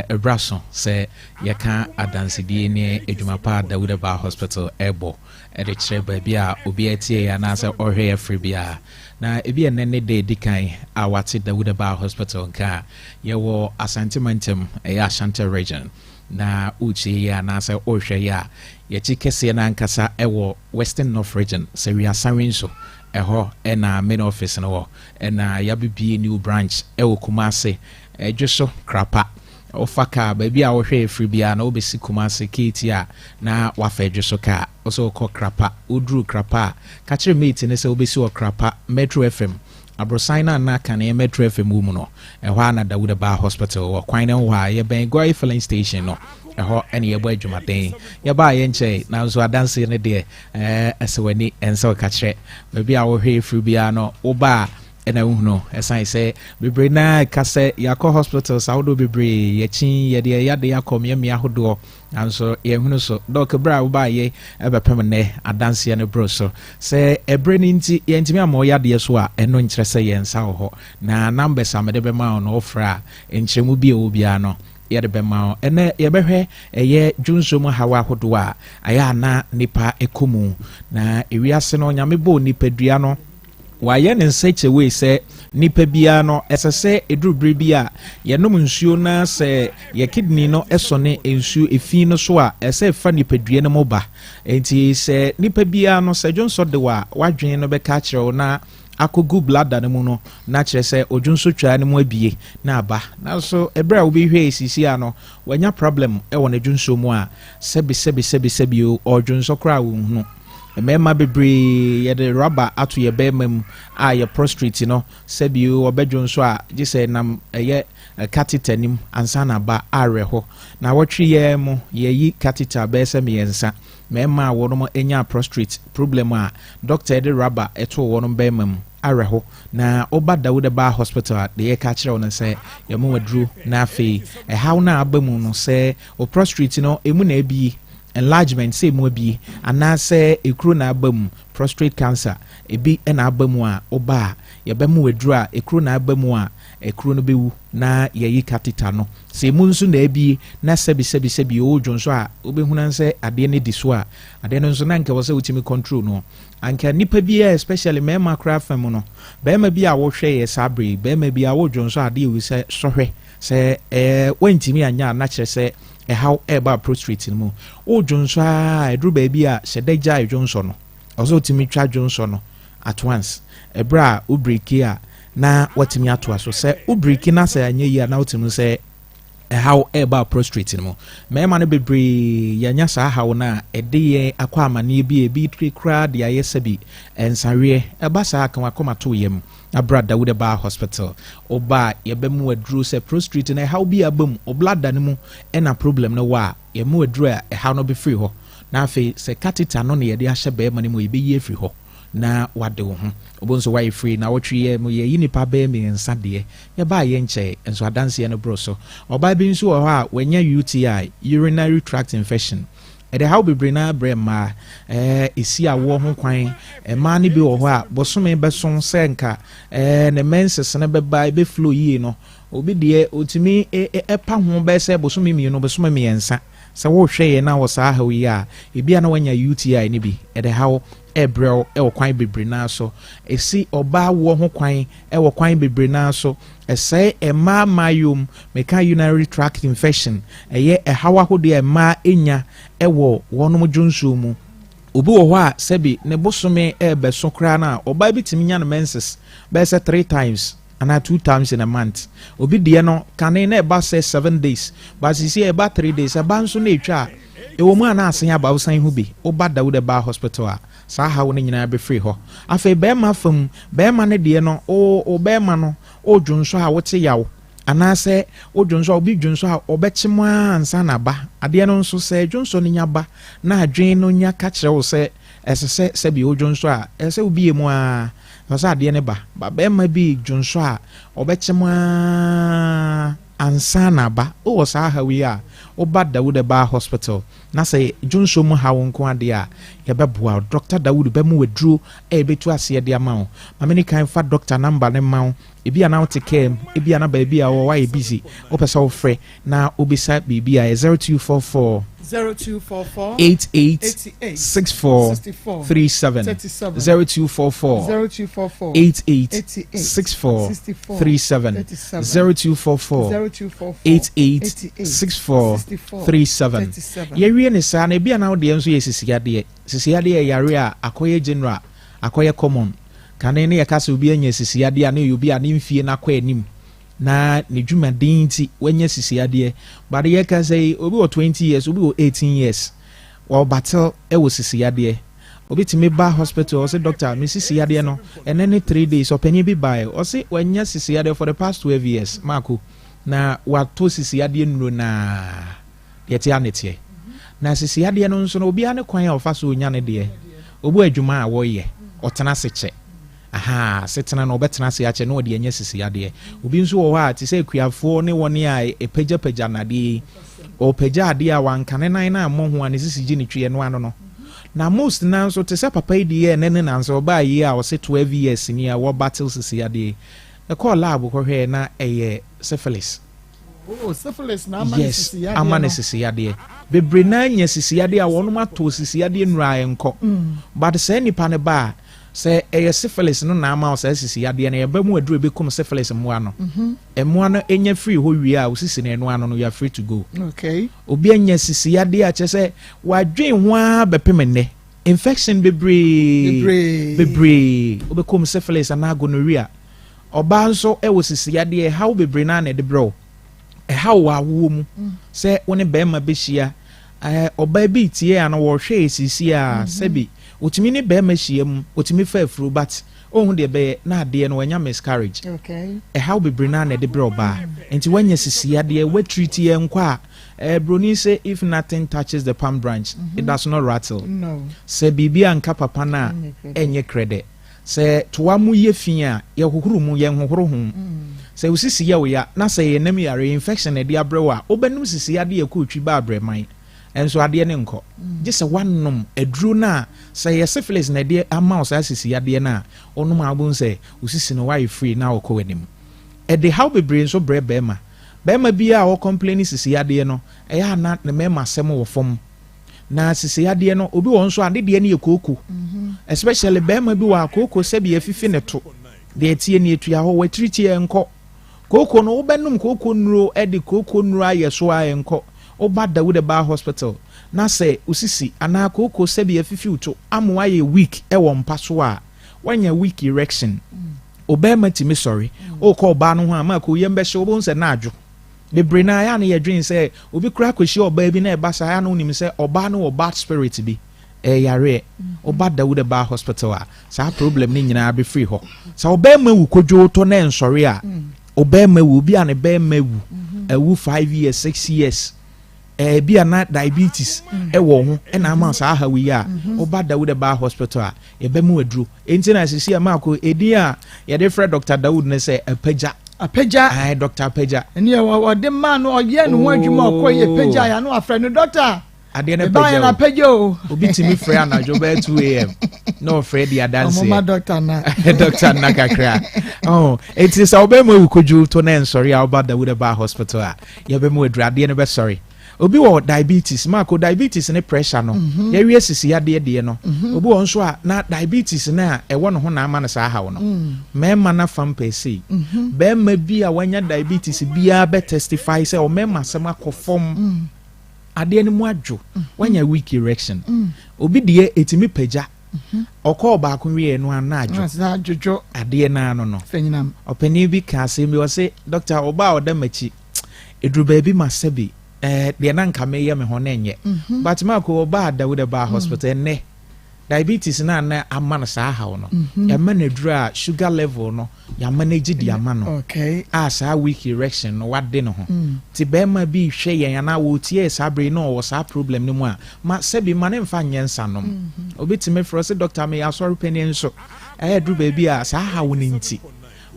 Ɛberɛ aso sɛ yɛka adansedie ne adwuma pa a Dawuda Bar Hospital ɛrebɔ de kyerɛ baabi a obiara tie yɛ anaasɛ ɔrehwɛ yɛ firi biara. Na ebi ɛnnɛ ne da edi kan a wate Dawuda Bar Hospital nka a, yɛwɔ Asante Mantam, ɛyɛ Ashanti Region. Na woretie yɛ anaasɛ worehwɛ yɛ a, yɛakyi kɛseɛ no ankasa wɔ Western North Region, Sawia Nso, ɛhɔ na main office no wɔ. Ɛna yɛabɛbue new branch wɔ Kumasi, Dwoso, Krapa. Wofa kaa, baabi a wohwɛ afiri biara no, wobɛsi Kumasi, KT a, na woafa Dwoso kaa. Wo sɛ wokɔ Krapa, woduru Krapa a, ka kyerɛ mate no sɛ wobɛsi wɔ Krapa, Metro FM. Aborosan no a na kane Metro FM wɔ mu no, ɛhɔ ara na Dawuda Baa Hospital wɔ. Kwan no ho hɔ a, yɛbɛn Goy Filling Station no, ɛhɔ na yɛbɔ adwumaden. Yɛbaa yɛnkyɛe, nanso adanse no deɛ, ɛɛ, ɛsɛ w'ani, ɛnsɛ ɔkakyerɛ. Baabi a wohwɛ firi biara no, woba a, ɛna wohunu. Ɛsan sɛ bebree no ara ka sɛ yɛakɔ hospitals ahodoɔ bebree, yɛkyin, yɛde yɛn yadeɛ akɔ mmeammea ahodoɔ, Nanso yɛnhunu so. Dɔk, berɛ a wobaeɛ bɛpem nnɛ, adanseɛ no boro so. Sɛ ɛberɛ no nti yɛantumi amma wo yadeɛ so a, ɛno nkyerɛ sɛ yɛn nsa wɔ hɔ. Na numbers a mede bɛma wo no, wofrɛ a, nkyerɛmu bi a ɛwɔ biara no, yɛde bɛma wo. Ɛnnɛ yɛbɛhwɛ ɛyɛ dwonsɔ mu haw ahodoɔ a ɛyɛ a na nnipa kɔ mu. Na ewiase no, Nyame bɔɔ nipadua no, Wɔayɛ no nsɛkyɛwee sɛ nipa biara no, ɛsɛ sɛ ɛduru berɛ bi a yɛnom nsuo na sɛ yɛ kidney no sɔne nsuo efi no so a, ɛsɛ ɛfa nipadua no mu ba. Enti sɛ nipa biara no, sɛ dwonsɔ de wo a, w'adwene no bɛka akyerɛ wo na akɔgu bladder no mu no, na kyerɛ sɛ odwonsotwaa no mu abue na aba. Nanso ɛberɛ a wobɛhwɛ sisi a no, wanya problem wɔ ne dwonsɔ mu a, sɛbi sɛbi sɛbi sɛbi o, ɔredwonsɔ koraa a wonhunu. Mmarima bebree yɛde rɔba ato yɛ bɛrima mu a yɛ prostrate no sɛbi ɔbɛdwo nso a gye sɛ nam ɛyɛ catheter nim ansa na aba awerɛho. Nawɔtwe yi ara mu yɛyi catheter bɛyɛ sɛ mmiɛnsa. Mmarima a wɔnom nyaa prostrate problem a doctor de rɔba too wɔnom bɛrima mu awerɛho. Na woba Dawuda Bar Hospital a deɛ yɛka akyerɛ wo no sɛ yɛma wo aduro na afei ɛhaw no a aba mu no sɛ wo prostrate no emu na abie enlargement sɛ emu abie anaasɛ ekuro na aba mu, prostrate cancer, ebi na aba mu a, woba a, yɛbɛma wo aduro a ekuro na aba mu a, ekuro no bɛwu na yɛayi catheter no. Sɛ emu nso na abie na sɛbi sɛbi sɛbi wodwo nso a, wobɛhunu ara sɛ adeɛ no di so a, adeɛ no nso na anka ɛwɔ sɛ wotumi control no. Anka nipa biara especially mmarima koraa fa mu no, barima bi a wohwɛ yɛ saa bere yi, barima bi a wodwo nso a adeɛ wei sɛ sɔhwɛ Sɛ ɛɛ woantumi anyɛ a na kyerɛ sɛ ɛhaw ɛreba prostrate no mu. Wodwonsɔ ara a ɛduru baabi a hyɛ da gyae dwonsɔ no. Ɛwɔ sɛ wotumi twa dwonsɔ no at once. Ɛberɛ a wo breki a na woatumi atoa so. Sɛ wo breki na sɛ anyɛ yie a na wotumi hu sɛ ɛhaw ɛreba prostrate no mu. Mmarima no bebree yɛanya saa haw no a ɛde yɛn akɔ amaneɛ bi a ebi koraa de ayɛ sɛbi nsaweɛ. Ɛba saa a ka w'akoma to wo yam. Na bra Dawuda baa hospital. Wo ba a yɛbɛ mo aduro sɛ prostrate no ɛhaw bi aba mu, wo bladder no mu ɛna problem no wɔ a, yɛ mo aduro a ɛhaw no bɛfiri hɔ. Na afei sɛ catheter no na yɛde ahyɛ bɛɛma no mu a yɛbɛyi afiri hɔ na wade wo ho. Wobɛhu sɛ woayɛ free. Nawɔtwe yɛ mo yɛyi nipa bɛyɛ miensa deɛ yɛbaa yɛnkyɛɛ nso adanseɛ no boro so. Ɔbaa bi nso wɔ hɔ a wanya UTI, urinary tract infection. Ɛde haw bebree no ara brɛ mmaa. Ɛsi awoɔ ho kwan. Mmaa no bi wɔ hɔ a, bosome bɛso sɛ nka ne menses no bɛba, ɛbɛ flow yie no, obi deɛ ɔtumi pa ho bɛyɛ sɛ bosome mmienu, bosome mmiɛnsa. Sɛ wohwɛ yɛn na wɔ saa haw yi a, ebi a na wanya UTI no bi. Ɛde haw rebrɛ wo wɔ kwan bebree no ara so. Ɛsi ɔbaa awoɔ ho kwan wɔ kwan bebree no ara so. Ɛsɛe mmaa mmayom, meka urinary tract infection, ɛyɛ ɛhaw ahodoɔ a mmaa nya wɔ wɔn dwonsuo mu. Obi wɔ hɔ a sɛbi ne bosome rebɛso koraa no a, ɔbaa bi tumi nya no menses bɛyɛ sɛ three times anaa two times in a month. Obi deɛ no, kane na ɛba sɛ seven days, but seesei ɛba three days. Ɛba nso na ɛtwa a, ɛwɔ mu a na asen aba, wosan hu bi. Woba Dawuda Baa Hospital a, Saa haw no nyinaa bɛfiri hɔ. Afei barima fam, barima no deɛ no, wo, wo barima no, wodwonsɔ a wote yaw, anaasɛ wodwonsɔ a, obi dwonsɔ a, ɔbɛkyem ara ansa na aba. Adeɛ no nso, sɛ dwonsɔ no nya ba na adwene no nya ka kyerɛ wo sɛ ɛsɛ sɛ sɛbi wodwonsɔ a, ɛsɛ sɛ wobie mu ara, ɛsɛ sɛ adeɛ no ba. Ba barima bi dwonsɔ a, ɔbɛkyem ara ansa na aba. Wowɔ saa haw yi a, woba Dawuda Baa Hospital, Na sɛ dwonsɔ mu haw nko ara deɛ a, yɛbɛboa wo. Dɔkta Dawood bɛma wo aduro a ɛbɛtu aseɛ de ama wo. Ma me ni kan fa dɔkta number no mma wo. Ebia na wote kaa mu, ebia na baabi a wowɔ woayɛ busy, wopɛ sɛ wofrɛ na wobisa biribi a, ɛyɛ 0244 0244 88 88 64 64 37. 37 0244 0244 88 88 64 64 37. 37 0244 0244 88 88 64 64 37. 37. Yɛwie ne saa no, ebia na wo deɛ nso yɛ sisiadeɛ. Sisiadeɛ yɛ yareɛ a akɔyɛ general, akɔyɛ common. Kane no yɛka sɛ obi anya sisiadeɛ a, na ɛyɛ obi a ne mfie no akɔ anim na ne dwumaden nti wanya sisiadeɛ. But yɛka sɛ yi, obi wɔ 20 years, obi wɔ 18 years, wɔbatel wɔ sisiadeɛ. Obi tumi ba hospital ɔse doctor me sisi yadeɛ no ɛnɛ ne 3 days. Ɔpanyin bi baeɛ, ɔse wanya sisi yadeɛ for the past 12 years maako na watɔ sisi yadeɛ nnuro naa deɛ ɛteɛ a ne teɛ. Na sisi yadeɛ no nso no, obiara ne kwan a ɔfa so onya ne deɛ. Obu adwuma a wɔyɛ, ɔtena ase kyɛ. Aha, setena no ɔbɛtena ase akyɛ na ɔde anya sisi yadeɛ. Obi nso wɔ hɔ a te sɛ akuafoɔ ne wɔn a ɛpagyapagya nnadeɛ yi, ɔpagya adeɛ a wanka ne nan na ammɔ ho a, ne sisi gye ne twi ɛno ano no. Na most na nso te sɛ papa yi deɛ, ɛnɛ ne nanso ɔbaa yi a ɔse 12 years ni a wɔ battle sisi yadeɛ, ɛkɔɔ lab kɔhwɛɛ na ɛyɛ syphilis. Oh, syphilis na ama ne Yes, sisi yadeɛ ama ne no. sisi yadeɛ. Bebree naa nya sisi yadeɛ a wɔnom ato sisi yadeɛ nnura nkɔ. But saa nipa no ba a, sɛ ɛyɛ syphilis no na ama wo saa sisi yadeɛ no, yɛbɛ mu aduro ebɛkum syphilis mmoa no. Mmoa no enya firi hɔ wie a, osisi no ɛno ano no, you are free to go. Obi anya sisi yadeɛ a kyerɛ sɛ wadwen ho ara bɛpem nnɛ. Infection bebree. Bebree. Bebree. Wobɛkɔm syphilis anaa gonorrhea. Ɔbaa nso wɔ sisi yadeɛ, ɛhaw bebree naa na ɛde brɛ wo. Ɛhaw wɔ awoɔ mu sɛ wo ne bɛrima bɛhyia. Ɔbaa bi tie a no wɔhwɛ esisi a, sɛbi otumi ne bɛrima hyia mu, otumi fa afuro, but ohun deɛ bɛyɛ na adeɛ no wanya miscarriage. Ɛhaw bebree naa na ɛde brɛ ɔbaa. Nti wanya sisi yadeɛ, watreat yɛ nkɔ a, broni sɛ if nothing touches the palm branch, it does not rattle. No. Sɛ biribi anka papa no a, ɛnyɛ krɛdɛ. Sɛ toa mu yɛ fi a, yɛhohoro mu, yɛnhohoro ho. Sɛ wo sisi yɛ wo ya na sɛ yɛnam yare infection na ɛde abrɛ wo a, wobɛnom sisi adeɛ ɛkɔ otwi ba abrɛman ɛnso adeɛ ne nkɔ, gye sɛ woanom aduro no a sɛ yɛ syphilis na ɛde ama wo saa sisi adeɛ no a, wonom a, wobɛhu sɛ wo sisi no woayɛ free na wokɔ w'anim. Ɛde haw bebree nso brɛ bɛrima. Bɛrima bi a ɔcomplain sisi adeɛ no, ɛyɛ ana ne mmarima asɛm wɔ fam. Na sisi adeɛ no, obi wɔ nso a ne deɛ no yɛ kooko, especially bɛrima bi wɔ a kooko sɛbi afifi ne to deɛ tie ne etua hɔ watiri tie nkɔ. Kooko no, wobɛnom kooko nnuro, ɛde kooko nnuro ayɛ so a ɛnkɔ. Woba Dawuda Bar Hospital na sɛ osisi anaa kooko sɛbi afifi wo to ama wayɛ weak ɛwɔ mpa so a, wanya weak erection, ɔbɛrima tumi sɔre ɔkɔ ɔbaa no ho a, maako yɛm bɛhyɛ, wobɛhu sɛ na adwo bebree na ayɛ a no. Yɛdwen sɛ obi kora akɔhyia ɔbaa bi na ɛba saa, ayɛ no wonim sɛ ɔbaa no wɔ bad spirit bi, ɛyareɛ. Ɔba Dawuda Bar Hospital a, saa problem no nyinaa bɛfiri hɔ. Sɛ ɔbɛrima wu kodwo tɔ na ɛnsɔre a, ɔbɛrima wu, obi a ne bɛrima wu ɛwu 5 years, 6 years, ɛɛbi a na diabetes ɛwɔ ho ɛna ama saa ahaw yi a, ɔba Dawuda Bar Hospital a, yɛbɛmu aduro. Enti na sisi a maako edin a yɛde frɛ Dr Dawud ne sɛ Apagya. Apagya. Ayi, Dr Apagya. Ɛni yɛ wɔde maa no, ɔyɛ ne ho adwuma, ɔkɔ yɛ pagya yɛ ano afrɛ no doctor. Adeɛ no Ɛbaa yɛ pagya na o. Apagya o. Obi tumi frɛ anadwo bɛyɛ 2 a.m. na ɔfrɛ di adanseɛ. Ɔmoma doctor na. Doctor nna kakra. Oh, eti sɛ ɔbɛn mu ewu kodwo to na nsɔre a, ɔba Dawuda Bar Hospital a, yɛbɛ mu aduru, adeɛ no bɛsɔre. Obi wɔ diabetes, maako diabetes ne pressure no, yɛwie sisi adeɛ deɛ no, obi wɔ nso a na diabetes no a ɛwɔ ne ho na ama no saa haw no. Mmarima no afa mpɛ sei, bɛrima bi a wanya diabetes biara bɛ testify sɛ ɔmɛrima asɛm akɔ fam, adeɛ no mu adwo, wanya weak erection. Obi deɛ ɛtumi pagya, ɔkɔɔ baako wieɛ no ana adwo. Na adwodwo. Adeɛ no ano no. Fɛnyinam. Ɔpanin bi ka asɛm bi, ɔse, "Doctor, ɔbaa a ɔda m'akyi ɛduru baabi ma sɛbi deɛ na nka meyɛ me ho na ɛnyɛ." But maako ɔbaa Dawuda Baa Hospital ɛnnɛ, diabetes no ana ama no saa haw no, ɛma no aduru a sugar level no yɛama no agyi de ama no a, saa weak erection no wade ne ho. Nti bɛrima bi hwɛ yɛn anaa wɔtie saa bere na ɔwɔ saa problem no mu a, ma sɛbi ma ne mfa nyɛ nsanom. Obi tumi frɛ sɛ, "Doctor, meyɛ asɔre panin nso ɛyɛ duru baabi a saa haw no." Nti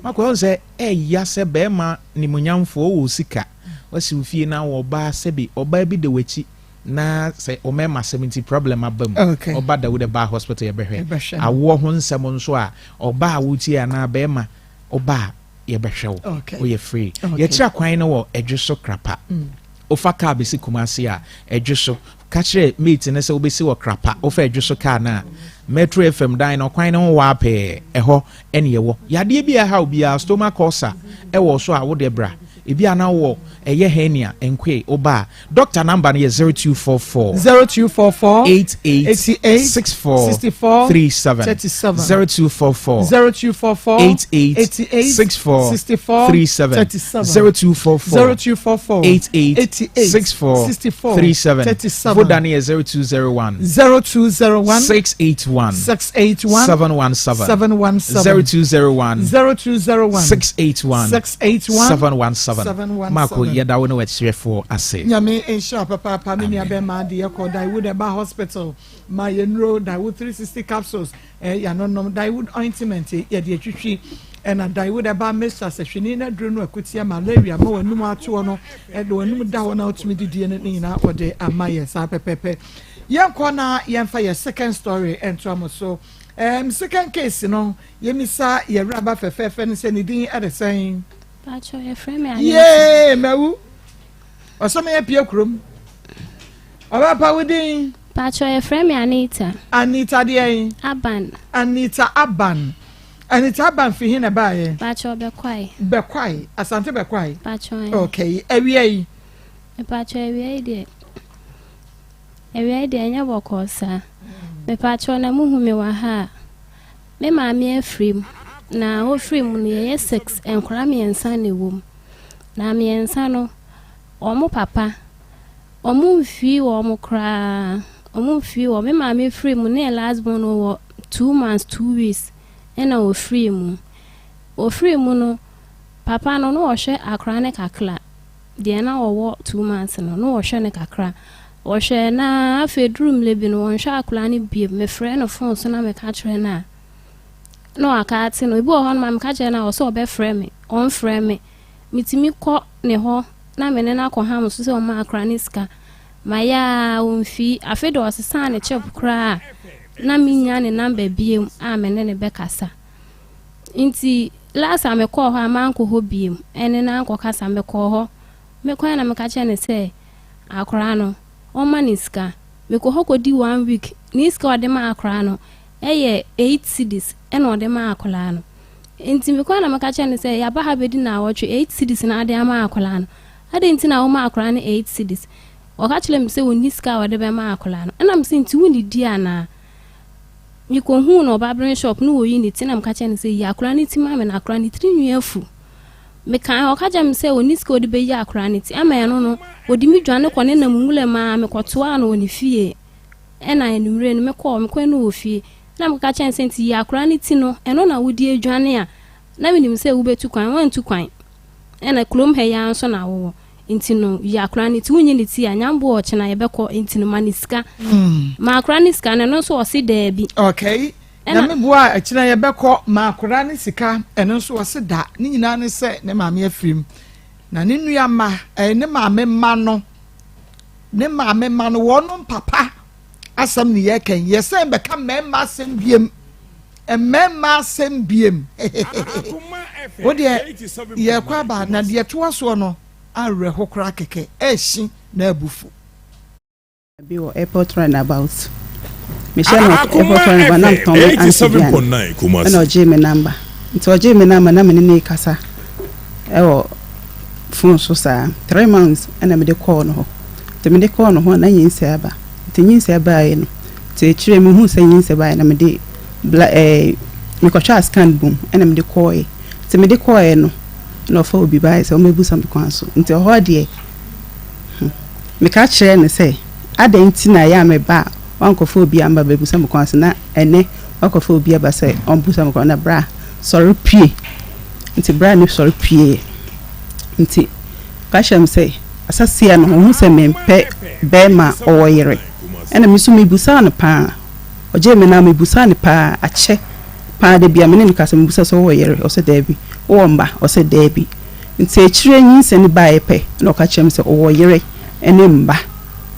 makɔ ɛhu sɛ ɛya sɛ bɛrima nimunyamfoɔ wɔ sika wasi wo fie na wɔ ɔbaa, sɛbi ɔbaa bi da w'akyi na sɛ ɔmɛma asɛm nti problem aba mu. Ɔba Dawuda Baa Hospital, yɛbɛhwɛ. Yɛbɛhwɛ no. Awoɔ ho nsɛm nso a, ɔbaa a wotie anaa bɛrima ɔba a, yɛbɛhwɛ wo. Woyɛ free. Yɛkyerɛ kwan no wɔ Ɛdwe so Krapa. Wofa kaa bɛsi Kumase a, Ɛdwe so, ka kyerɛ mate no sɛ wobɛsi wɔ Krapa. Wofa Ɛdwe so kaa no a, Metro FM dan no kwan no ho waa pɛɛ, ɛhɔ ɛne ɛwɔ. Yadeɛ bi a ɛha obiara, stomach ulcer ɛwɔ so a, wode bra. Ebi a na wɔ Ɛyɛ hernia nkoe wo ba a. Doctor number no yɛ 0244 0244 88 88 64 64 37 37 0244 0244 88 88 64 64 37 37 0244 0244 88 88 64 64 37 37 Voda no yɛ 0201 0201 681 681 717 717 0201 0201 681 681 717 717. Marco yɛda wo ne w'akyerɛfoɔ ase. Nyame nhyira papaapa me nua bɛma de yɛkɔ Daewood ɛba hospital ma yɛnuro Daewood 360 capsules eh, yɛanonom Daewood ointment yɛde atwitwi ɛna Daewood ɛba mixture sɛ hwene no aduro no akutia malaria ma w'anum atoɔ no ɛde w'anum da hɔ na wotumi didie no ne nyinaa wɔde ama yɛ saa pɛpɛpɛ yɛnkɔ na yɛmfa yɛ second story ɛntoa mo so um, second case no yɛmisa yɛwuraba fɛfɛɛfɛ no sɛ ne din ɛde sɛn. Pacho yɛfrɛ me Anita. Yee mawu. Ɔsɛ meyɛ pie kurom. Ɔbɛpa wo din. Pacho yɛfrɛ me Anita. Anita deɛn? Aban. Anita Aban. Anita Aban fi he na ɛbaeɛ? Pacho Bɛkwae. Bɛkwae. Asante Bɛkwae. Pacho eh. Okay. Awia yi. Pacho awia yi deɛ. Awia yi deɛ ɛnyɛ bɔkɔɔ saa. Mepacho na muhu me wɔ ha a. Me maame afiri mu, na ɔfiri mu no yɛyɛ sex, nkwadaa mmiɛnsa na ɛwɔ mu. Na mmiɛnsa no, wɔn papa, wɔn mfii wɔn koraa, wɔn mfii wɔn. Me maame firi mu, ne yɛ last born no wɔ two months, two weeks ɛna ɔfiri mu. Ɔfiri mu no, papa no, na ɔhwɛ akwadaa no kakra. Deɛ na ɔwɔ 2 months no, na wɔhwɛ no kakra. Wɔhwɛɛ no ara, afei duru mmerɛ bi no, wɔnhwɛ akwadaa no bio. Mefrɛ no phone so na meka kyerɛ no a, na waka ate no. Ebi wɔ hɔ nom a, meka kyerɛ no a, ɔsɛ ɔbɛfrɛ me. Ɔmfrɛ me. Metumi kɔ ne hɔ na me ne no akɔham so sɛ ɔmma akwadaa no sika. Mayɛ ara, ɔmfii. Afei deɛ ɔsesaa ne chip koraa a, na mennya ne number bio a me ne no bɛkasa. Nti last a mekɔɔ hɔ a mankɔ hɔ biom ɛne no ankɔkasa mekɔɔ hɔ mekɔɛ na meka kyerɛ no sɛ akoraa no ɔmma no sika mekɔ hɔ kɔdi one week ne sika a ɔde ma akoraa no ɛyɛ 8 cedis ɛna ɔde ma akoraa no nti mekɔɛ na meka kyerɛ no sɛ yaba ha bɛdi naawɔtwe 8 cedis na ade ama akoraa no adɛn nti na woma akoraa no 8 cedis? Ɔka kyerɛ me sɛ ɔnni sika a ɔde bɛma akoraa no ɛna mese nti wonnidi anaa? Mekɔhuu no ɔbaberen shop na ɔreyi ne ti na meka kyerɛɛ no sɛ yi akwadaa no ti ma me na akwadaa no tiri nwi afu. Mekae ɔka kyerɛɛ me sɛ ɔnni sika a ɔde bɛyi akwadaa no ti ama ɛno no ɔde me dwane kɔ ne nam nwura mu ara mekɔtoaa no wɔ ne fie ɛna anwummerɛ no mekɔɔ mekɔɛ no wɔ fie na mekɔka kyerɛɛ no sɛ nti yi akwadaa no ti no ɛno na wode adwane a na menim sɛ wobɛtu kwan woantu kwan ɛna kurom ha yi ara nso na wowɔ Nti no yi akora no ti wonyi ne ti a nyamboa ɔkyena yɛbɛkɔ nti no ma ne sika ma akora ne sika no ɛno nso ɔse daabi. Okay nyame boa a ɛkyena yɛbɛkɔ ma akora ne sika ɛno nso ɔse da ne nyinaa ne sɛ ne maame afirim na ne nua ma ɛɛ ne maame ma no ne maame ma no wɔnom papa asɛm ne yɛkɛn yɛsɛn bɛka mmarima asɛm biem mmarima asɛm biem wo deɛ yɛkɔ aba na deɛ toa soɔ no awerɛho koraa kɛkɛ ɛhyi na abufu. Bi wɔ airport roundabout mehyɛ no airport roundabout na metɔn me aunty aduane ɛna ɔgyee me number nti ɔgyee me number na me ne no rekasa ɛwɔ phone so saa 3 months ɛna mede kɔɔ no hɔ nti mede kɔɔ no hɔ na nyinsɛn aba nti nyinsɛn baeɛ no nti akyire mehu sɛ nyinsɛn baeɛ na mede bla ɛɛ mekɔtwaa scan bom ɛna mede kɔɔɛ nti mede kɔɔɛ no na ɔfa obi baeɛ sɛ ɔmmɛbusa me kwan so nti ɔhɔ deɛ Meka kyerɛɛ no sɛ, Adɛn nti na ɛyɛ a meba a woankɔfa obi amba bɛbusa me kwan so, na ɛnnɛ woakɔfa obi aba sɛ ɔmbusa me kwan? Na bra, sɔre pue. Nti bra no sɔre pueeɛ. Nti ɔka kyerɛɛ me sɛ, Asasia no, ɔhu sɛ mempɛ bɛrima a ɔwɔ yere. Ɛna me nso mebusaa no paa. Ɔgyee me no ara, mebusaa no paa, akyɛ paa. Da biara me ne no kasa, mebusa sɛ, Wowɔ yere? Ɔse daabi. Wowɔ mma? Ɔse daabi. Ntsi ekyir nyinsɛn no bae pɛ na ɔka kyerɛɛ me sɛ ɔwɔ yere ne mba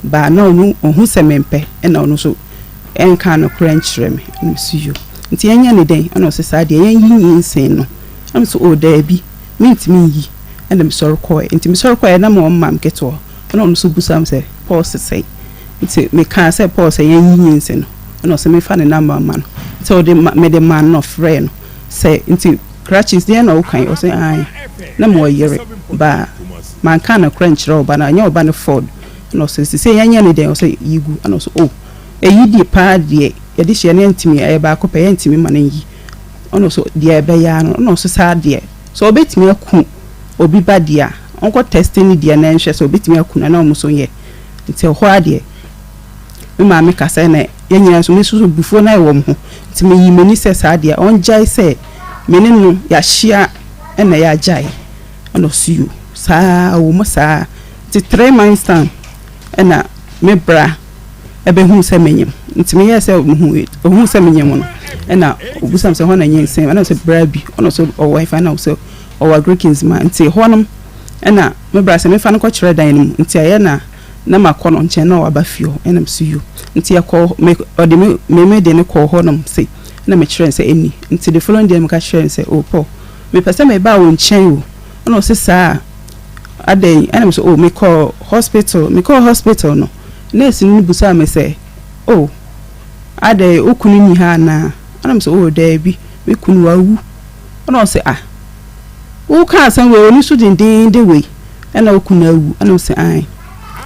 baa na ɔno ohu sɛ memmpɛ na ɔno so ɛnnkaa nokorɛ nnkyerɛ me. Na mese yo, ntsi yɛnyɛ no dɛn? Ɛna ɔse saa deɛ yɛnyi nyinsɛn no. Na mese oh daabi, mentumi nyi. Ɛna mesɔre kɔɔɛ. Ntsi mesɔre kɔɔɛ na mewɔ me maame ketewa hɔ. Ɛna ɔno so busaa me sɛ Paul se sɛn? Ntsi mekaa sɛ Paul sɛ yɛnyi nyinsɛn no. Ɛna ɔse memfa ne number mma no. Ntsi ɔde ma mede maa no na ɔfrɛɛ no sɛ ntsi Crutches deɛn na woka yi? Ɔse aane na mewɔ yere baa. Manka nokorɛ nkyerɛ wo ba no a, ɛnyɛ wo ba no fault. Ɛna ɔse, sesei yɛnyɛ no dɛn? Ɔse, yi gu. Ɛna ɔse, oh, ɛyi deɛ paa deɛ, yɛde hyɛ no yɛntumi, ɛyɛ baako pɛ, yɛntumi ma no nyi. Ɛna ɔse, deɛ ɛbɛyɛ ara no. Ɛna ɔse, saa deɛ, sɛ ɔbɛtumi aku obi ba deɛ a, ɔnkɔ tɛste ne deɛ na ɛnhwɛ sɛ ɔbɛtumi aku no a, na wɔn nso nyɛ. Nti ɛhɔ ara deɛ, me maame kasaeɛ na yɛn nyinaa nso, me nso so abufuo no ayɛ wɔ me ho. Nti meyii m'ani sɛ saa deɛ, ɔngyae sɛ me ne no yɛahyia na yɛagyae. Ɛna ɔse yoo, saa ara, ɔwɔ mu saa ara. Nti 3 months time ɛna me bra ɛbɛhuu sɛ menyem. Nti meyɛɛ sɛ ohuu ohuu sɛ menyem no, ɛna ɔbisa me sɛ hɔ na nyinsɛn? Ɛna ɔse bra bi. Ɛna ɔse ɔwɔ hefa? Ɛna ɔse ɔwɔ Agrikins ma. Nti hɔ nom ɛna me bra sɛ memfa no nkɔkyerɛ dan no mu. Nti ɛyɛ na na makɔ no nkyɛn na waba fie hɔ. Ɛna mese yoo. Nti yɛkɔɔ, me ɔde me me me de no kɔɔ hɔ nom se, ɛna mekyerɛɛ no sɛ ɛnni. Nti the following day meka kyerɛɛ no sɛ oh Paul, mepɛ sɛ meba wo nkyɛn o. Ɛna ɔse saa a, adɛn? Ɛna mese oh mekɔɔ hospital, mekɔɔ hospital no, nurse no busaa me sɛ oh adɛn wo kunu nni ha anaa? Ɛna mese oh daabi, me kunu wawu. Ɛna ɔse ah, woka asɛm wei w'ani so dendeenden wei ɛna wo kunu awu? Ɛna mese ae.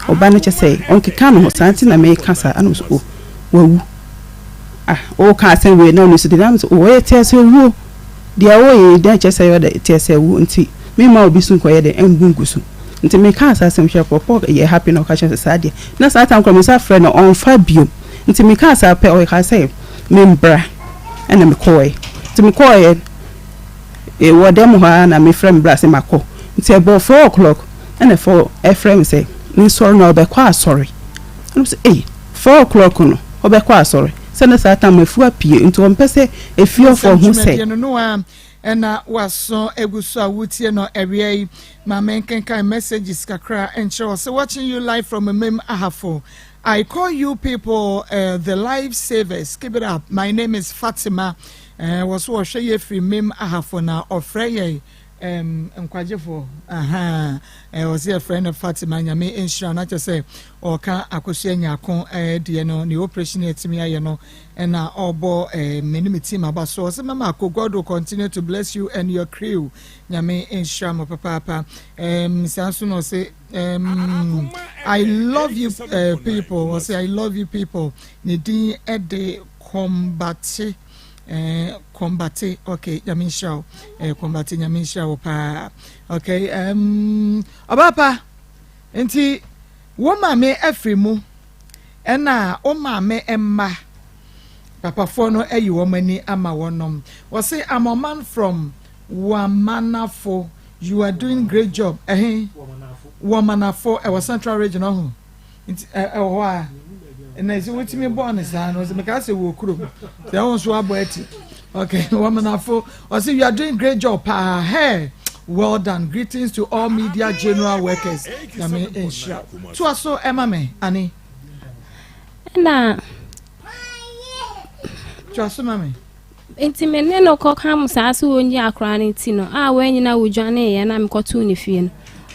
Ɔba no kyɛ sɛ ɔnkeka ne ho saa nti na meka saa. Ɛna ɔse oh wawu. Ah woka asɛm wei na w'ani so dendeenden? Ɛna mese oh ɔyɛ teaseawuo. Deɛ woyɛ yi dɛn kyerɛ sɛ yɛ dɛ teɛ sɛ wo nti me mma obi so nkɔyɛ dɛn ɛngu ngu so nti me kaa saa asɛm kyerɛ Paul Paul yɛ happy na ɔka kyerɛ sɛ saa deɛ na saa time koraa me nsa frɛ no ɔnfa biom nti me kaa saa pɛ ɔkaa sɛ me mbra ɛna me kɔɔɛ nti me kɔɔɛ wɔ dɛm hɔ ara na me frɛ me bra sɛ makɔ nti ɛbɔɔ 4 o'clock ɛna four ɛfrɛ me sɛ me nsɔre na ɔbɛkɔ asɔre ɛna me sɛ ei 4 o'clock no ɔbɛkɔ asɔre sɛ na saa time afu apue nti ɔmpɛ sɛ efiefo Nsɛm ho sɛ. dwumadie no no a ɛna waso egu so a wotie no awia yi. Ma menkenkan messages kakra nkyerɛ wɔ sɛ watching you live from Mem Ahafo. I call you people the life savers. Keep it up. My name is Fatima. Wɔ so wɔhwɛ yɛ firi Mem Ahafo na ɔfrɛ yɛn nkwagyefoɔ. Aha. Wɔ sɛ yɛfrɛ no Fatima. Nyame nhyira no akyɛ sɛ ɔka Akosua Nyako deɛ no ne operation atumi ayɛ no ɛna ɔbɔ me ne me team aba so. Ɔsɛ mama ako, God will continue to bless you and your crew. Nyame nhyira mo papaapa. Saa nso na ɔsɛ I love you people. Ɔsɛ I love you people. Ne din ɛde Kɔmbate, Kɔmbate. Okay, Nyame nhyira wo, Kɔmbate. Nyame nhyira wo paa. Okay, ɔbaapa nti wo maame afiri mu ɛna wo maame mma papafoɔ no ayi wɔn ani ama wɔnom. Wɔse I'm a man from Wamanafo. You are doing great job. Ɛhe? Wamanafo, ɛwɔ Central Region ɔho nti ɛwɔ hɔ a ɛna ɛsɛ wotumi bɔɔ ne saa no ɔsɛ meka sɛ wɔ kurom sɛ ɛwɔ nso abɔ ati. Okay, Wamanafo. Ɔsɛ you are doing great job paa. Hey, well done. Greetings to all media general workers. Nyame nhyira. Toa so ɛma me ani. Ɛna Toa so ma me. Nti me ne no kɔkam saa sɛ wɔnyi akwaraa no ti no a wɔanyina wodwaneeɛ na mekɔtoo ne fie no,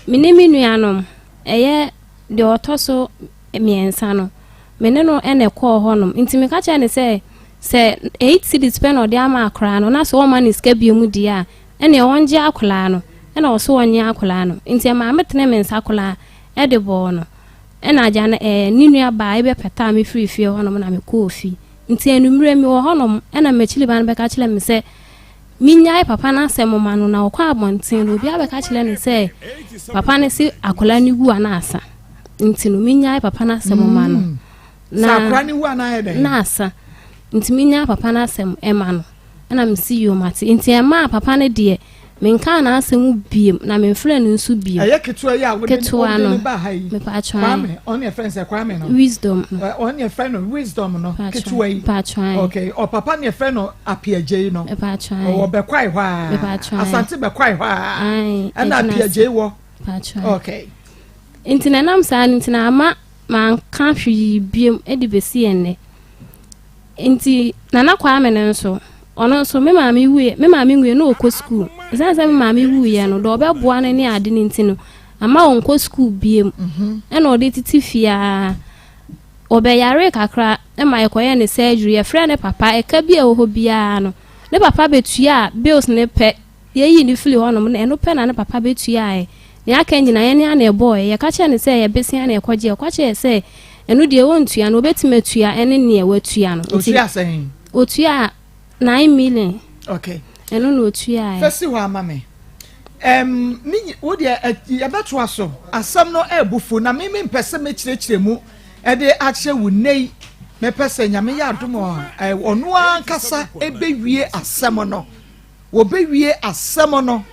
me ne me nuanom, ɛyɛ deɛ ɔtɔ so mmiɛnsa no, me ne no ɛna ɛkɔɔ hɔnom. Nti meka kyerɛ ne sɛ sɛ 8 cedis pɛ na ɔde ama akwaraa no na sɛ ɔma ne sika bio mu deɛ a, ɛneɛ ɔngye akwaraa no. Ɛna ɔso ɔnye akwaraa no. Nti ɛmaa metene me nsa koraa ɛde bɔɔ no. Ɛna agya no ne nua baa ɛbɛpɛtaa me firi fie hɔnom na mekɔɔ fie. Nti anwummerɛ mewɔ hɔnom ɛna m'akyiri ba no bɛka kyerɛ me sɛ menyae papa no asɛm ma no na ɔkɔ abɔnten no obi abɛka kyerɛ no sɛ papa no se akwadaa no wu ana asa. Nti no menyae papa no asɛm ma no. Na sɛ akwadaa no wu ana ayɛ dɛn? Na asa. Nti menyae papa no asɛm ma no. Ɛna mesi yom ate. Nti ɛmaa papa no deɛ menkaa n'asɛm biem na memfrɛ no nso biem. Ɛyɛ ketewa yi a wode ketewa no ne ba ha yi. Mepatwan. Kwame, ɔno yɛ frɛ sɛ Kwame no. Wisdom no. Ɔno yɛ frɛ no Wisdom no. Ketewa yi. Patwan. Okay, ɔpapa no yɛ frɛ no Apiagyei no. Mepatwan. Ɔwɔ Bɛkwae hɔ a. Mepatwan. Asante Bɛkwae hɔ a. Ɛna Apiagyei wɔ. Patwan. Okay. Nti na nam saa no nti na ama manka hwee biem de besi ɛnnɛ. Nti Nana Kwame no nso, ɔno nso me maame wuiɛ, me maame nwuiɛ na ɔkɔ sukuu. Ɛsiane sɛ me maame wuiɛ no, deɛ ɔbɛboa no ne ade no nti no, ama ɔnkɔ sukuu biem. Ɛna ɔde tete fie ara. Ɔbɛyaree kakra ma yɛkɔyɛɛ ne surgery. Yɛfrɛɛ ne papa, ɛka bi a ɛwɔ hɔ biara no, ne papa bɛtuaa bills no pɛ. Yɛyii no firii hɔnom no, ɛno pɛ na ne papa bɛtuaaɛ. Nea aka nyinaa yɛn ara na ɛbɔeɛ. Yɛka kyerɛɛ no sɛ ɛyɛ bosea na yɛkɔgyeeɛ. Ɔka kyerɛɛ yɛn sɛ ɛno deɛ ɔntua no, ɔbɛtumi atua ɛne nea watua no. Nti Ɔtua sɛn? ɔtuaa 9 million. Okay. Ɛno na ɔtuaeɛ. Fa si hɔ ara ma me. Ɛm, ne nyi, wo deɛ ɛ, yɛbɛtoa so. Asɛm no ɛɛbo fu na me mempɛ sɛ mɛkyerɛkyerɛ mu de akyerɛ wo nnɛ yi. Mepɛ sɛ Nyame yɛ adom a, ɛ, ɔno ara ankasa ɛbɛwie asɛm no. Wɔbɛwie asɛm no.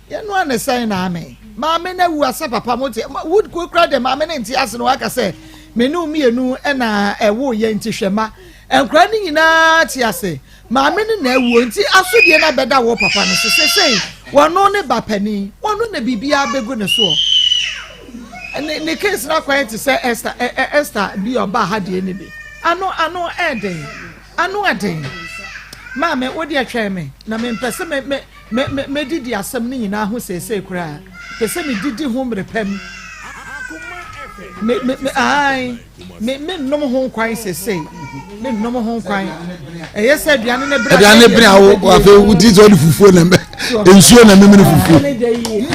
Yɛnoa ne sɛn na ame? Maame no awu asɛ papa mo te wo kura deɛ maame no nte ase no waka sɛ me ne wo mmienu na ɛwo yɛ nti hwɛ ma nkora no nyinaa te ase maame no na awuo nti asodie no abɛda wo papa no so sesei wɔno ne ba panin wɔno na biribiara bɛgu ne soɔ ne ne case no akɔyɛ te sɛ Esther Esther bi ɔbaa ha deɛ ne bi ano ano ɛɛden ano ɛden maame wo deɛ twɛn me na mempɛ sɛ me me Me, me, medidi asɛm no nyinaa ho seesei koraa. Pɛ sɛ medidi ho mmerɛ pa mu. Me, me, me, ae, me, me nnom ho nkwan seesei. Me nnom ho nkwan. Ɛyɛ sɛ aduane no bere. Aduane bere a wo afei wodi sɛ ɔde fufuo na mɛ nsuo na memene fufuo.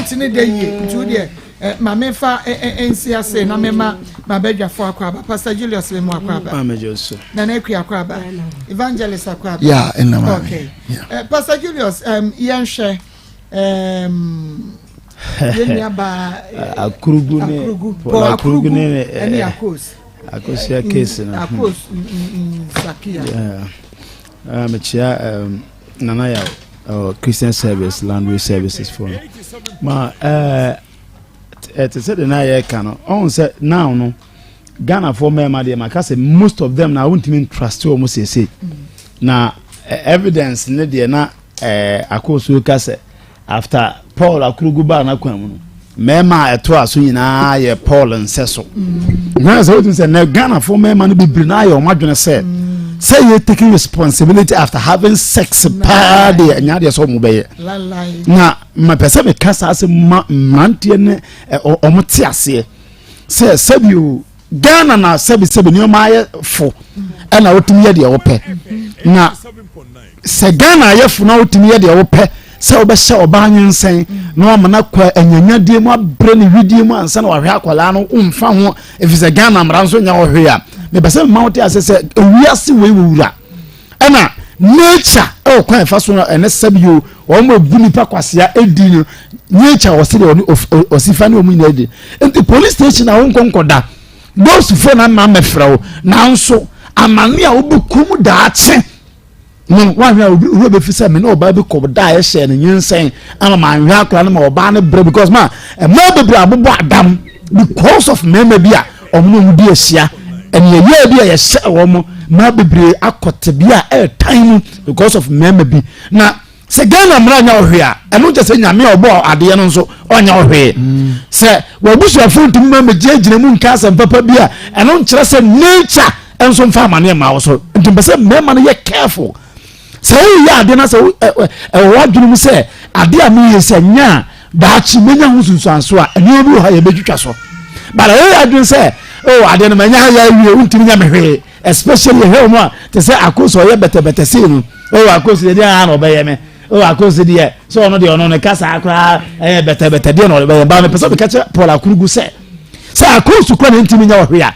Nti ne da yie nti wo deɛ eh, ma memfa eh, eh, nsi ase na mema mabadwafo akɔ aba. Pastor Julius memu akɔ aba. Nana Akua akɔ aba. Evangelist akɔ aba. Yeah, ɛnna maame. Okay. Eh, Pastor Julius, um, yɛnhwɛ um, yɛn nuabaa eh, Akurugu ne Akurugu, Paul Paul Akurugu Akurugu ne ɛne eh, Akos. Akosua case no. Akos Nsakia. Yeah. Uh, mekyia um, Nana Yaw uh, Christian Service Laundry Services for no. Ma eh ɛte sɛ de na yɛreka no ɔhu sɛ now no Ghanafoɔ mmarima deɛ maka sɛ most of them na wontumi ntrust wɔn seesei na evidence ne deɛ na eh, akoosuo ka sɛ after Paul Akurugu baa n'akwan mu no mmarima a ɛtoa so nyinaa yɛ Paul nsɛ so na sɛ wotumi sɛ na Ghanafoɔ mmarima no bebree na ayɛ wɔn adwene sɛ sɛ yɛ taking responsibility after having sex paa deɛ ɛnyɛ adeɛ sɛ wɔn bɛyɛ na mepɛ sɛ meka saa sɛ ma mmeranteɛ ne wɔn te aseɛ sɛ sɛbi o Ghana na sɛbi sɛbi nneɛma ayɛ fo ɛna wotumi yɛ deɛ wopɛ na sɛ Ghana ayɛ fo na wotumi yɛ deɛ wopɛ sɛ wobɛhyɛ ɔbaa nyinsɛn na wama no akɔ anyanyadeɛ mu abrɛ ne widie mu ansa na wahwɛ akwadaa no womfa ho ɛfiri sɛ Ghana mmara nso nyɛ ɔhwee a mepɛ sɛ mema wote ase sɛ ewiase wei wɔ wura ɛna nature ɛwɔ kwan ɛfa so ɛne sɛbi o wɔn mo ebu nipa kwasea edi no nature ɔsi deɛ ɔne ɔsi fa ne wɔn nyinaa di nti police station a wɔn nkɔ nkɔda bɔsufo na mma mɛfrɛ wo nanso amane a wobɛkɔ mu daakye no wahwɛ a obi owurɛ bɛfi sɛ me ne ɔbaa bi kɔ da a ɛhyɛ no nyinsɛn ama manhwɛ akora no ma ɔbaa no brɛ because ma mmaa bebree abobɔ adam because of mmarima bi a wɔn ne wɔn di ahyia ɛne ɛyɛ bi a yɛhyɛ wɔn mmaa bebree akɔ tebea a ɛretan mu because of mmarima bi na sɛ Ghana mmara nyɛ ɔhwee a ɛno nkyɛ sɛ nyame a ɔbɔ adeɛ no nso ɔnyɛ ɔhwee mm. sɛ wɔabusuafoɔ ntumi ma mɛgyinagyina mu nka asɛm papa bi a ɛno nkyerɛ sɛ nature nso mfa amaneɛ mma wo so nti mpɛ sɛ mmarima no yɛ careful sɛ woyɛ adeɛ no sɛ ɛwɔ w'adwene mu sɛ adeɛ a meyɛ sɛ nya a daakye mɛnya ho nsunsuanso a nneɛma bi wɔ ha yɛbɛtwitwa so but ɛyɛ adwene sɛ oh adeɛ no manya ha yɛ awie wontumi nya me hwee especially ɛhwɛ wɔn a te sɛ akoso ɔyɛ bɛtɛbɛtɛ sei no oh akoso deɛ deɛ ara na ɔbɛyɛ me oh akoso deɛ sɛ ɔno deɛ ɔno ne kasa koraa ɛyɛ bɛtɛbɛtɛ deɛ na ɔbɛyɛ ba mepɛ sɛ meka kyerɛ Paul Akurugu sɛ sɛ akoso kora na ntumi nya ɔhwee a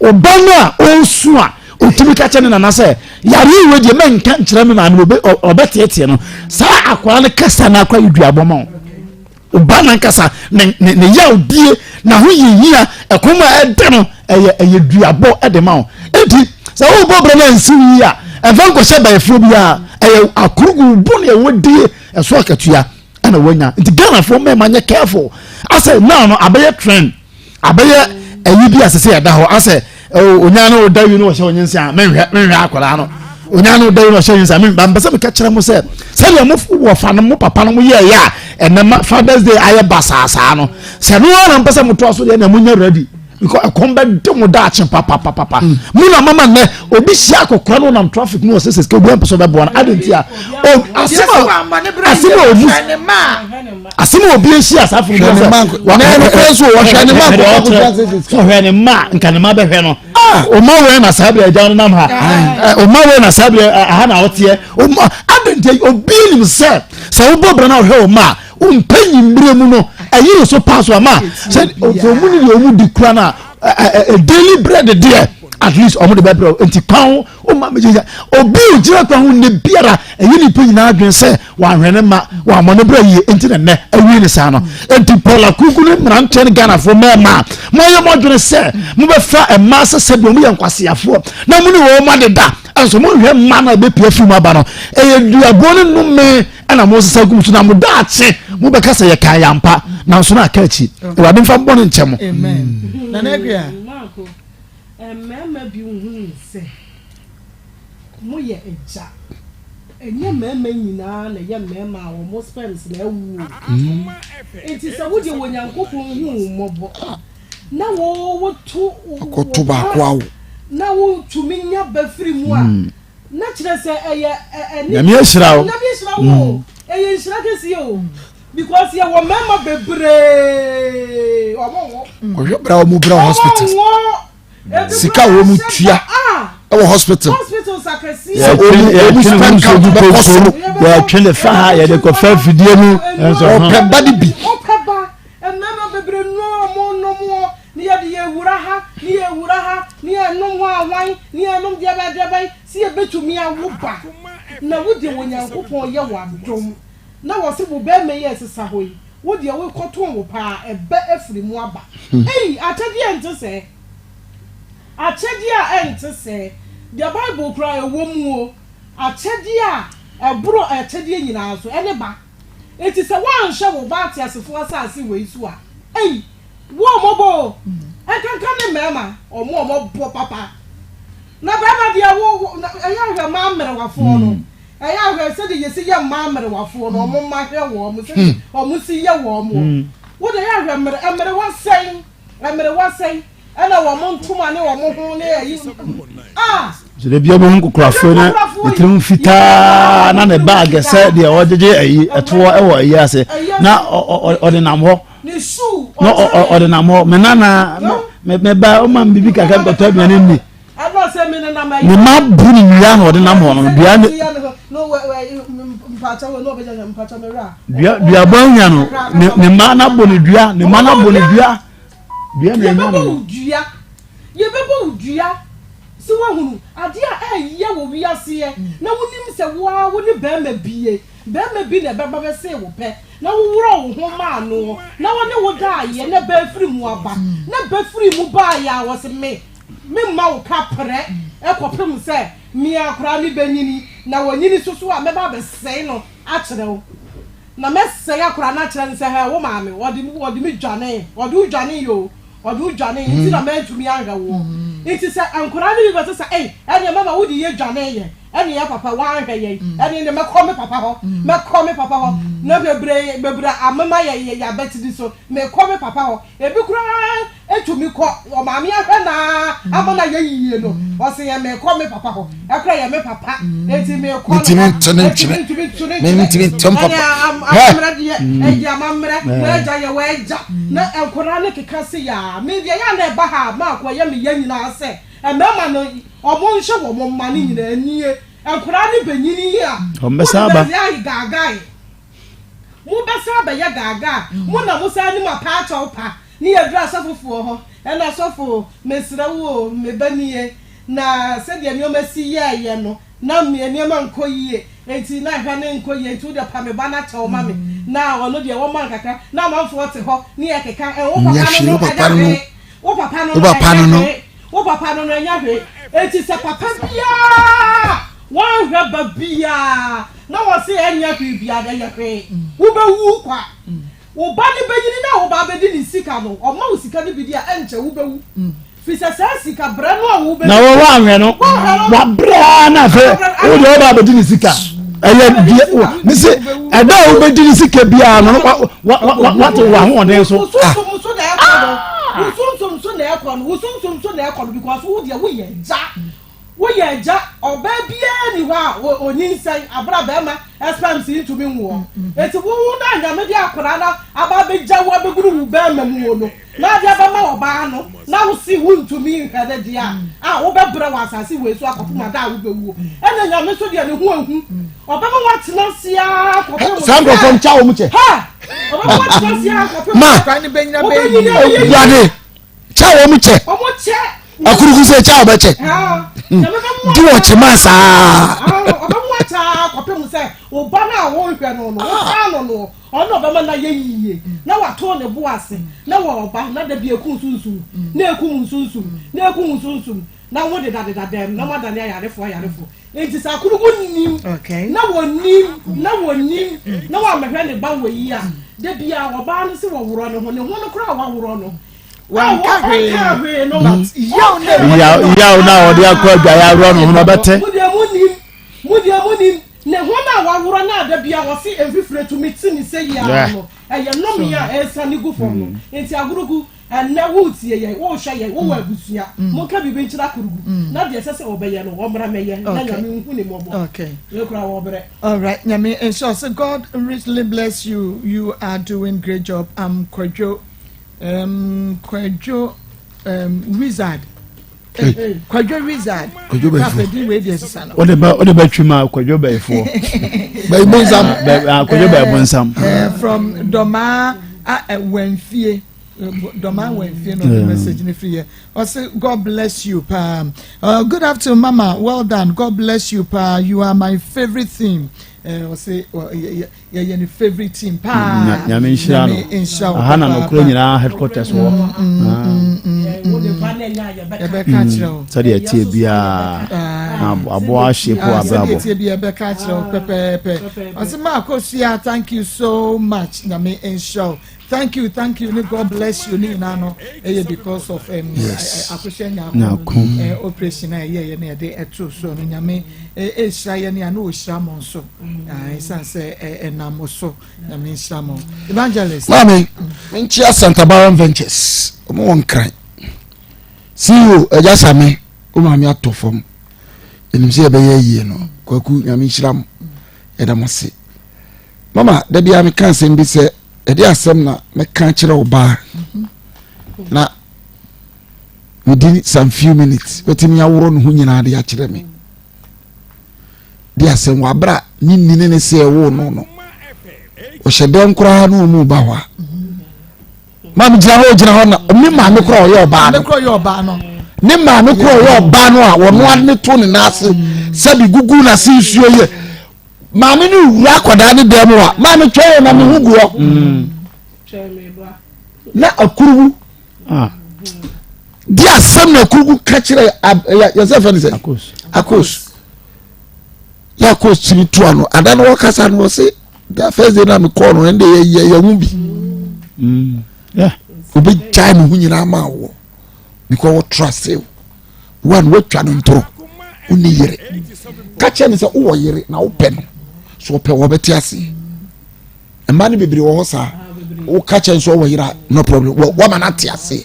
ɔba no a ɔresu a ɔtumi ka kyerɛ ne nana sɛ yareɛ wei deɛ mɛnka nkyerɛ me maame no ɔbɛteɛteɛ no saa akwaraa no kasa no akora yɛ duabɔ ma wo ɔba no ankasa ne ne ne yawdie n'ahohiahia ɛkɔm a ɛda no ɛyɛ ɛyɛ duabɔ ɛde ma wo eti sɛ wobɔ brɛ no ansi wo yie a ɛmfa nkɔhyɛ bɛyɛfoɔ biara ɛyɛ akorogu bo ne ɛwɔ die ɛso akatua ɛna wanya nti Ghanafoɔ mmarima nyɛ careful asɛ now no abɛyɛ trend abɛyɛ ɛyi bi asese ɛda hɔ asɛ onya no ɔda wi no ɔhyɛ onye nsa menhwɛ menhwɛ akwadaa no onya no ɔda wi no ɔhyɛ onye nsa menhwɛ mpɛ sɛ meka kyerɛ mo sɛ sɛdeɛ mo wɔfa no mo papa no mo yɛ ɛyɛ a ɛnɛ ma fathers day ayɛ basaasaa no sɛ no ara mpɛ sɛ mo toa so deɛ na mo nyɛ ready because ɛkɔm bɛ de mo daakye papapapa mm. mo na mama nnɛ obi hyia akɔkora no nam traffic mu wɔ sɛ sɛ obi ampɛ sɛ ɔbɛboa no adi nti a asɛm a asɛm a obi asɛm a obi ahyia saa afɔ bi sɛ ɔhwɛ ne ma ɔhwɛ ne ma nka ne ma bɛhwɛ no ɔma wei na saa bere agya no nam ha ɔma wei na saa bere aha na ɔteɛ ɔma adi nti obi nim sɛ sɛ wobɔ bere na ɔhwɛ ɔma a ɔmpɛ nyimmire mu no. Ɛyere so paa so ama sɛ ɔmu ne deɛ ɔmu di kura no a daily bread deɛ at least ɔmo de bɛbrɛ nti kwan ho ɔma mi gyina obi ogyina kwan ho ne biara ɛyɛ nipa nyinaa adwene sɛ wahwɛ ne ma wamɔ ne brɛ yie nti na nnɛ awie ne saa no nti Paul Akuku ne mmeranteɛ ne Ghanafoɔ mmarima a moayɛ mo adwene sɛ mobɛfa mmaa sɛ sɛdeɛ ɔmo yɛ nkwaseafoɔ na mo ne wɔn adeda nso monhwɛ mma no a ɛbɛpia firi mu aba no ɛyɛ duaboɔ ne nnome ɛna mo sesa gu so na mo daakye mo bɛka sɛ yɛka yɛ ampa nanso na aka akyi awurade mfa mbɔ ne nkyɛ mo. Amen. Nana Akua. Mmarima bi hui sɛ moyɛ agya. Ɛnyɛ mmarima nyinaa na ɛyɛ mmarima a wɔn sperms na awu o. Nti sɛ wo deɛ wɔ Nyankopɔn hu wo mmɔbɔ na wo woto Akɔto baako awo. na wotumi nya ba firi mu a, na kyerɛ sɛ ɛyɛ ɛne Nyame ahyira wo. Nyame ahyira wo o. Ɛyɛ nhyira kɛseɛ o. Because yɛwɔ mmarima bebree wɔn nwo. Ɔhwɛ bra wɔn bra hospital. Wɔn nwo. Sika wɔn tua ɛwɔ hospital. Hospitals akɛseɛ. Sɛ wɔn wɔn sperm count bɛkɔ soro. Yɛtwe ne fa ha yɛde kɔ fa afidie mu. Ɔpɛ ba de bi. Ɔpɛ ba mmarima bebree nua wɔn nom wɔ ne yɛde yɛ wura ha ne yɛ wura ha ne yɛ nom hɔ ahwan ne yɛ nom deɛ bɛn deɛ bɛn si yɛ bɛtumi awo ba na wo deɛ wɔ Nyankopɔn yɛ wɔ adom. Na wɔse wo bɛɛma yi a ɛsesa hɔ yi, wo deɛ wo kɔtɔn wo paa ɛbɛ afiri mu aba. Ei, akyɛdeɛ a ɛnte sɛɛ! Akyɛdeɛ a ɛnte sɛɛ! Deɛ Bible koraa ɛwɔ mu o, akyɛdeɛ a ɛboro akyɛdeɛ nyinaa so, ɛne ba. Enti sɛ woanhwɛ wo ba ateasefoɔ asase wei so a, ei, wo mmɔbɔ o! Ɛnkanka ne mmarima, wɔn a wɔbɔ papa. Na barima deɛ wo, wo, ɛyɛ ahwɛ mmaa mmerewafoɔ no. Ɛyɛ a hwɛ sɛdeɛ yɛsi yɛ mmaa mmerewafoɔ no, wɔn mma hwɛ wɔn, sɛdeɛ wɔn si yɛ wɔn o. Wo deɛ ɛyɛ a hwɛ mmere, mmerewa sɛn, mmerewa sɛn, ɛna wɔn ntoma ne wɔn ho ne ayi, ah. So da bia bɛhu nkokorafoɔ na ne tirim fitaa na ne baage sɛ deɛ ɔgyegye ayi ɛtoɔ ɛwɔ ayi ase na ɔde nam hɔ na ɔde nam hɔ me nana me ba ɔma me bibi kakra nkɔtɔ aduane nni. Ne mma bu ne nnua na ɔde nam hɔ no dua ne dua duabɔ anya no ne ne mma na bɔ ne dua ne mma na bɔ ne dua dua na anya no. Yɛbɛbɔ wo dua sɛ woahunu adeɛ a ɛyɛ wɔ wiaseɛ na wonim sɛ wo ara wo ne barima bie barima bi na ɛbɛba bɛsee wo pɛ na woworɔ wo ho maa noɔ na wɔne wo daeɛ na bɛfiri mu aba na bɛfiri mu baeɛ a wɔse me Memma wo ka prɛ kɔpem sɛ me ara koraa me bɛnyini, na wanyini so so a, mɛba abɛsɛe no akyerɛ wo. Na mɛsɛe akwadaa no akyerɛ no sɛ, hɛ, wo maame, ɔde, ɔde me dwanee, ɔde wo dwanee o, ɔde wo dwanee, nti na mantumi anhwɛ woɔ. Nti sɛ nkwadaa no bi bɛte sɛ, ei, ɛneɛ mama wode yɛ dwanee yɛn, ɛneɛ yɛ papa woanhwɛ yɛn, ɛneɛ deɛ mɛkɔ me papa hɔ, mɛkɔ me papa hɔ, na bebree, bebree amema yɛ, yɛ, yɛ abatiri so, mekɔ me papa hɔ, ebi koraa Etumi kɔ ɔmaame ahwɛ no ara ama no ayɛ yie no, ɔse yɛ mekɔ me papa hɔ, ɛkora yɛ me papa, enti mekɔ no Mentumi hɔ, nto ne enti ntwene. mentumi nto ne ntwene. Mentumi nto me Ɛne papa. am- Hɛ! amammerɛ deɛ, ɛyɛ amammerɛ, na agya yɛ w'agya. Na nkwadaa no keka se yaa, me deɛ yɛ a na ɛba ha a, maako ɛyɛ me ya nyinaa sɛ, mmarima no, wɔn nhwɛ wɔn mma no nyinaa nie, nkwadaa no bɛnyini a, Wɔn bɛsan wode aba. bɛyɛ ayɛ gaagae. Mobɛsan abɛyɛ gaagaa, mo na mosan nim apaakyɛw pa. Ne yɛduru asɔfofoɔ hɔ, ɛna sɔfo, mesrɛ wo o, me ba nie, na sɛdeɛ nneɛma si yɛeɛ no, na me nneɛma nkɔ yie, enti na hwɛ no nkɔ yie, enti wo deɛ pa me ba no akyɛw ma me, na ɔno deɛ wɔma no kakra, na amanfoɔ te hɔ, ne yɛkeka, ɛ, wo Nyɛ papa hwee, no wo no papa ɛnyɛ no no, hwee, wo papa no wo no papa no ɛnyɛ no. hwee, wo papa no no ɛnyɛ hwee, enti sɛ papa biara wanhwɛ ba biara, na wɔse ɛnyɛ hwee biara, ɛyɛ hwee, wobɛwu kwa. Wo ba no bɛnyini na wo ba abɛdi ne sika no, ɔma wo sika no bi di a, ɛnkyɛ wobɛwu. Firi sɛ saa sika brɛ no a wobɛdi. Na wɔwɔ ahwɛ no, wabrɛ ara na afei wo deɛ ɔba abɛdi ne sika. Ɛyɛ deɛ ne se ɛda a wobɛdi ne sika biara no wate wɔ ahoɔden so. Wo sunsum so na ɛkɔ no, wo sunsum so na ɛkɔ no, wo sunsum so na ɛkɔ no because wo deɛ woyɛ agya. Woyɛ agya, ɔbaa biara nni hɔ a onyinsɛn abere a barima sperms ntumi nwoɔ. Enti wo wo na Nyame de akwadaa no aba abɛgya wo abɛguru wo barima mu no, na ade abɛma ɔbaa no, na wo se wontumi nhwɛ no deɛ a, a wobɛbrɛ wɔ asase wei so akɔpem ada a wobɛwuo. Ɛna Nyame nso deɛ ne ho ahu, ɔbɛma woatena ase ara kɔpem Saa nkurɔfoɔ nkyɛ wɔn kyɛ. Ha! Ma awurade kyɛ a wɔn kyɛ akuruku sɛ kyɛ a wɔbɛkyɛ di wɔ kyɛ maa saa. ɔbɛmu akyɛ kɔpem sɛ ɔba no a wɔhwɛ no no wɔtaa no no ɔno ɔbɛma no ayɛ yie na wato ne bo ase na wɔ ɔba na da bi eku nsunsum na ekum nsunsum na ekum nsunsum na wo dedadeda dɛm na moadane ayarefo ayarefo Enti sɛ akorogu nnim na wɔnim na wɔnim na wɔammɛhwɛ ne ba wɔ yi a, da biara ɔbaa no se wɔworɔ ne ho, ne ho no koraa a waworɔ no, wanka hwee no, yaw yaw na ɔde akɔ adwaeɛ aworɔ ne ho no ɔbɛte. Mo deɛ monim, mo deɛ monim, ne ho no a waworɔ no a da biara wɔse mfifire tumi te ne sɛ yi ara no, ɛyɛ nnome a ɛresiane gu fam no. Enti agorogu Ɛnnɛ woretie yɛn, worehwɛ yɛn, wowɔ abusua. Monka biribi nkyerɛ Akurugu na deɛ ɛsɛ sɛ ɔbɛyɛ no, ɔmmra mmɛyɛ na Nyame nhu ne mmɔbɔ. Wei koraa wɔbrɛ. Alright, Nyame nhyira wo. Sɛ God richly bless you, you are doing great job. I'm Kwadwo, um, Kwadwo um, Wizard. Kwadwo Wizard. Kwadwo Bɛyifoɔ. Din wei deɛ sisa no. Wode bɛ wode bɛ twi ma Kwadwo Bɛyifoɔ. Bɛyi bonsam. Bɛ Kwadwo Bɛyi bonsam. From Dɔmaa Wɛnfie. Dɔmaa Wɛnfie na ɔde message ne firi yɛ. Ɔse God bless you paa. Uh, good afternoon mama well done God bless you paa you are my favourite theme. Ɔse yɛyɛ ne favourite team paa. Nyame nhyira no. Nhyira wo Aha na nokorɛ nyinaa headquarters wɔ. Yɛbɛka kyerɛ wo. Sɛdeɛ ɛteɛ biara na aboa ahye po abrabɔ. Sɛdeɛ ɛteɛ biara yɛbɛka kyerɛ wo pɛpɛɛpɛ. Ɔse maa kosua thank you so much Nyame nhyira wo. Thank you thank you ne God bless you ne nyinaa no ɛyɛ because of um, yes. akohyɛ nyaako eh, operation a ɛyɛ yɛ ne yɛde ɛto so no Nyame ɛhyira yɛ ne a na ɔhyira mo nso ɛsiane sɛ ɛnam mo so Nyame nhyira mo evangelist. Maame menkyia Santa Baron Ventures ɔmo wɔ Nkran CEO ɛgya same wo maame atɔ fam ɛnim sɛ yɛbɛyɛ yie no kwaku Nyame nhyira mo yɛda mo ase mama da biara meka asɛm bi sɛ ɛde asɛm na mɛka akyerɛ ɔbaa na within some few minutes watumi aworɔ ne ho nyinaa de akyerɛ me de asɛm wɔ abira ne nini ne sɛ ɛwɔ no no ɔhyɛ dɛm koraa na ɔmu ba hɔ a maame gyina hɔ gyina hɔ na ne maame koraa ɔyɛ ɔbaa no ne maame koraa ɔyɛ ɔbaa no a wɔn ano to ne nan ase sɛbi gugu n'ase nsuo yɛ. Maame no wura akwadaa no dan mu a maame twɛn na me ho gu hɔ mm. na akurugu ah. di asɛm na akurugu ka kyerɛ yɛsɛ fɛ no sɛ akos yɛ akos tumi tu ano ada no wɔkasa no wɔse the first day na mekɔɔ no ɛnde yɛ yɛ ho bi mm. obɛgyae ne ho nyinaa ma wɔ because wɔtra sew one woatwa no ntoro wonni yere ka kyerɛ no sɛ wowɔ yere na wopɛ no so ɔpɛ wɔbɛte ase mmaa no bebree wɔ hɔ saa woka kyerɛ no sɛ ɔwɔ yere a no problem wama no ate ase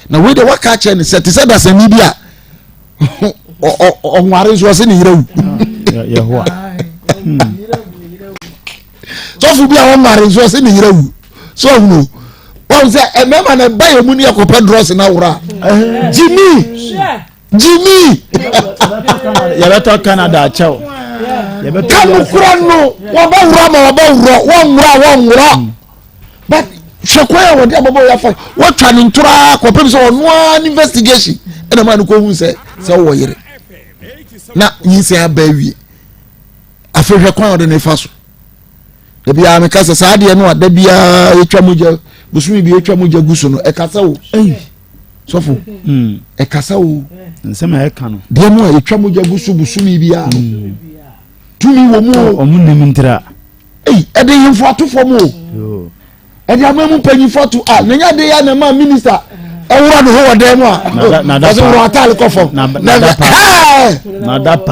na wei deɛ waka kyerɛ no sɛ te sɛ dasani bi a ɔnware nso ɔse ne yere wu sɔfo bi a wɔnware nso ɔse ne yere wu so ɔhunu wɔn sɛ mmarima na ɛba yɛn mu ne yɛkɔpɛ drɔs na wora jimmy jimmy. yɛbɛtɔ canada akyɛw. kanokora no wɔbɛworɔ ma wɔbɛworɔ wɔnworɔ a wɔnworɔ mm. but hwɛ kwan a wɔde abɔbɔ yɛ afa wɔtwa ne ntora kɔpem sɛ ɔno ara ne investigation ɛna maa no kɔhu sɛ sɛ wɔwɔ yere na nyinsɛn aba awie afei hwɛ kwan a wɔde ne fa so. Da biara meka sɛ saa adeɛ no a da biara yɛtwa mogya bosome bi yɛtwa mogya gu so no ɛkasa o sɔfo hmm. ɛkasa o nsɛm a ɛka no deɛ no a yɛtwa mogya gu so bosome biara no hmm. tumi wɔ mu o ɔmo nim ntira ei ɛde hemfo ato fam o ɛde ama mu mpanyinfo ato a na nya de ya na ma minista ɛwura ne ho wɔ dan mu a ɔsɛ wura ataale kɔ fam na ɛɛ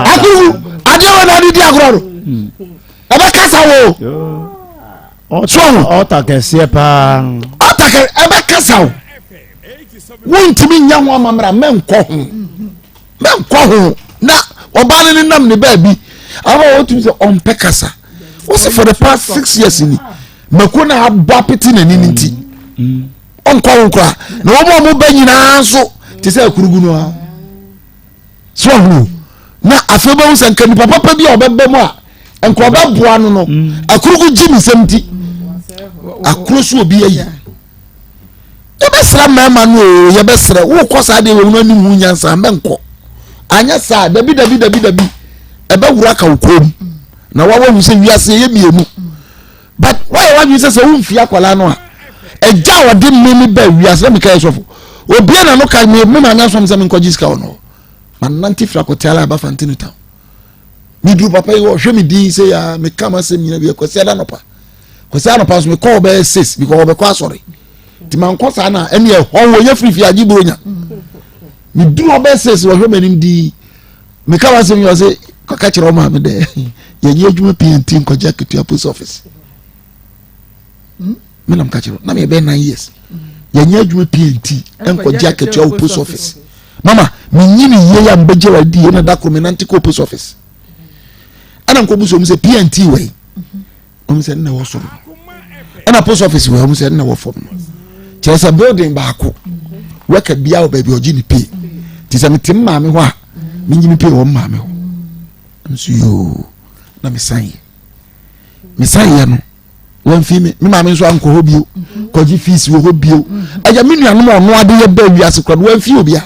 akuru adeɛ wɔ na ade di agorɔ no. Hmm. ɛbɛkasa wo so ɔta kɛseɛ paa ɔta kɛ ɛbɛkasa wo wontumi nyɛ ho amammerɛ mɛnkɔ ho mɛnkɔ ho na ɔbaa no ne nam ne baabi ama wɔtumi sɛ ɔmpɛ kasa wɔsi for the past six years ni mako na abɔ apete n'ani ne nti ɔnkɔ ho koraa na wɔn a wɔba nyinaa nso te sɛ akurugu no ara. So ahunu na afei wobɛhu sɛ nka nipa papa bi a ɔbɛba mu a nka ɔbɛboa no no mm. akurugu gye ne nsɛm nti. Akoro so obi ayi. Yɛbɛsrɛ mmarima no o, yɛbɛsrɛ. Wokɔ saa deɛ wɔn anim ho nyansa mɛnkɔ. Anyɛ saa dabi dabi dabi dabi ɛbɛwura ka wo kɔn mu. Na wawa hu sɛ wiase yɛ mmienu. But wayɛ wadwene sɛ sɛ womfie akwadaa no a ɛgya a ɔde me me ba wiase na meka yɛ sɔfo. Obia na no ka me me maame asɔm sɛ menkɔgye sika wɔ no hɔ. Manante firi akɔteala aba Fantino town. Meduru papa yi hɔ ɔhwɛ me din sɛ ya meka m'asɛm nyina bi Kwasi ada nɔpa. Kwasi anɔpa nso mekɔɔ bɛyɛ six because ɔbɛkɔ asɔre. Nti mankɔ saa na ɛne ɛhɔ wɔ yɛ firifiri agye buronya. Meduru hɔ bɛyɛ six wɔhwɛ m'anim din meka m'asɛm nyina ɔse kɔka kyerɛ wo maame dɛ yɛnyɛ adwuma pii nti nkɔgye akatua post office. Hmm? Me na meka kyerɛ na meyɛ bɛyɛ nine years. Yɛnyɛ adwuma pii nti nkɔgye akatua wɔ post office. Mama menyini yie a mbɛgye wa di yie na da koro menante kɔ post office. Ɛna nkɔbu so ɔmu sɛ PNT wɔ yi. Ɔmu sɛ nna ɛwɔ soro. Ɛna post office wɔ ɔmu sɛ nna ɛwɔ fam no. Kyerɛ sɛ building baako worker biara wɔ baabi ɔgye ne pay. Nti sɛ mete maame hɔ a menye me pay wɔ maame hɔ. Nso yoo na mesan yɛ. Mesan yɛ no. Wɔmfi me me maame nso ankɔ hɔ bio kɔgye fees wɔ hɔ bio ɛyɛ me nuanom a ɔno ade yɛ bɛɛ wiase kora no wɔmfi obia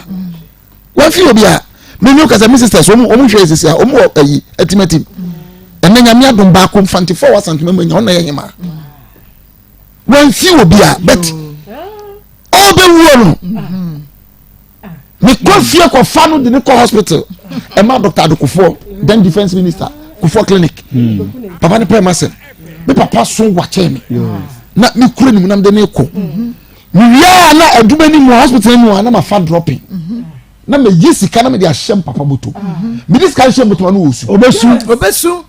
wɔmfi obia me ne kasa me sisters wɔn wɔn hwɛ sisi a wɔn wɔ ayi atimatim ɛnna nyame adom baako mfantefoɔ wɔ asantuma mu anya ɔna yɛ hema wɔmfi obia but ɔbɛwuo no. Mekɔ fie kɔfa no de ne kɔ hospital ɛma Dr. Ado Kufuor then defence minister Kufuor clinic hmm. papa ne pɛɛ ma sɛm me papa so wakyɛn me na mekura ne mu na mede ne kɔ mewia na adwuma ni mu hospital mu a na mafa dropping na meyi sika na mede ahyɛ m papa moto mede sika nhyɛ moto ma no wɔ su obesu obesu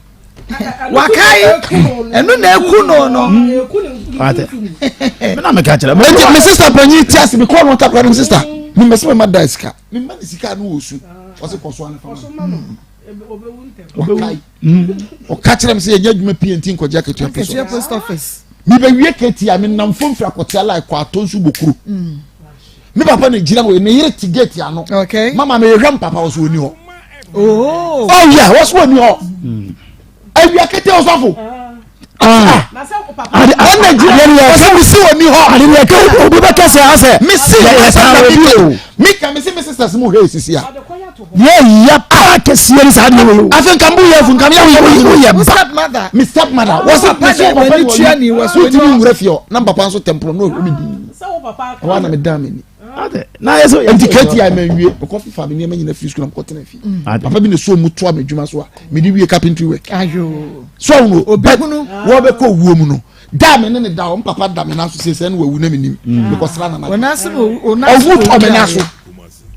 wakae ɛno na eku no no. mi na mi ka kyerɛ. eti mi sista panyin ti ase mi kɔɔ no takora mi sista mi mbɛ sɛ mi ma da sika mi ma ne sika no wɔ su ɔsi kɔ so ane fa ma wakae ɔka kyerɛ mi sɛ yɛ nyɛ adwuma pii nti nkɔgye akatua post office mi bɛ wie keti a mi nam fom fira kɔte ala kɔ atɔ nsu bɔ kuro mi papa na gyina hɔ ne yere ti gate ano mama mi hwɛ papa wɔ so oni hɔ. Oh, oh yeah, wọ́n sọ ni hɔ. Awia kete ɔsɔfo. Ɛna gyina ɔsɛ misi wɔ ni hɔ. Ade ni ɛkɛ obi bɛ kɛsɛ asɛ. Misi ɛsɛ na mi kɛ mi ka misi mi sisters mu hwɛ esisi a. Yɛ ya paa kɛseɛ ni saa deɛ wɔ yi o. Afei nka mbu yɛ fu nka mi yɛ wo yɛ ba. Mi step mother wɔsi misi wɔ papa ni wɔ ni wotumi nwura fie hɔ na papa nso tɛmpolo n'o mi di. Ɛwɔ na mi dan mi ni. na ayɛ sɛ nti kati a manwie mekɔ fefa me nneɛma nyina firi sukuu na mekɔtena fie mm. papa bi na so mu toa me adwuma so a mede wie carpentry work so no but wɔbɛkɔ wuo mu no da me ne ne da hɔ papa da me nan so sɛ no wawu na menim mm. mekɔsra nana ɔwu tɔ me nan so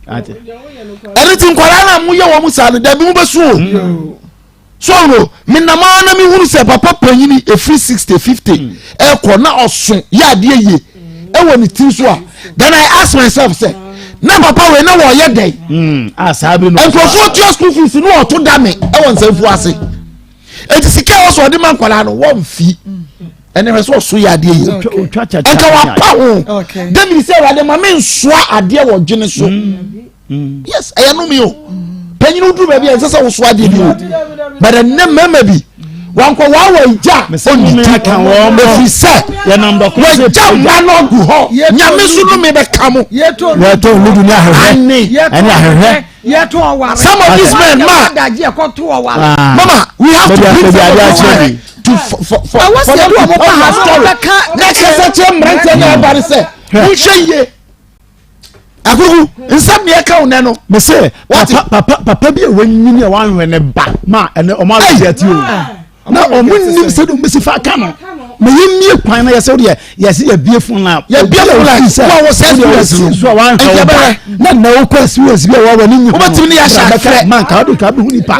ɛno nti nkwadaa no a moyɛ wɔ mo saa no dabi mobɛsu o mm. So no menam ara na mehunu sɛ papa panyini ɛfiri 60 50 ɛkɔ na ɔso yɛ adeɛ yie ɛwɔ ne tiri so a then I ask myself sɛ na papa wei na wɔyɛ dɛn hmm, ah, nkurɔfoɔ tua school fees ne ɔto da me ɛwɔ nsɛmfuo ase eti sika ɛwɔ so ɔde ma nkwadaa no wɔmfi ɛnɛ hwɛ sɛ ɔso yɛ adeɛ yie nka wapa ho David sɛ awurade ma me nsoa adeɛ wɔ dwene so. Mm. Mm. yes ɛyɛ no mi o panyin woduru baabi a ɛnsɛ sɛ woso adeɛ bi o but ɛnɛ mmarima bi wankɔ wawa gya ɔnidi ɛfiri sɛ wagya mma no agu hɔ nyame so no me bɛka mo yɛtɔ ludu ne ahwehwɛ ɛne ahwehwɛ some of these men ma mama we have to bring some of these men to for for for them to tell their story na kɛsɛ kyerɛ mmeranteɛ na ɛba ne sɛ monhwɛ yie Akuku, nsɛm deɛ ɛka wo nɛ no. Me se, papa, papa, papa bi a wanyini a wanhwɛ ne ba ma ɛnɛ ɔmo alɔgye ati o. Na ɔmo nim sɛ de ɔmo si fa ka no. Ma yɛ mie kwan na yɛsɛ deɛ yɛsɛ yɛ bie fon na. Yɛ bie fon na wo a wɔ sɛ experience no. So a wanhwɛ wo ba. Na na wokɔ experience bi a wɔwɔ ne nyi. Wobɛtumi ne yɛ ahyɛ afrɛ. Man ka wode ka bɛhu nipa.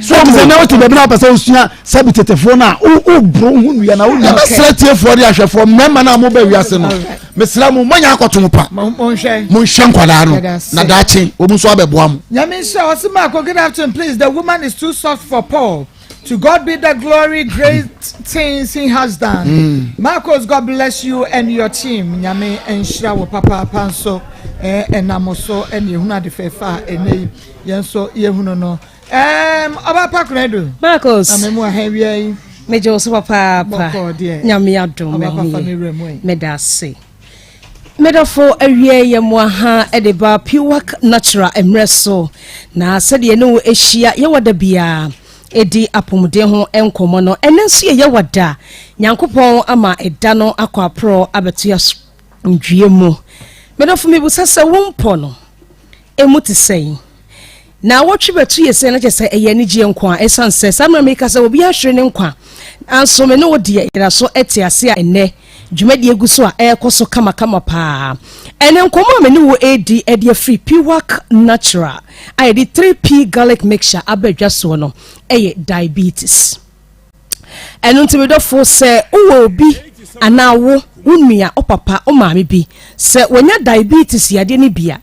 So ɔmo sɛ na wote baabi na wopɛ sɛ wosua sɛbi tetefoɔ no a woboro ho nnua na wonni. Yɛbɛsrɛ tiefoɔ ne ahwɛfoɔ mmarima no a mobɛ wiase no. mesrɛ mo moanya akɔto mo pa monhwɛ nkwadaa no na daakye wɔn nso abɛboa mo. Nyame nhyira ɔse Marco good afternoon please the woman is too soft for Paul to God be the glory great things he has done mm. Marcos God bless you and your team Nyame nhyira wo papaapa nso ɛnam so ɛne ehunu ade fɛfɛ a ɛnɛ yi yɛn nso yɛhunu no ɛɛm ɔba pa kunadu Marcos amemu ahɛn wia yi. Megye wo so papaapa. Nyame adom me ho yɛ. Meda ase. Medɔfo awie yɛ mo aha de ba Piwak Natural mmerɛ so. Na sɛdeɛ ne wo ahyia yɛwɔ da biara ɛdi apɔmuden ho nkɔmmɔ no, ɛnɛ nso yɛ yɛwɔ da. Nyankopɔn ama ɛda no akɔ aporɔ abɛto yɛ asomdwie mu. Medɔfo mebusa sɛ wo mpɔ no ɛmu te sɛn? Naawɔtwe bɛto yɛ sɛ na kyerɛ sɛ ɛyɛ anigyeɛ nko a, ɛsiane sɛ saa mmerɛ meka sɛ obi ahwere ne nkwa, nanso me ne wo deɛ yɛda so te ase a ɛnnɛ dwumadie gu so a ɛrekɔ so kamakama paa. Ɛnɛ nkɔmmɔ a me ne wo redi de afiri Piwak Natural a yɛde 3P garlic mixture aba adwa soɔ no yɛ diabetes. Ɛno nti me dɔfo sɛ wowɔ obi anaa wo, wo nua, wo papa, wo maame bi sɛ wanya diabetes yadeɛ no bi a,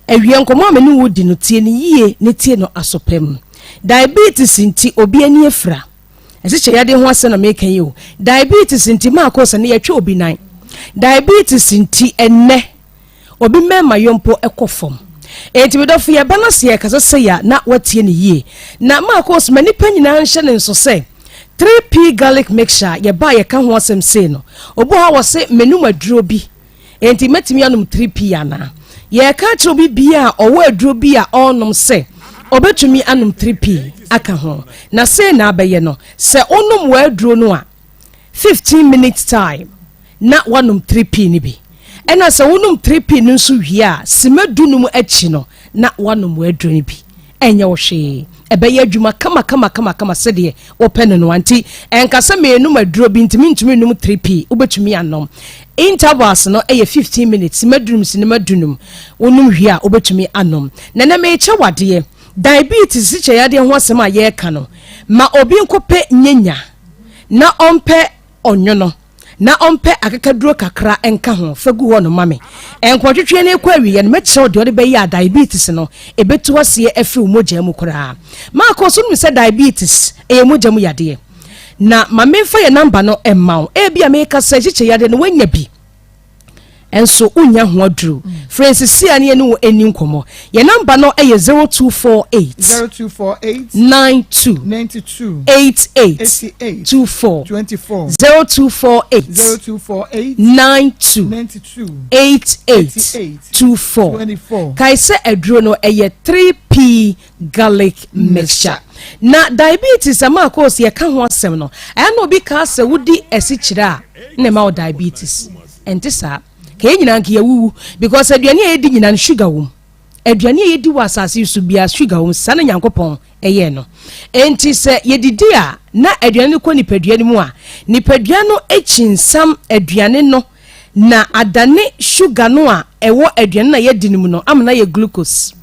Awia nkɔmmɔ a me ne wo di no, tie no yie na tie no aso pa mu. Diabetes nti, obi ani afira. Ɛsekyɛ yadeɛ ho asɛm na meka yi o. Diabetes nti, maakɔ sɛ ne yɛtwe obi nan. Diabetes nti, ɛnnɛ, obi mmarima yɔ mpo kɔ fam. Enti me dɔfo yɛba no sɛ yɛkasa sei a na watie no yie. Na maakɔ ma nnipa nyinaa nhyɛ ne nso sɛ 3P garlic mixture a yɛba a yɛka ho asɛm sei no, obi wɔ hɔ a wɔse menom aduro bi. Enti mɛtumi anom 3P anaa? Yɛreka akyerɛ obi biara a ɔwɔ aduro bi a ɔrenom sɛ ɔbɛtumi anom 3P aka ho. Na sei na abɛyɛ no, sɛ wonom w'aduro no a, 15 minutes time na woanom 3P no bi. Ɛna sɛ wonom 3P no nso wie a, sima dunum akyi no na woanom w'aduro no bi. Ɛnyɛ wo hwee. Ɛbɛyɛ adwuma kama kama kama kama sɛdeɛ wopɛ no no ara. Nti ɛnka sɛ merenom aduro bi nti mentumi nnom 3P. Wobɛtumi anom. Intervals no yɛ 15 minutes, sima dunum sinima dunum. Wonom wie a wobɛtumi anom. Na ɛnɛ merekyɛ wo adeɛ. Diabetes, sikyereyadeɛ ho asɛm a yɛreka no, ma obi nkɔpɛ nyanya na ɔmpɛ ɔnwono. na ɔmpɛ akakaduro kakra nka ho fa gu hɔ no ma me. Nkɔntwetweɛ no rekɔ awieɛ no, mɛkyerɛ wo deɛ ɔde bɛyɛ a diabetes no ɛbɛtu aseɛ afiri wo mogya mu koraa. Marcus, wonim sɛ diabetes ɛyɛ mogya mu yadeɛ? Na ma memfa yɛn namba no mma wo. Ebia meka sɛ kyekyɛ yadeɛ no woanya bi. nso wonnya ho aduru. Frɛ nsisi a ne yɛne wo nni nkɔmmɔ. Yɛn namba no yɛ 0248 0248 92 92 88 88 24 24 0248 0248 92 92 88 88 24. 24. Kae sɛ aduro no ɛyɛ 3P garlic mixture. Na diabetes a Marcos yɛka ho asɛm no, ɛyɛ na obi kaa sɛ wodi asikyire a na ɛma wo diabetes. Ɛnte saa. Ka yɛn nyinaa nka yɛwuwu because aduane a yɛdi nyinaa no sugar wom. Aduane a yɛdi wɔ asase yi so biara sugar wom. Saa na Nyankopɔn ɛyɛɛ no. Enti sɛ yɛdidi a na aduane no kɔ nipadua no mu a, nipadua no kyinsan aduane no na adane sugar no a ɛwɔ aduane no a yɛadi no mu no ama no ayɛ glucose.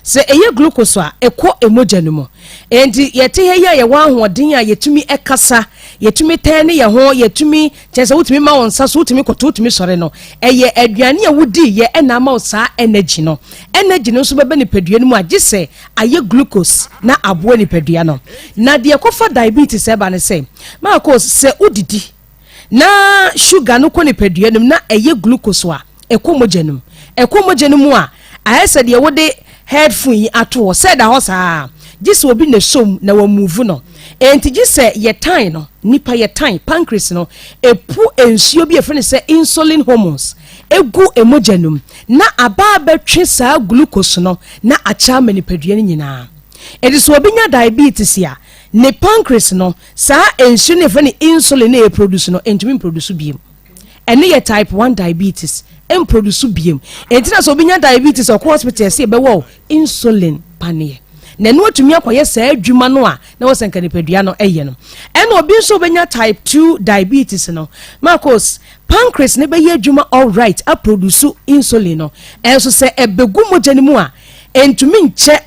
Sɛ ɛyɛ glucose a, ɛkɔ mogya no mu. Enti yɛte ha yi a yɛwɔ ahoɔden a yɛtumi kasa, yɛtumi tɛn ne yɛn ho, yɛtumi, kyerɛ sɛ wotumi ma wo nsa so, wotumi koto, wotumi sɔre no, ɛyɛ aduane a wodiiɛ ɛna ama wo saa energy no. Energy no nso bɛba nipadua no mu a gye sɛ ayɛ glucose na aboa nipadua no. Na deɛ ɛkɔfa diabetes ɛba ne sɛ, Marcos, sɛ wodidi na sugar no kɔ nipadua no mu na ɛyɛ glucose a, ɛkɔ mogya no mu. Ɛkɔ mogya no mu a, ayɛ sɛ deɛ wode headphone yi ato hɔ sɛ ɛda hɔ saa, gye sɛ obi na ɛsɔ mu na wamuvu no. Enti gye sɛ yɛtan no, nipa yɛtan, pancreas no, ɛpu nsuo bi a yɛfrɛ no sɛ insulin hormones ɛgu mogya no mu na aba abɛtwe saa glucose no na akyɛ ama nipadua no nyinaa. Enti sɛ obi nya diabetes a, ne pancreas no, Saa nsuo no yɛfrɛ no insulin na ɛproduce no, ɛntumi mproduce biem. Ɛno yɛ type 1 diabetes, ɛmproduce biem. Ɛnti na sɛ obi nya diabetes ɔkɔ hospital ɛsɛ yɛbɛwɔ wo insulin paneɛ. Na ɛno atumi akɔyɛ saa adwuma no a na wɔ sɛ nka nipadua no ɛyɛ no. Ɛna obi nso bɛnya type 2 diabetes no, Marcos, pancreas no bɛyɛ adwuma alright aproduce insulin no. Ɛnso sɛ ɛbɛgu mogya no mu a, ɛntumi nkyɛ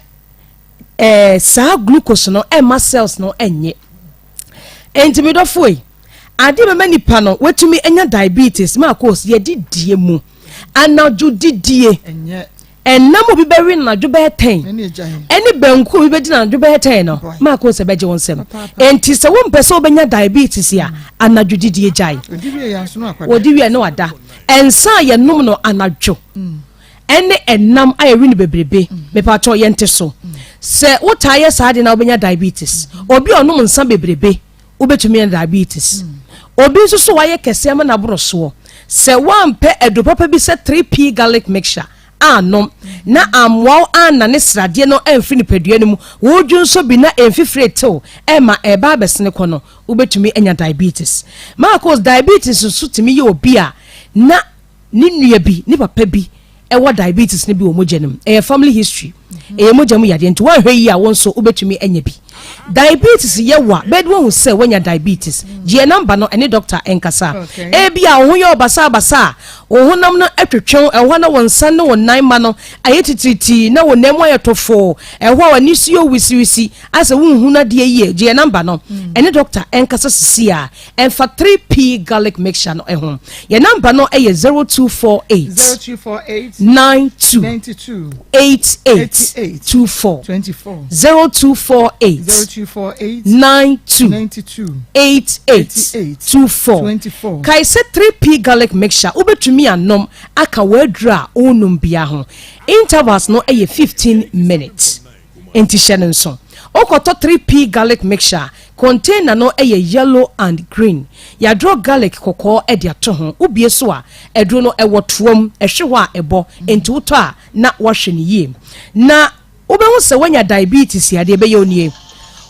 eh, saa glucose no ɛmma cells no ɛnyɛ. Enti me dɔfo yi, adeɛ bɛma nipa no watumi anya diabetes ma akos yɛde die mu anadwo didie ɛnam obi bɛwe anadwo bɛyɛ tɛn ɛne banku obi bɛdi anadwo bɛyɛ tɛn no ma akos ɛbɛgye wo nsam. Enti sɛ wompɛ sɛ wobɛnya diabetes a anadwo didie gyae. Wɔdi wie ne wada. Ɛnsa a yɛnom no anadwo. Mm. Ɛne ɛnam a yɛwe no bebrebe. Mepakyɛw yɛnte so. Sɛ wotaa yɛ saa ade no a wobɛnya diabetes. Obi a ɔnom nsa bebrebe, wobɛtumi anya diabetes. Obi nso so wayɛ kɛseɛ ama no aboro soɔ. Sɛ woampɛ aduro papa bi sɛ 3P garlic mixture annom na ammoa wo annane sradeɛ no amfiri nipadua no mu, wodwo nso bi na ɛmfifire tew ɛma ɛba abɛsene kɔ no, wobɛtumi anya diabetes. Marcos, diabetes nso tumi yɛ obi a na ne nua bi, ne papa bi ɛwɔ diabetes no bi wɔ mogya no mu. Ɛyɛ family history, ɛyɛ mogya mu yadeɛ, nti woanhwɛ yie a, wo nso wobɛtumi anya bi. Diabetes yɛ wa bɛde woahu sɛ woanya diabetes, gyeɛ number no ɛne doctor ɛnkasa. Ebi a wo ho yɛ ɔbasabasa a wo honam no atwetwew, ɛhɔ na wo nsa ne wo nan ma no ayɛ titiritii na wo nan mu ayɛ tofoo, ɛhɔ a w'ani so yɛ wisiwisi asɛ wonhu no adeɛ yie, gyeɛ number no ɛne doctor ɛnkasa sisi a ɛmfa 3P garlic mixture no ɛho. Yɛ number no ɛyɛ 0248 0248 92 92 88 88 24 24 0248 0248 92 92 88 88 24 24. Kae sɛ 3P garlic mixture wobɛtumi anom aka w'aduru a wonom bia ho. Intervals no ɛyɛ 15 minutes, nti hyɛ no nso. Wokɔtɔ 3P garlic mixture, container no ɛyɛ yellow and green, yɛadorɔ garlic kɔkɔɔ de ato ho. Wobie so a, aduro no ɛwɔ toam ɛhwe hɔ a ɛbɔ, nti wotɔ a na woahwɛ no yie. Na wobɛhu sɛ woanya diabetes adeɛ ɛbɛyɛ wo nie: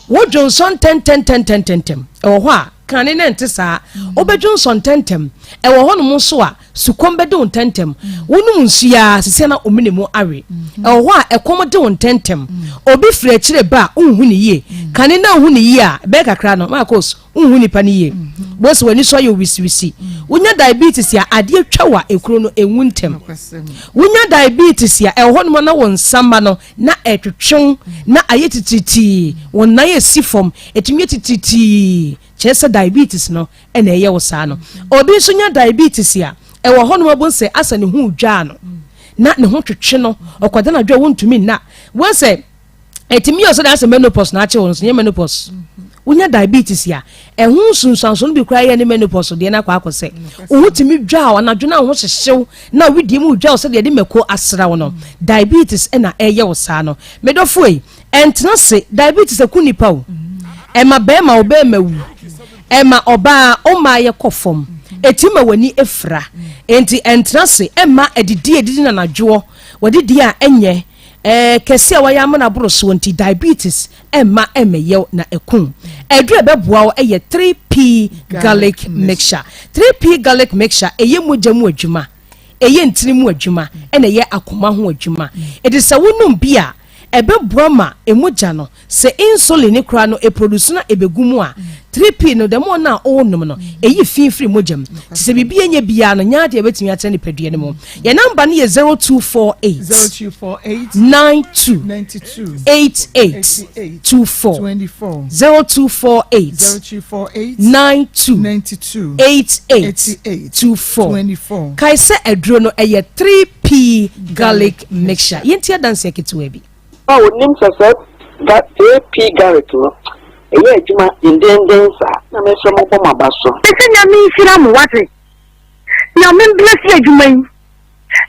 wodwonsɔ ntɛntɛntɛntɛntɛm. Ɛwɔ hɔ a kane ne nte saa, wobɛdwonsɔ ntɛntɛm. Ɛwɔ hɔnom nso a sukɔm bɛde wo ntɛntɛm, wonom nsuo a sisia na omene mu awe. Ɛwɔ hɔ a ɛkɔm de wo ntɛntɛm. Obi firi akyire ba a, wonhu ne yie. Kane na wohu ne yie a, bɛyɛ kakra no, Marcos, wonhu nipa no yie bó sɛ w'ani so ayɛ wisiwisi. Wonya diabetes a, adeɛ twa wa ekuro no enwu ntɛm. Wonya diabetes a, ɛwɔ hɔnom na wɔn nsamba no na ɛtwetwew na ayɛ titiritii, wɔn nan esi fam etumi yɛ titiritii, kyerɛ sɛ diabetes no ɛna ɛyɛ wɔ saa no. Obi nso nya diabetes a, ɛwɔ hɔnom abo sɛ asa ne ho dwaa no na ne ho twetwe no, ɔkɔda na dwa wɔntumi nna wɔn sɛ ɛtumi yɛ ɔsɛ de asɛ menopause na akye wɔn so. Nyɛ menopause. Wonya diabetes a, ɛho nsunsuanso no bi koraa yɛ ne menopause deɛ no akɔ akɔ sɛ wo tumi dwa a anadwo na wo ho hyehyew na widie mu dwa wo sɛ deɛ de mako asra wo no. Diabetes ɛna ɛyɛ wo saa no. Medɔfo yi, ɛntena se. Diabetes ɛku nipa o. Ɛma bɛrima wo bɛrima wu, ɛma ɔbaa ɔmaa yɛ kɔ fam, ɛti ma w'ani efira. Nti ɛntena se ɛma adidi adidi na anadwoɔ wɔdidi a ɛnyɛ kɛse a wɔayɛ ama no aboro soɔ. Nti diabetes ɛmma ɛmɛyɛw na ɛkum. Ɛduru ɛbɛboa wo ɛyɛ 3P garlic mixture. 3P garlic mixture ɛyɛ mogya mu adwuma, ɛyɛ ntini mu adwuma, ɛna ɛyɛ akoma ho adwuma. Ɛdi sɛ wonom bi a, ɛbɛboa ma emogya no sɛ insulin ne koraa no eproduce na ebegu mu a, 3P no dɛm ɔno a ɔrenom no ɛyi fi firi mogya mu te sɛ biribi enye biara no nyaa deɛ ɛbɛtumi atena nipadua no mu. Yɛn number no yɛ 0248 0248 92 92 88 88 24 24 0248 0248 92 92 88 88 24 24. Kae sɛ aduro no ɛyɛ 3P garlic mixture. Yɛnti adanseɛ ketewa bi. A onim sɛ sɛ ga 3P garlic no ɛyɛ adwuma dendenden saa na me nso mobɔ m'aba so. Mese Nyame nhyira mo wate. Nyame mbless adwuma yi.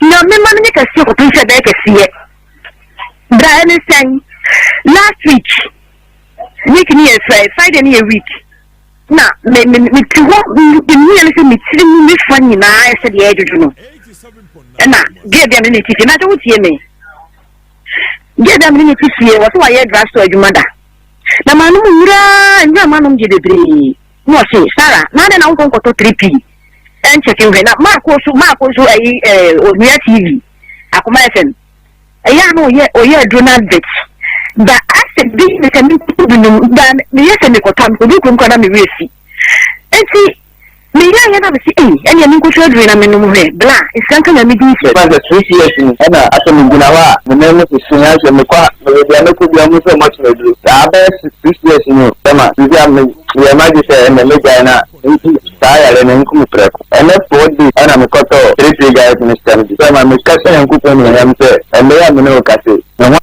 Nyame ma no nyɛ kɛseɛ kɔpem sɛ ɛbɛyɛ kɛseɛ. Bra ɛne sɛn? Last week, week ne yɛ Friday ne yɛ week. Na me me me ti hɔ me me ne sɛ me tiri mu me fa nyinaa ayɛ sɛ deɛ ɛdwodwo no. Ɛna girl bi a me ne ne ti fie, na sɛ wotie me. Girl bi a me ne ne ti fie, wɔ sɛ wayɛ drugstore adwuma da. Na maa nom nwura nwura maa nom gye bebree. Na ɔse Sarah, na adɛn na wonkɔ nkɔtɔ 3P ɛnkyɛke nhwɛ. Na maako so maako so ɛyi ɛɛ Onua TV, Akoma FM. Ɛyɛ a na ɔyɛ ɔyɛ aduro no advert. Ba asɛ bi ne sɛ menkɔtɔ bi nom ba meyɛ sɛ mekɔtɔ a mekɔdu kurom koraa na me werɛ fi. Enti meyɛeɛ na mese ei ɛneɛ menkɔtɔ aduro yi na menom hwɛ bla nhyira nka Nyame din. Mefa sɛ 6 years ni ɛna asɛ megyina hɔ a me nan mu sisi asɛ mekɔ a mewɔ bia mɛkɔ bia ɔmo sɛ ɔmo ato me aduro saa bɛyɛ 6 years ni o bɛma sisi a meyɛ m'adwe sɛ ɛnɛ mɛgyae na nti saa yare no nku me prɛko. Ɛnɛ 4 days ɛna mekɔtɔɔ 3P garlic mixture no bi sɛ ma meka hyɛ Nyankopɔn animuonyam sɛ ɛnnɛ yi a me ne wo kase me ho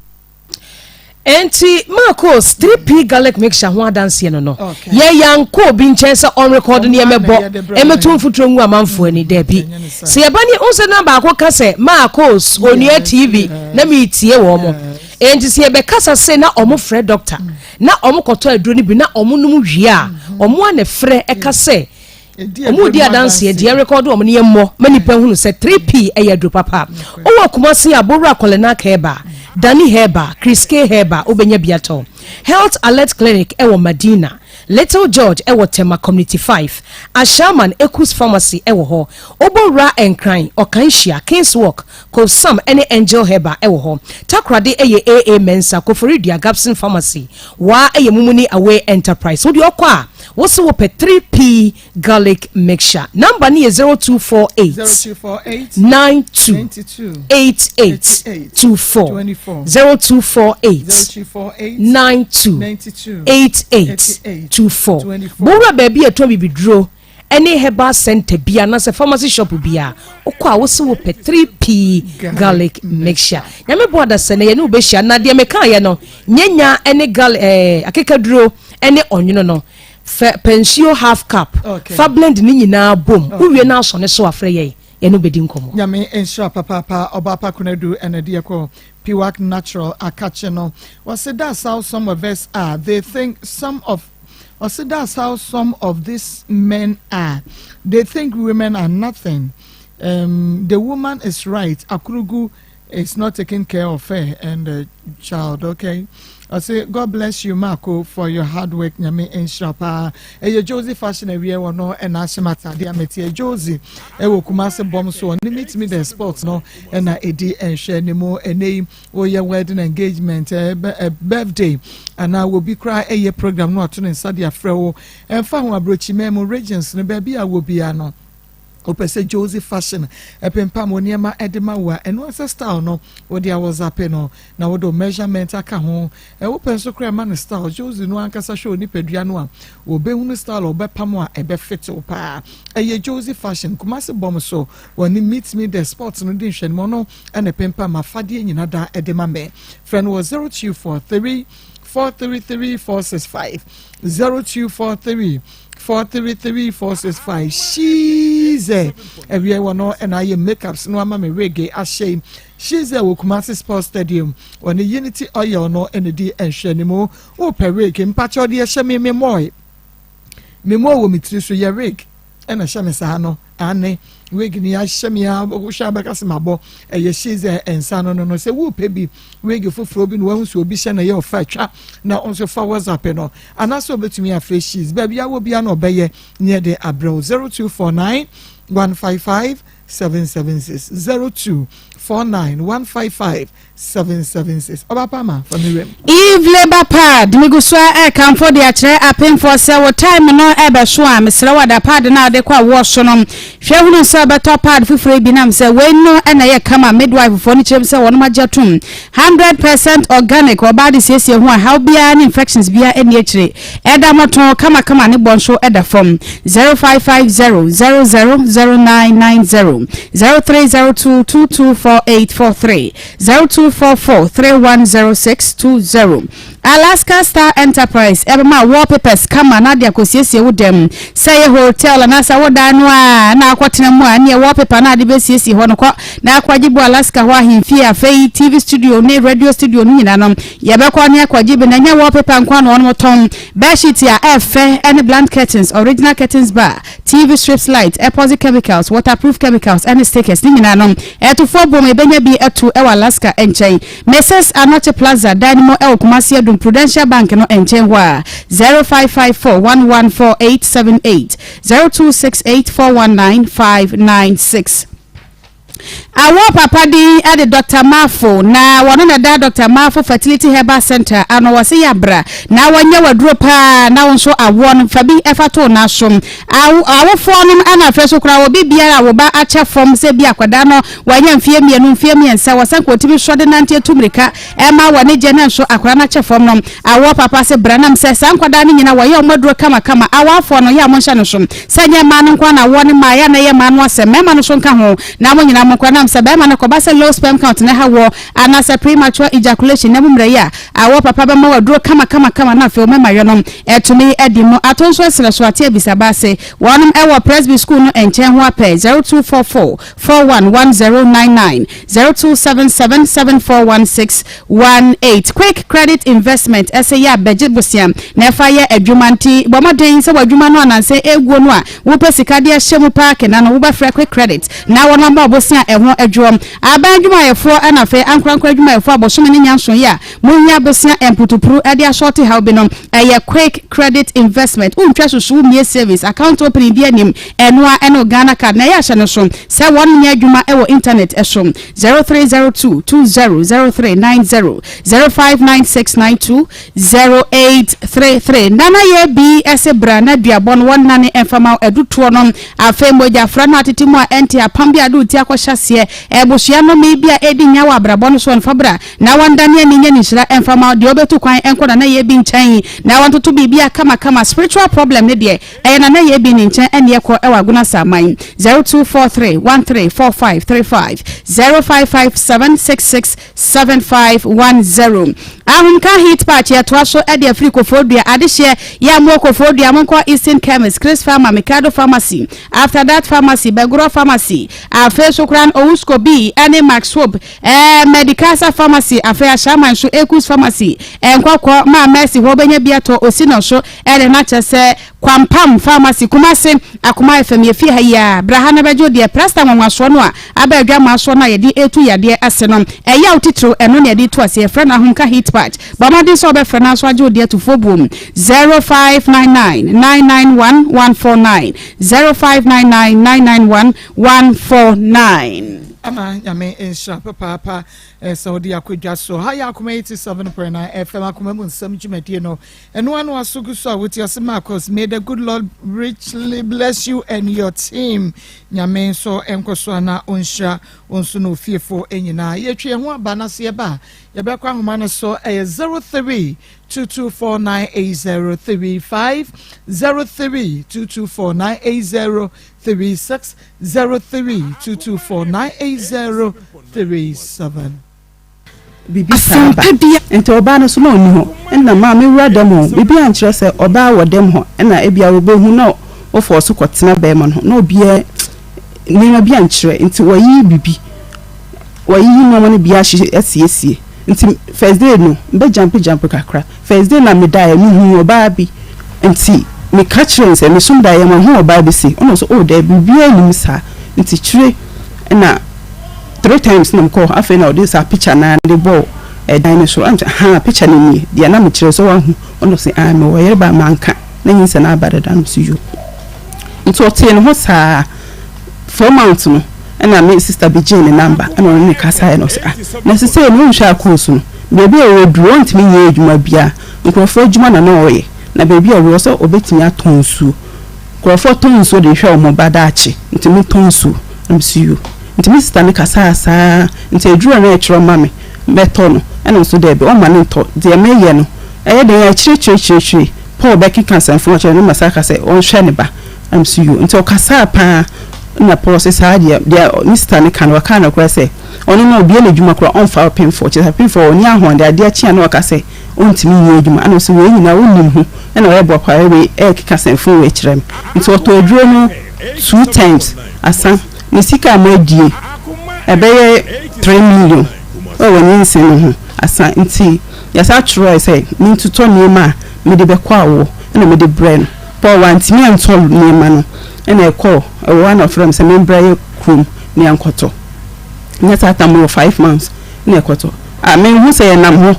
Enti Marcos, 3P garlic mixture ho adanseɛ no, yɛ yɛankɔ obi nkyɛn sɛ ɔnrekɔdo ne yɛmɛbɔ ɛmɛto mfuturo ngu amanfoɔ ani. Daabi, sɛ yɛba ne wo sɛ na baako ka sɛ Marcos Onua TV na meetie wɔ mo. Enti sɛ yɛbɛkasa se na ɔmo frɛ doctor. Na wɔn kɔtɔ aduro no bi na wɔn nom wie a, wɔn a na ɛfrɛ ɛka sɛ wɔn redi adanseɛ deɛ ɛrekɔdo wɔn no yɛ mmɔ ma nipa hunu sɛ 3P ɛyɛ aduro papa. Wowɔ Kumasi a, Bowura Kɔlɛnak Herbal, Dani Herbal, Chris K Herbal wobɛnya bi atɔ. Health Alert Clinic ɛwɔ Madina, Little George ɛwɔ Tema Community 5, Ashaiman Ekus Pharmacy ɛwɔ hɔ. Wobɔwura Nkran, Ɔkanhyia, Kings Walk, Kofsam ne Angel Herbal wɔ hɔ. Takoradi yɛ AA Mensah, Koforidua, Gabson Pharmacy, Waa yɛ Mumuni Away Enterprise. Wo deɛ ɔkɔ a, wo se wopɛ 3P Garlic Mixture. Number no yɛ 0248 92 88 24, 0248 92 88 24. Bowura baabi a ɛtɔn bibiduro ne herbal center bi anaasɛ pharmacy shop bi a wokɔ a wose wopɛ 3P garlic mixture. Nyame boa da sɛ na yɛne wobɛhyia na deɛ mekaeɛ no nyanya ne garlic eh, akekaduro ne ɔnwono no fɛ pɛ nsuo half cup okay. Fa blend ne nyinaa bom okay. Wowie no asɔ ne so afrɛ yɛn yɛne wobɛdi nkɔmmɔ. Nyame nhyira papaapa ɔba Konadu ɛna deɛ kɔ Piwak Natural akakye no wɔse that's how some of us are they think some of Ɔse that's how some of this men are they think women are nothing um, the woman is right Akurugu is not taking care of her and the child okay ɔse God bless you Marco for your hard work nyame nhyira paa ɛyɛ Josie fashion awie wɔ no ɛna ahyɛ m atade a meteɛ Josie ɛwɔ Kumase bɔm so ɔne meet me the sports no ɛna ɛdi nhwɛ ne mu ɛnɛ yi Woyɛ wedding engagement, birthday anaa obi koraa ɛyɛ program na wato ne nsa de afrɛ wo. Ɛmfa ho abrokyiman mu, regions no, baabi a wɔ biara no, wopɛ sɛ Josie Fashion ɛpempam wo nneɛma ɛde ma wo a, ɛno ara sɛ style no wode awɔzape no na wode wo measurement aka ho. Wopɛ nso koraa ɛma no style. Josie no ankasa hwɛ wo nipadua no a, wɔbɛhunu style a wɔbɛpam a ɛbɛfit wo paa. Ɛyɛ Josie Fashion, Kumasi bɔm so, wɔne Meet Me The Spot no di nhwɛanimu. Ɔno na ɛpempam m'afadeɛ nyina da de ma me. Frɛ no wɔ 0243 433 465, 0243 433 465. Shize ɛwiɛ wɔ no ɛna ayɛ makeups no ama me wig ahyɛ yi. Shize wɔ Kumasi Sports Stadium, wɔne Unity Oil no ɛna di nhwɛanimu. Wopɛ wig mpakyɛw deɛ hyɛ me me mɔe me mɔe wɔ me tiri so yɛ wig ɛna hyɛ me saa no. Aane, wig ni ahyɛ me a wohwɛ a bɛka sɛ mabɔ ɛyɛ shiz nsa no no no sɛ wopɛ bi wig foforɔ bi na wahu sɛ obi hyɛ na ɛyɛ ɔfa atwa na wo nso fa whatsapp no anaasɛ wobɛtumi afrɛ shiz baabi a wɔ bia na ɔbɛyɛ ne ɛde abrɛ wo 0249 155 776 0249 155 776 Ɔba pa ma fa me wuram. Eve labour pad, Megu so ara rekamfo de akyerɛ apemfoɔ sɛ wo time no rebɛso a, mesrɛ wo ada pad no a wode kɔ awoɔ so no, hwɛ hunu sɛ wobɛtɔ pad foforɔ yi bi nam sɛ wei no na ɛyɛ kama. Midwife foɔ no kyerɛ mu sɛ wɔnom agye atom 100% organic, ɔbaa de siesie ho a haw biara ne infections biara nni akyire. Ɛda mmɔtɔn kamakama ne bɔ nso da fam. 0550 00 0990 0302 224843 0244 310620 Alaska Star Enterprise ɛbɛma wallpapers kama na ade akɔsiesie wo dɛm sɛ ɛyɛ hotel anaasɛ wo dan no a na akɔtena mu a neɛ wallpaper na ade bɛsiesie hɔ no kɔ na akɔgye bu Alaska hɔ ahemfie afei TV studio ne radio studio no nyinaa no Yɛbɛkɔ ne akɔgye bi na ɛnyɛ wallpaper nko ara na wɔnom tɔn, bedsheet a ɛɛfɛ ɛne blunt curtains, original curtains bar, TV strips light, epoxy chemicals, waterproof chemicals ɛne stickers ne nyinaa no ɛtofoɔ bom yɛbɛnya bi atu ɛwɔ Alaska nkyɛn Mrs Anokye Plaza dan no mu ɛwɔ Kumasi Adum Prudential Bank no nkyɛn hɔ a 0554 114878 0268 419 596. Awɔ papa din de Dɔkta Marfo na wɔno na ɛda Dɔkta Marfo Fertility Herbal Centre ano. Wɔse yɛ bra na wɔnyɛ w'aduro paa na wo nso awoɔ no fa bi fa to n'asom. Awo awofoɔ nom ɛna afei nso koraa obi biara a wo ba akyɛ fam sɛ bi akwadaa no wanya mfeɛ mmienu mfeɛ mmiɛnsa wɔsɛ nka ɔtumi sɔ de nante atu mmirika ɛma w'ani gye ne nso akwadaa no akyɛ fam no awoɔ papa se bra nam sɛ saa nkwadaa no nyina wɔyɛ wɔn aduro kama kama awoafoɔ no yɛ a monhyɛ no so sɛ nyɛ mmaa no nko na awoɔ ne mmaa yɛ a na ɛyɛ mmaa no asɛm mmarima no so nka ho na mo nyina mo nkora nam Ɛnam sɛ bɛrima no kɔba sɛ low sperm count na ɛha woɔ anaasɛ premature ejaculation na mu mmerɛ yi a awɔ papa bɛma wo aduro kama kama kama na afei wo mɛma yɔ no atumi adi mu. Ato nso ɛserɛ so ate abisa ba ase. Wɔnom ɛwɔ Presby school no nkyɛn ho apɛ 0244 411099 0277 7416 18. Quick Credit Investment ɛsɛ yɛ a bɛgye bosea na ɛfa yɛ adwuma nti bɔ mmɔden sɛ w'adwuma no anansɛ ɛguo no a wopɛ sika de ahyɛ mu paa kena no wobɛfrɛ Quick Credit na wɔn ama wo bosea ɛho adwoɔ. Aban adwumayɛfoɔ ɛna afei ankorankoro adwumayɛfoɔ a bosome no nya nsoeɛ a mohia bosea mputupru de asɔɔte haw bi no ɛyɛ Quick Credit Investment. Wontwa susu wommie savings account opening bi anim ɛnoa ɛne wo Ghana card na ɛyɛ ahyɛ no so sɛ wɔn nyɛ adwuma ɛwɔ internet ɛso. 0302 20 0390 0596 92 0833 Nana yɛ bi se bra na duabɔ no wɔnnane mfa ma wo adutoɔ no afei mogyafra no atete mu a ɛnte apam bi a de wo ti akɔhyɛ aseɛ abusua nnome bi a ɛdi nya wɔ abrabɔ no soɔ no fa bra na wɔndane ani nyɛ ne nhyira mfa ma wo deɛ wobɛtu kwan nkɔ Nana yɛ bi nkyɛn na wɔntoto biribi a kama kama spiritual problem no deɛ Ɛyɛ Nana Yebi ne nkyɛn ɛne ɛkɔ ɛwɔ Agona Saman 0243 134535 0557 66 7510 Ahomka Heat Patch yɛtoa so ɛde afiri Koforidua adehyeɛ yɛ a mowɔ Koforidua monkɔ Eastern Chemist, Chris Pharma, Mikado Pharmacy, After That Pharmacy, Bɛgorɔ Pharmacy, afei so koraa no Owusko B ɛne Max Hope, ɛɛ Medicasa Pharmacy, afei Ashaiman nso Ekus Pharmacy, Nkɔkɔ, Maa Mercy hɔ wobɛnya bi atɔ Osinɔ so Ɛne no akyerɛ sɛ Kwampam Pharmacy, Kumasi, Akoma FM, yɛ fie ha yi ara. Bra ha na bɛgye wo deɛ. Prasta nwanwasoɔ no a aba adwammaa soɔ no a yɛde retu yadeɛ ase no, ɛyaw titiriw, ɛno na yɛde retu ase. Yɛfrɛ no Ahomka Heat Patch. Bɔ mmɔden sɛ wobɛfrɛ na nso agye wo deɛ to fuo buom. 0599 991 149, 0599 991 149. Ama Nyame nhyira papaapa sɛ wode akɔ dwa so. Ha yɛ Akoma 87.9 FM Akoma mu nsɛm dwumadie no. Ɛno ano aso gu so a wote ase Marcus may the good Lord richly bless you and your team. Nyame nso nkɔ so ana ɔnhyira wo nso na ofiefo nyinaa. Yɛtwe yɛn ho aba na sɛ yɛba a yɛbɛkɔ ahoma no so ɛyɛ 0322498035 0322498036 0322498037. Biribi saa ba. Nti ɔbaa no so na ɔnni hɔ. Ɛna maa me wura dɛm hɔ. Biribi ankyerɛ sɛ ɔbaa wɔ dɛm hɔ. Ɛna ebia wɔbɛhu na ɔfɔɔ so kɔtena bɛrima no ho. Na obiara nneɛma bi ankyerɛ. Nti wɔayiyi biribi. Wɔayiyi nneɛma no bi ahye asiesie. Nti first day no, mebɛ jumpe jumpe kakra. First day na medaeɛ, mehuu ɔbaa bi. Nti meka kyerɛɛ no sɛ mesom daeɛ mahu ɔbaa bi sei. Ɛna ɔse oh daabi biribiara nnim saa. Nti kyire ɛna. Three times na mekɔɔ hɔ afei na ɔde saa picture no ara de bɔɔ ɛdan no so ɛna mesɛ ahaa picture no nie deɛ na mekyerɛ sɛ wahu ɔna ɔse ae mewɔ yere ba manka na nyinsɛn no aba dada na mese yoo nti ɔtee ne ho saa 4 months no ɛna me sister bi gyee ne number ɛna ɔne ne kasaeɛ na ɔse ah na sesei no wonhwɛ akɔɔ so no baabi a ɔduru ɔntumi nyɛ adwuma biara nkurɔfoɔ adwuma na na ɔyɛ na baabi a ɔwɔ sɛ ɔbɛtumi atɔn nsuo Nkurɔfoɔ tɔn nsuo de hwɛ wɔn ba daakye nti me tɔn nsuo na me se yoo nti me sister no kasaa saa nti aduru a na ɛtwerɛ ma me mɛtɔ no ɛna ɔse daabi ɔmma no ntɔ deɛ mɛyɛ no ɛyɛ dɛn a akyire kyire kyire kyire Paul bɛkeka asɛmfo akyerɛ no na masa aka sɛ ɔnhwɛ ne ba na me se yoo nti ɔkasaa paa na Paul se saa deɛ deɛ me sister no ka no ɔkaa nokorɛ sɛ ɔno no ɔbue n'adwuma koraa ɔmfa ɔpemfoɔ kyerɛ sɛ apemfoɔ ɔnni ahoɔden adeɛ kye a na waka sɛ ɔntumi nyɛ adwuma ɛna ɔse wei nyinaa wonnim ho ɛna ɔyɛ boakware wei ɛɛkeka sɛmfon wei kyerɛ me nti ɔtɔ aduro no two times asa ne sika a moadie ɛbɛyɛ 3 million ɛwɔ nyinsɛn no ho asa nti yɛsa twerɛɛ sɛ mentotɔ nneɛma a mede bɛkɔ awoɔ ɛna mede brɛ no Paul wantumi antɔ nneɛma no ɛna ɛkɔɔ ɛwɔ hɔ a na ɔfrɛ me sɛ membra yɛ kurom ne yɛnkɔtɔ nyɛ saa tam wɔ 5 months na ɛkɔtɔ a menhu sɛ yɛnam hɔ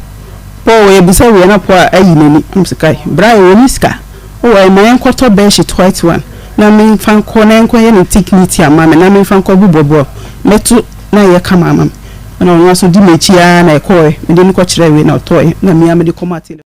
Paul yɛbisa wei na Paul ayi n'ani am sɛ kai bra yɛwɔ ni sika wɔ ɛma yɛnkɔtɔ bedsheet white one na memfa nkɔ na yɛnkɔyɛ ne thick neat ama me na memfa nkɔ bobɔbɔ mɛto na yɛ kama ama me ɛna ɔno nso di m'akyi ara na ɛkɔɛ mede no kɔkyerɛ wei na ɔtɔɛ na mea mede kɔma tailor.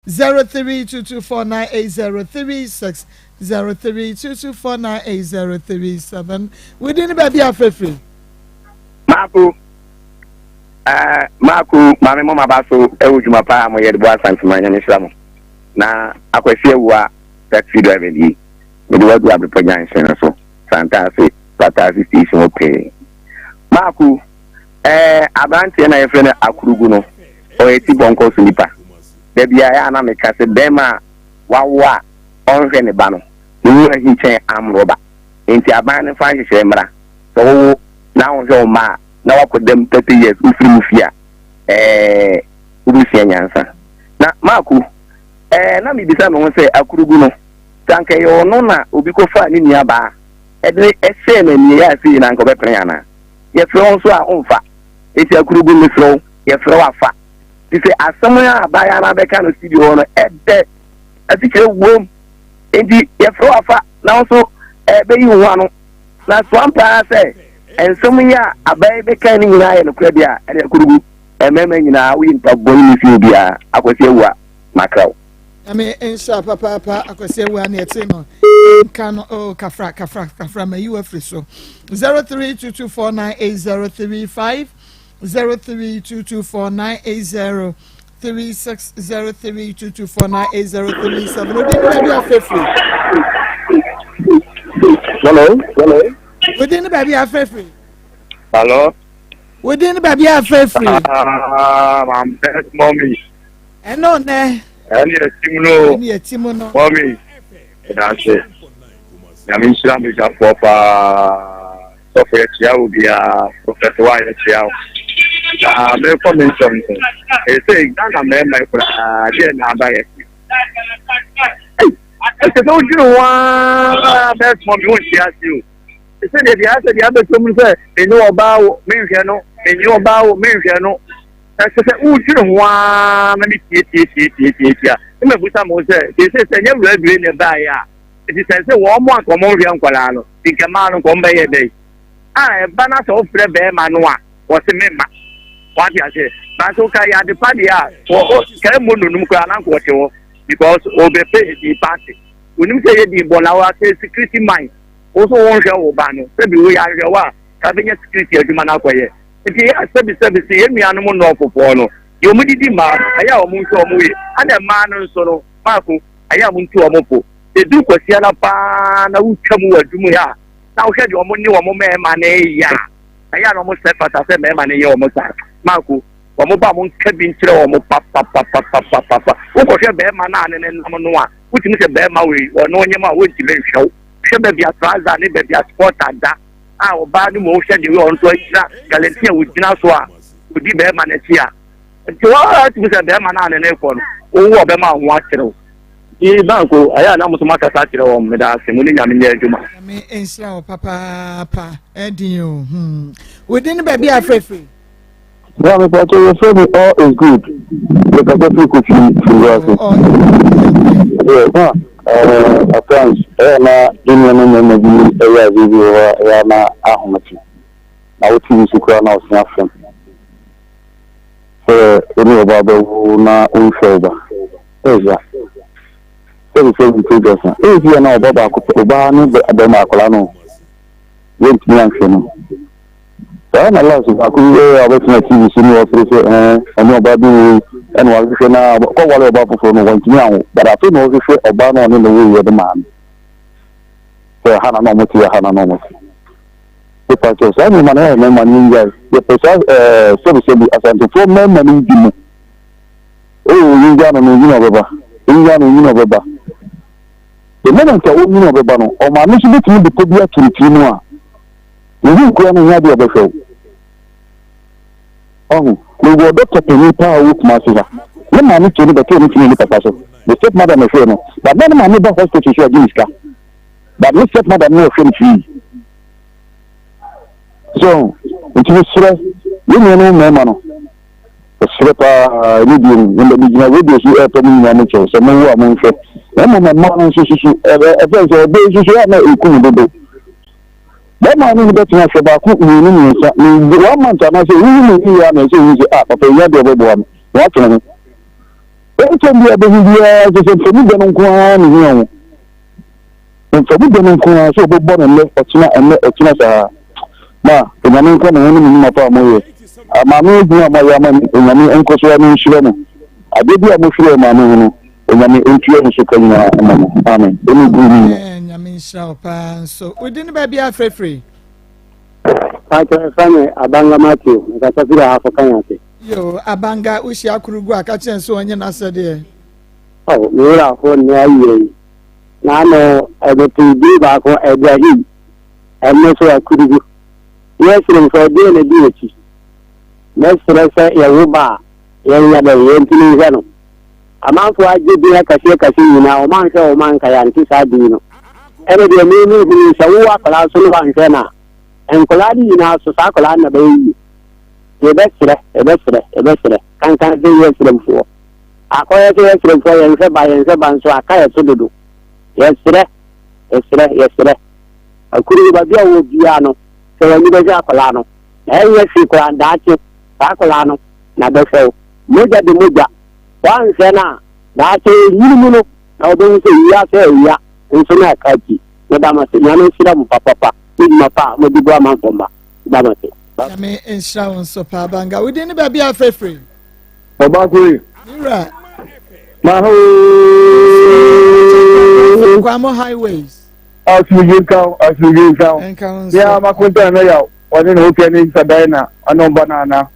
0322498036 0322498037 within baabi afefe. Maako ɛɛ Maako maame mo ma ba so ɛwɔ dwuma paa mo yɛ de bɔ Asantema Nyame nhyira mo na Akwasi Awua. Taxi driver nie, mede wo adu Abrepɔ junction no so, Santase, Pataase station hɔ pɛɛ. Maako, ɛɛ aberanteɛ no a yɛfrɛ no Akurugu no, ɔyɛ tibɔnkɔ so nipa. Da biara ɛyɛ a na meka sɛ bɛrima a wawo a ɔnhwɛ ne ba no, ne ho ahi kyɛn amrɔba. Enti aban no mfa nhyehyɛe mmra, sɛ wowo na wonhwɛ wo mma a, na woakɔ dam 30 years, wofiri mu fie a, ɛɛ wobɛsua nyansa. Na Maako, ɛɛ na mebisa me ho sɛ Akurugu no, sɛ anka ɛyɛ ɔno na obi kɔfaa ne nuabaa de no hyɛɛ no aniɛyaa a sei na anka ɔbɛpene anaa? Yɛfrɛ wo nso a womfa. Enti Akurugu mesrɛ wo, yɛfrɛ wo a fa. Te sɛ asɛm a abaayewa no abɛka no studio hɔ no, ɛdɛ, asikyire wom. Enti yɛfrɛ wo a fa na wo nso bɛyi wo ho ano. Na so ampa ara sɛ nsɛm yi a abaa yi bɛkae no nyinaa yɛ nokorɛ deɛ a, ɛnneɛ Akurugu, mmarima nyinaa woyɛ nipa bɔne ni sen obiara. Akwasi Awuah, makra wo. Nyame nhyira papaapa Akwasi Awuah ne ɛte no nka no oh kafra kafra kafra ma yi wafiri so 0322498035 03224980 36 0322498037 odi ne baabi afrɛfiri. Hello. Hello. Odi ne baabi afrɛfiri. Hello. Odi ne baabi afrɛfiri. Ah, my best mommy. Ɛno nɛ. Ɛne ɛti mu no. Ɛne ɛti mu no. Mommy, ɛda ase. Nyame nhyira me gyafoɔ paa. Sɔfo yɛkyea wo biara, Prophet wa yɛkyea wo. Na merekɔ me nsɛm so. Ɛsɛ Ghana mmarima yi koraa deɛ na aba yɛ. Ɛsɛ sɛ wodwene ho ara bɛsoma mi wonte ase o. Ɛsɛ deɛ deɛ asɛ deɛ abɛtɔ mu sɛ menye ɔbaa wo menhwɛ no menye ɔbaa wo menhwɛ no. Ɛsɛ sɛ wodwene ho ara na metietietietietietia. Ne mabusa mo sɛ seesei sɛ nyɛ wura dure na ɛbaeɛ a ɛti sɛ sɛ wɔn mo anka wɔn nhwɛ nkwadaa no. Nka mmaa no nka wɔn bɛyɛ dɛn? A ɛba na sɛ wofrɛ bɛrima no a wɔse memma. Wate aseɛ? Nanso nka yɛ ade pa deɛ a wɔ ka mmɔ nonum koraa na nka ɔte hɔ because ɔbɛpɛ edin pa ase. Onim sɛ yɛ din bɔ na wɔasɛ security man. Wo so wonhwɛ wo ba no sɛbi wo yɛ ahwɛ wo a ka bɛnya security adwuma no akɔyɛ. Nti yɛ a sɛbi sɛbi sɛ yɛn nuanom nnɔɔfofoɔ no deɛ wɔn didi mmaa no ɛyɛ a wɔn nhwɛ wɔn yie. Ɛna mmaa no nso no maako ɛyɛ a wɔn ntu wɔn fo. Edu Kwasiada paa na wotwa mu wɔ adum yi a, na wohwɛ deɛ wɔn ne wɔn mmarima no reyɛ a, ɛyɛ a na wɔn sɛ fata sɛ mmarima no yɛ wɔn saa. Marco, wɔn ba wɔn nka bi nkyerɛ wɔn papapapapapapa. Wokɔhwɛ barima no a ne ne nam no a, wotumi sɛ barima wei ɔno onyam a wɔntumi nhwɛ wo. Hwɛ baabi a trouser ne baabi a sport ada a ɔbaa no mu wohwɛ deɛ ɔno nso agyina galanti a wɔgyina so a ɔdi barima no akyi a. Nti wɔatumi sɛ barima no a ne ne kɔ no, wowo ɔbɛma ho akyerɛ wo. Nti Banko, ɛyɛ a na mo nso moakasa akyerɛ wɔn. Meda ase, mo ne Nyame nyɛ adwuma. Nyame nhyira wo papaapa. Ɛdin o. Hmm. Wo din ne baabi a afrɛ firi? Yeah, me pato yɛ fɛ mi all is good. Me kasa firi kofi firi ase. All is good. Yeah, na eh, at times ɛyɛ na yɛn nuanom mmarima bi ɛyɛ adeɛ bi wɔ hɔ a ɛyɛ na ahomete. Na wo TV so koraa na ɔse afɛm. Sɛ wo ne ɔbaa bɛwo na wonhwɛ wo ba. Ɛya. Sɛbi sɛbi mfe aduasa. Ebia na ɔba baako pɛ, ɔbaa ne bɛrima akwadaa no wɔntumi anhwɛ no. Saa na last baako yi ɛyɛ a ɔbɛtena TV so ne ɔsere sɛ ɛɛ ɔne ɔbaa bi wei ɛna wahwehwɛ na kɔwale ɔbaa foforɔ no wɔntumi anwo. But afei na ɔhwehwɛ ɔbaa no ɔne no woeɛ no maame. Sɛ ɛha na na ɔmo te ɛha na na ɔmo te. Mepa kyɛw saa nneɛma no ɛyɛ mmarima no yɛngyae. Yɛpɛ saa ɛɛ sɛbi sɛbi Asantefoɔ mmarima no bi mu. Oh, yengyaa no na onyini a ɔbɛba. Yengyaa no onyini a ɔbɛba. The moment a onyini a ɔbɛba no, ɔmaame nso bɛtumi de pɔ bi ato ne tiri mu a, ne ho nkura no nyɛ adeɛ a ɔbɛhwɛ wo. Ɔho, mewɔ dɔkta panyin paa a ɔwɔ Kumasi ha. Ne maame too no bɛtoo ne tiri ne papa so. Ne step mother na ɛhwɛɛ no. But na ne maame ba hospital so agye ne sika. But ne step mother no na ɔhwɛ no free. So, nti mesrɛ, yɛn nuanom mmarima no, Ɛserɛ paa, ɛne deɛ mu, ndɛ megyina radio so ɛɛpɛ mo nyinaa mo kyɛw sɛ mowo a monhwɛ, na mmom mmaa no nso susu, ɛfɛn sɛ ɔbɛ yi susu a na ɛku me dodo. Bɛrima ne no bɛtena ahwɛ baako, mmienu, mmiɛnsa, ne one month anaasɛ wohu no yie a na ɛsɛ ohu sɛ ah papa yi nya deɛ ɔbɛboa me, na watene ho. Ɛntɛm bi a bɛhu biara kyɛ sɛ mfɛmu dɛ no nko ara na ehia ho. Mfa mu dɔ no nko ara sɛ wɔbɛbɔ no nnɛ, ɔkyena, ɛnnɛ, ɔkyena saa. Ma Onyame nka mo ho ne mo nnwuma pa a moyɛ. Maame adwuma a moayɛ ama no, Onyame nkɔ so ara na ɔnhyira mo. Adeɛ bi a mohwere wɔ maame ho no. Onyame ɔntua mo so ka nyinaa mma mo. Amen. Ɛne guru no nyinaa. Amen. Nyame nhyira wo paa nso. Wo din ne baabi a frɛfiri? Pakyɛ yɛfrɛ me Abanga Matthew, mekasa firi Ahafo Kanyase. Yo, Abanga, wohyia Kurugu a, ka kyerɛ no sɛ ɔnyɛ n'asɛdeɛ. Oh, me werɛ aho nnɛ awia yi. N'ano ɛbɛtee din baako, Ibrahim, ɛno nso Akurugu. Yɛ Seremfoɔ, ɛdeɛn na ɛdi akyi? Mɛsrɛ sɛ yɛwo ba a, yɛnyɛ dɛn? Yɛntumi nhwɛ no. Amanfoɔ agye din akɛseɛ akɛseɛ nyinaa, wɔn anhwɛ wɔn anka yɛante saa din no. Ɛne deɛ me me hunu sɛ wowɔ akwadaa nso na wanhwɛ no a, nkwadaa no nyinaa so saa akwadaa no na bɛyɛ yie. Yɛbɛsrɛ, yɛbɛsrɛ, yɛbɛsrɛ, kankan sɛ yɛ srɛmfoɔ. Akɔyɛ sɛ yɛ srɛmfoɔ yɛnhwɛ ba, yɛnhwɛ ba nso aka yɛ so dodo. Yɛsrɛ, yɛsrɛ, yɛsrɛ. Akuru baabi a wɔ biara no, sɛ w'ani bɛhwɛ akwadaa no, na ɛnyɛ hwee koraa daakye saa akwadaa no na bɛhwɛ wo. Mogya de mogya. Woanhwɛ no a, daakye enyini mu no na wobɛhu sɛ wiase awia nso na ɛka akyi. Meda mo ase. Nyame nhyira mo papapa ne dwuma pa a mode boa amanfoɔ mma. Meda mo ase. Nyame nhyira wo nso paa Banga. Wo din ne baabi a frɛfrɛ? Ɔbaako yi. Me wura. Maho. Kwamo highways. Asomdwe nka wo, asomdwe nka wo. Nka wo nso. Ya makonta na yaw. Ɔne ne ho kɛ ne nsa na ɔne ɔba na ana.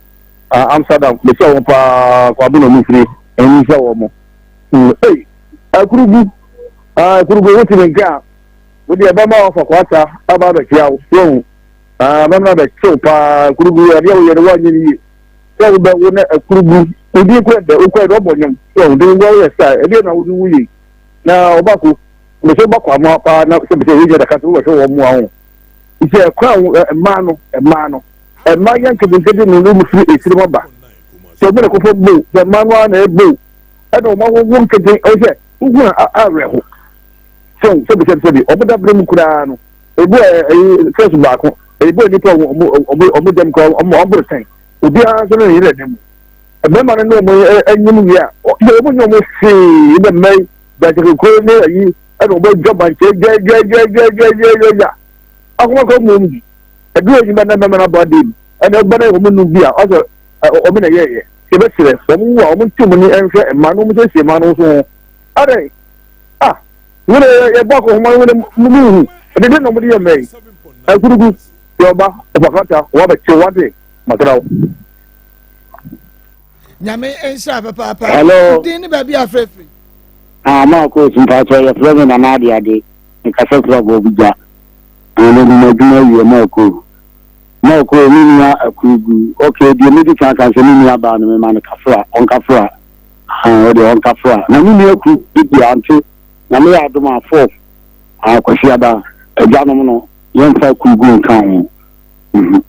Ah, Amsterdam, mehyɛ wɔn paa, kwabo na ɔmo firi, ɛni hyɛ wɔn mo. Hmm, ei, akurugu, ah, akurugu, wote me nka a, wo deɛ bɛma wafa kwata aba abɛkyia wo, so ho, ah, bɛma abɛkyew paa, akurugu, adeɛ woyɛ no woanyɛ no yie, sɛ wobɛ wo na akurugu, wodi kura dɛ, wokura dɛ ɔbɔ nwom, so ho, de wo woyɛ saa, ɛdeɛ na wode woyɛ, na ɔbako, mesɛ wobakɔ amoa paa, na sɛ mesɛ yɛnyɛ daka sɛ wobɛhwɛ wɔn mmoa ho, nti ɛkwan mmaa no, mmaa no. Mmaa yɛ nketenkete no na wɔfiri akyire mu aba. Sɛ wɔn na kɔfɔ bo, sɛ mmaa no ara na ɛbo, ɛna wɔn ahoho nkete, ɛwɔ sɛ wohu a awerɛho. So sɛbi sɛbi sɛbi, wɔn dabere mu koraa no, ebu a ɛyi fɛs baako, ebu a nipa wɔn wɔn wɔn dɛm koraa wɔn wɔn boro sɛn. Obiara nso ne ne yere ne mu. Mmarima no ne wɔn anyim wie a, sɛ wɔn nyɛ wɔn hwee, ɛna mmaa yi, bansakekuro ne ayi, ɛna wɔn adwa bankyɛ gyaagyaagyaagyaagyaagya. Akɔmakɔ mu wɔn di. Ɛduru enyima na mɛma no abɔ adeɛ mu ɛna ɛba na wɔn num bi a ɔsɛ wɔn na yɛyɛ yɛbɛkyerɛ wɔn wu a wɔn nti wɔn ni nhwɛ mmaa no wɔn siesie mmaa no nso ho adɛn ah wɔn na yɛbɔ akɔhoma no wɔn mu mu hu ɛde de na wɔn de yɛ mmaa yi akurugu yɛ ɔba ɔfakata wɔn abɛkye wɔn ade masra wo. Nyame nhyira papaapa. Hello. Din ne baabi afrɛfrɛ. Ah, ma ko mpatsɔ yɛfrɛ me Nana Adeade. Mekasa firi Abɔbugya. Ah, mede m'adwuma awie ma ko. Ma ko me nua Akurugu. Okay, deɛ medi kan kan sɛ me nua baa no mema no kafra, ɔnkafra. Ah, ɔdeɛ ɔnkafra. Na me nua Akurugu deɛ ante. Nyame yɛ adom a fourth, ah, Kwasiada, agyanom no, yɛmfa Akurugu nka ho.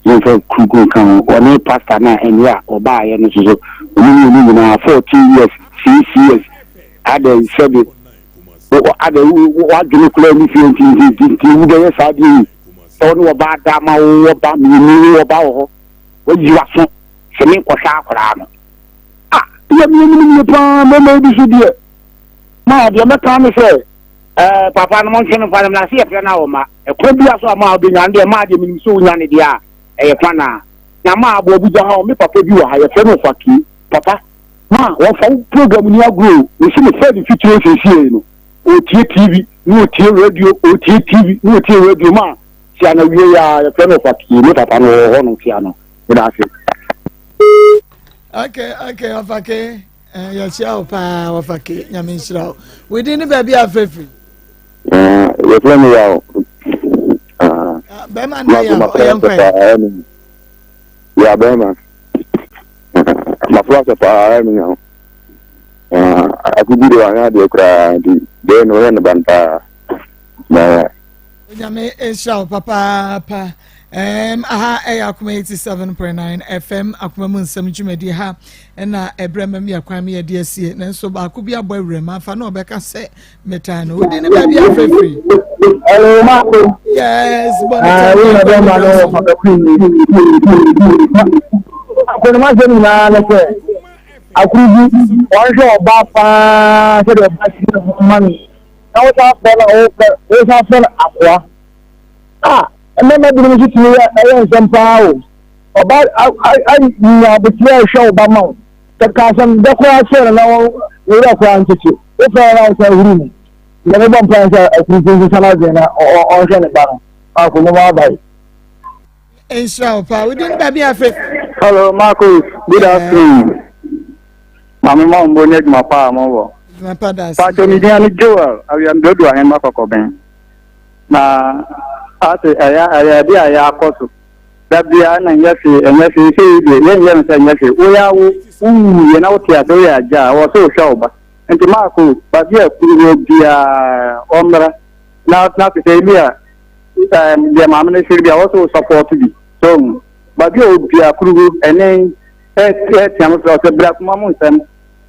Yɛmfa kurugu nka ho. Ɔne pastor no a ɛnɛ a ɔbaayɛ no nso so, wɔn mmienu nyinaa 14 years, 6 years. Adɛn sɛbe adɛn w'adwene koraa ni fie nti nti nti nti wobɛyɛ saa adeɛ yi sɛ wo ne ɔbaa da ma wowɔ ba mmienu wowɔ ba wɔ hɔ wayi w'aso sɛ menkɔhwɛ akwaraa no a yɛ mmienu no mmienu paa mmarima bi so deɛ ma deɛ mɛka ne sɛ ɛɛ papa no montwe no mfa no mmra se yɛfrɛ no a ɔma Ɛkwan biara so a maa wobɛnya no deɛ maa deɛ menim sɛ wonya no deɛ a ɛyɛ kwan a na maa aboa bi gya ha o me papa bi wɔ ha yɛfrɛ no Ɔfakee papa maa wɔmfa wo program ni agorɔ o mese me fɛ ne fitire seesei no ɔtie TV na ɔtie radio ɔtie TV na ɔtie radio maa tia no awie a yɛfrɛ no Ɔfakee me papa no ɔwɔ hɔ no tia no meda ase. Okay, okay, Ɔfakee. Eh, yɛkyia wo paa Ɔfakee nyame nhyira wo. Within ne baabi a frɛfiri. Yɛfrɛ me yaw. Bɛrima na yaw ɔyɛ nkwa yi. Ya bɛrima. Mafra sɛ paa ɛmi yaw. Akugu de wanyɛ adeɛ koraa nti deɛ na ɔyɛ ne ban paa. Na Onyame nhyira wo papaapa. Um, aha ɛyɛ Akoma 87.9 FM Akoma mu nsɛm dwumadi ha ɛna ɛbrɛ mam yɛ kwan mi yɛde asie nanso baako bi abɔ awura mu afa na ɔbɛka sɛ metan no wodi ne baabi afrɛfiri. Hello, Marco. Yes, bɔne ah, kyɛ na bɛma no wɔ papa Akɔnoma sɛm nyinaa ne sɛ akuru bi wɔnhwɛ ɔbaa paa sɛdeɛ ɔbaa si ne ho ma no na wosan frɛ no a wofrɛ wosan frɛ no akoa a mmarima binom nso tumi yɛ ɛyɛ nsɛm paa o ɔba anya abotire a ɛhwɛ wo ba ma wo kɛkɛ asɛm dɛ koraa kyerɛ no na wo werɛ koraa nkyekye. Wofrɛ no na wosan huru no. Deɛ mebɔ mpaeɛ sɛ akurukuru nsesa n'adwene na ɔnhwɛ ne ba no. Maako mo ma abae. Nhyira wo paa. Wodin baabi afrɛ. Hello, Marcus. Good afternoon. Maame ma mbɔ ne adwuma pa a mowɔ. Adwuma pa da ase. Pacho me din ne Joel Awiamdodo Ahemma Kɔkɔbɛn. Na ase ɛyɛ ɛyɛ ade a ɛyɛ akɔ so. Da biara na nyɛ hwee ɛnyɛ hwee sɛ yi deɛ yɛnyɛ no sɛ nyɛ hwee. Woyɛ awo wowuiɛ na wote ase woyɛ agya a ɛwɔ sɛ wohwɛ wo ba. Nti Marco baabi a kuru wɔ biara ɔmmra na na te sɛ ebi a ɛɛm deɛ maame no hwere bi a wɔsɛ wo support bi so ohun baabi a obi a kuru ɛne ɛɛtea mo frɛ sɛ bra kuma mo nsɛm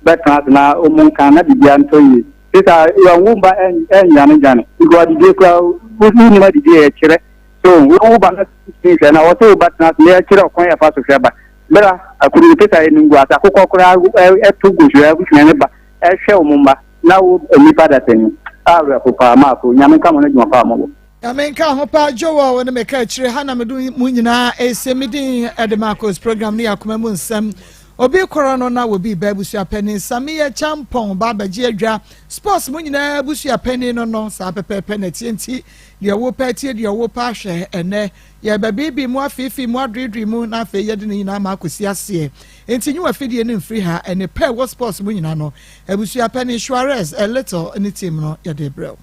bɛtena ase na ɔmo nka na biribiara ntɔ yie sisa wɔn wo ba ɛnwane dwane nti adidie kura wonim adidie yɛkyerɛ so wo ba no hwɛ na wɔsɛ wo ba tena ase na yɛkyerɛ ɔkwan yɛfa so hwɛ ba bra akuru sisa yɛ nungu ase akokɔ koraa ɛto gu so ɛhwɛ ne ba ɛhwɛ wɔn mma na wo nnipa dasani awerɛfo paa maako nyame nka mo no adwuma paa mɔbɔ. Nyame nka ho paa Joel wo ne me ka akyire ha na mede mu nyinaa ɛsɛ me din ɛde Marcos program ne yɛ akoma mu nsɛm obi korɔ no na obi ba abusua panin Samiyɛ Champɔn ba abɛgye adwa sports mu nyinaa abusua panin no no saa pɛpɛɛpɛ na ɛteɛ nti deɛ wopɛ atie deɛ wopɛ ahwɛ ɛnɛ yɛbɛbeebee mu afeefee mu adweedwee mu na afei yɛde ne nyinaa ma akɔsi aseɛ nti nyi wafidie no mfiri ha ɛne pɛ wɔ sports mu nyinaa no abusua panin Suarez a little ne team no yɛde brɛw.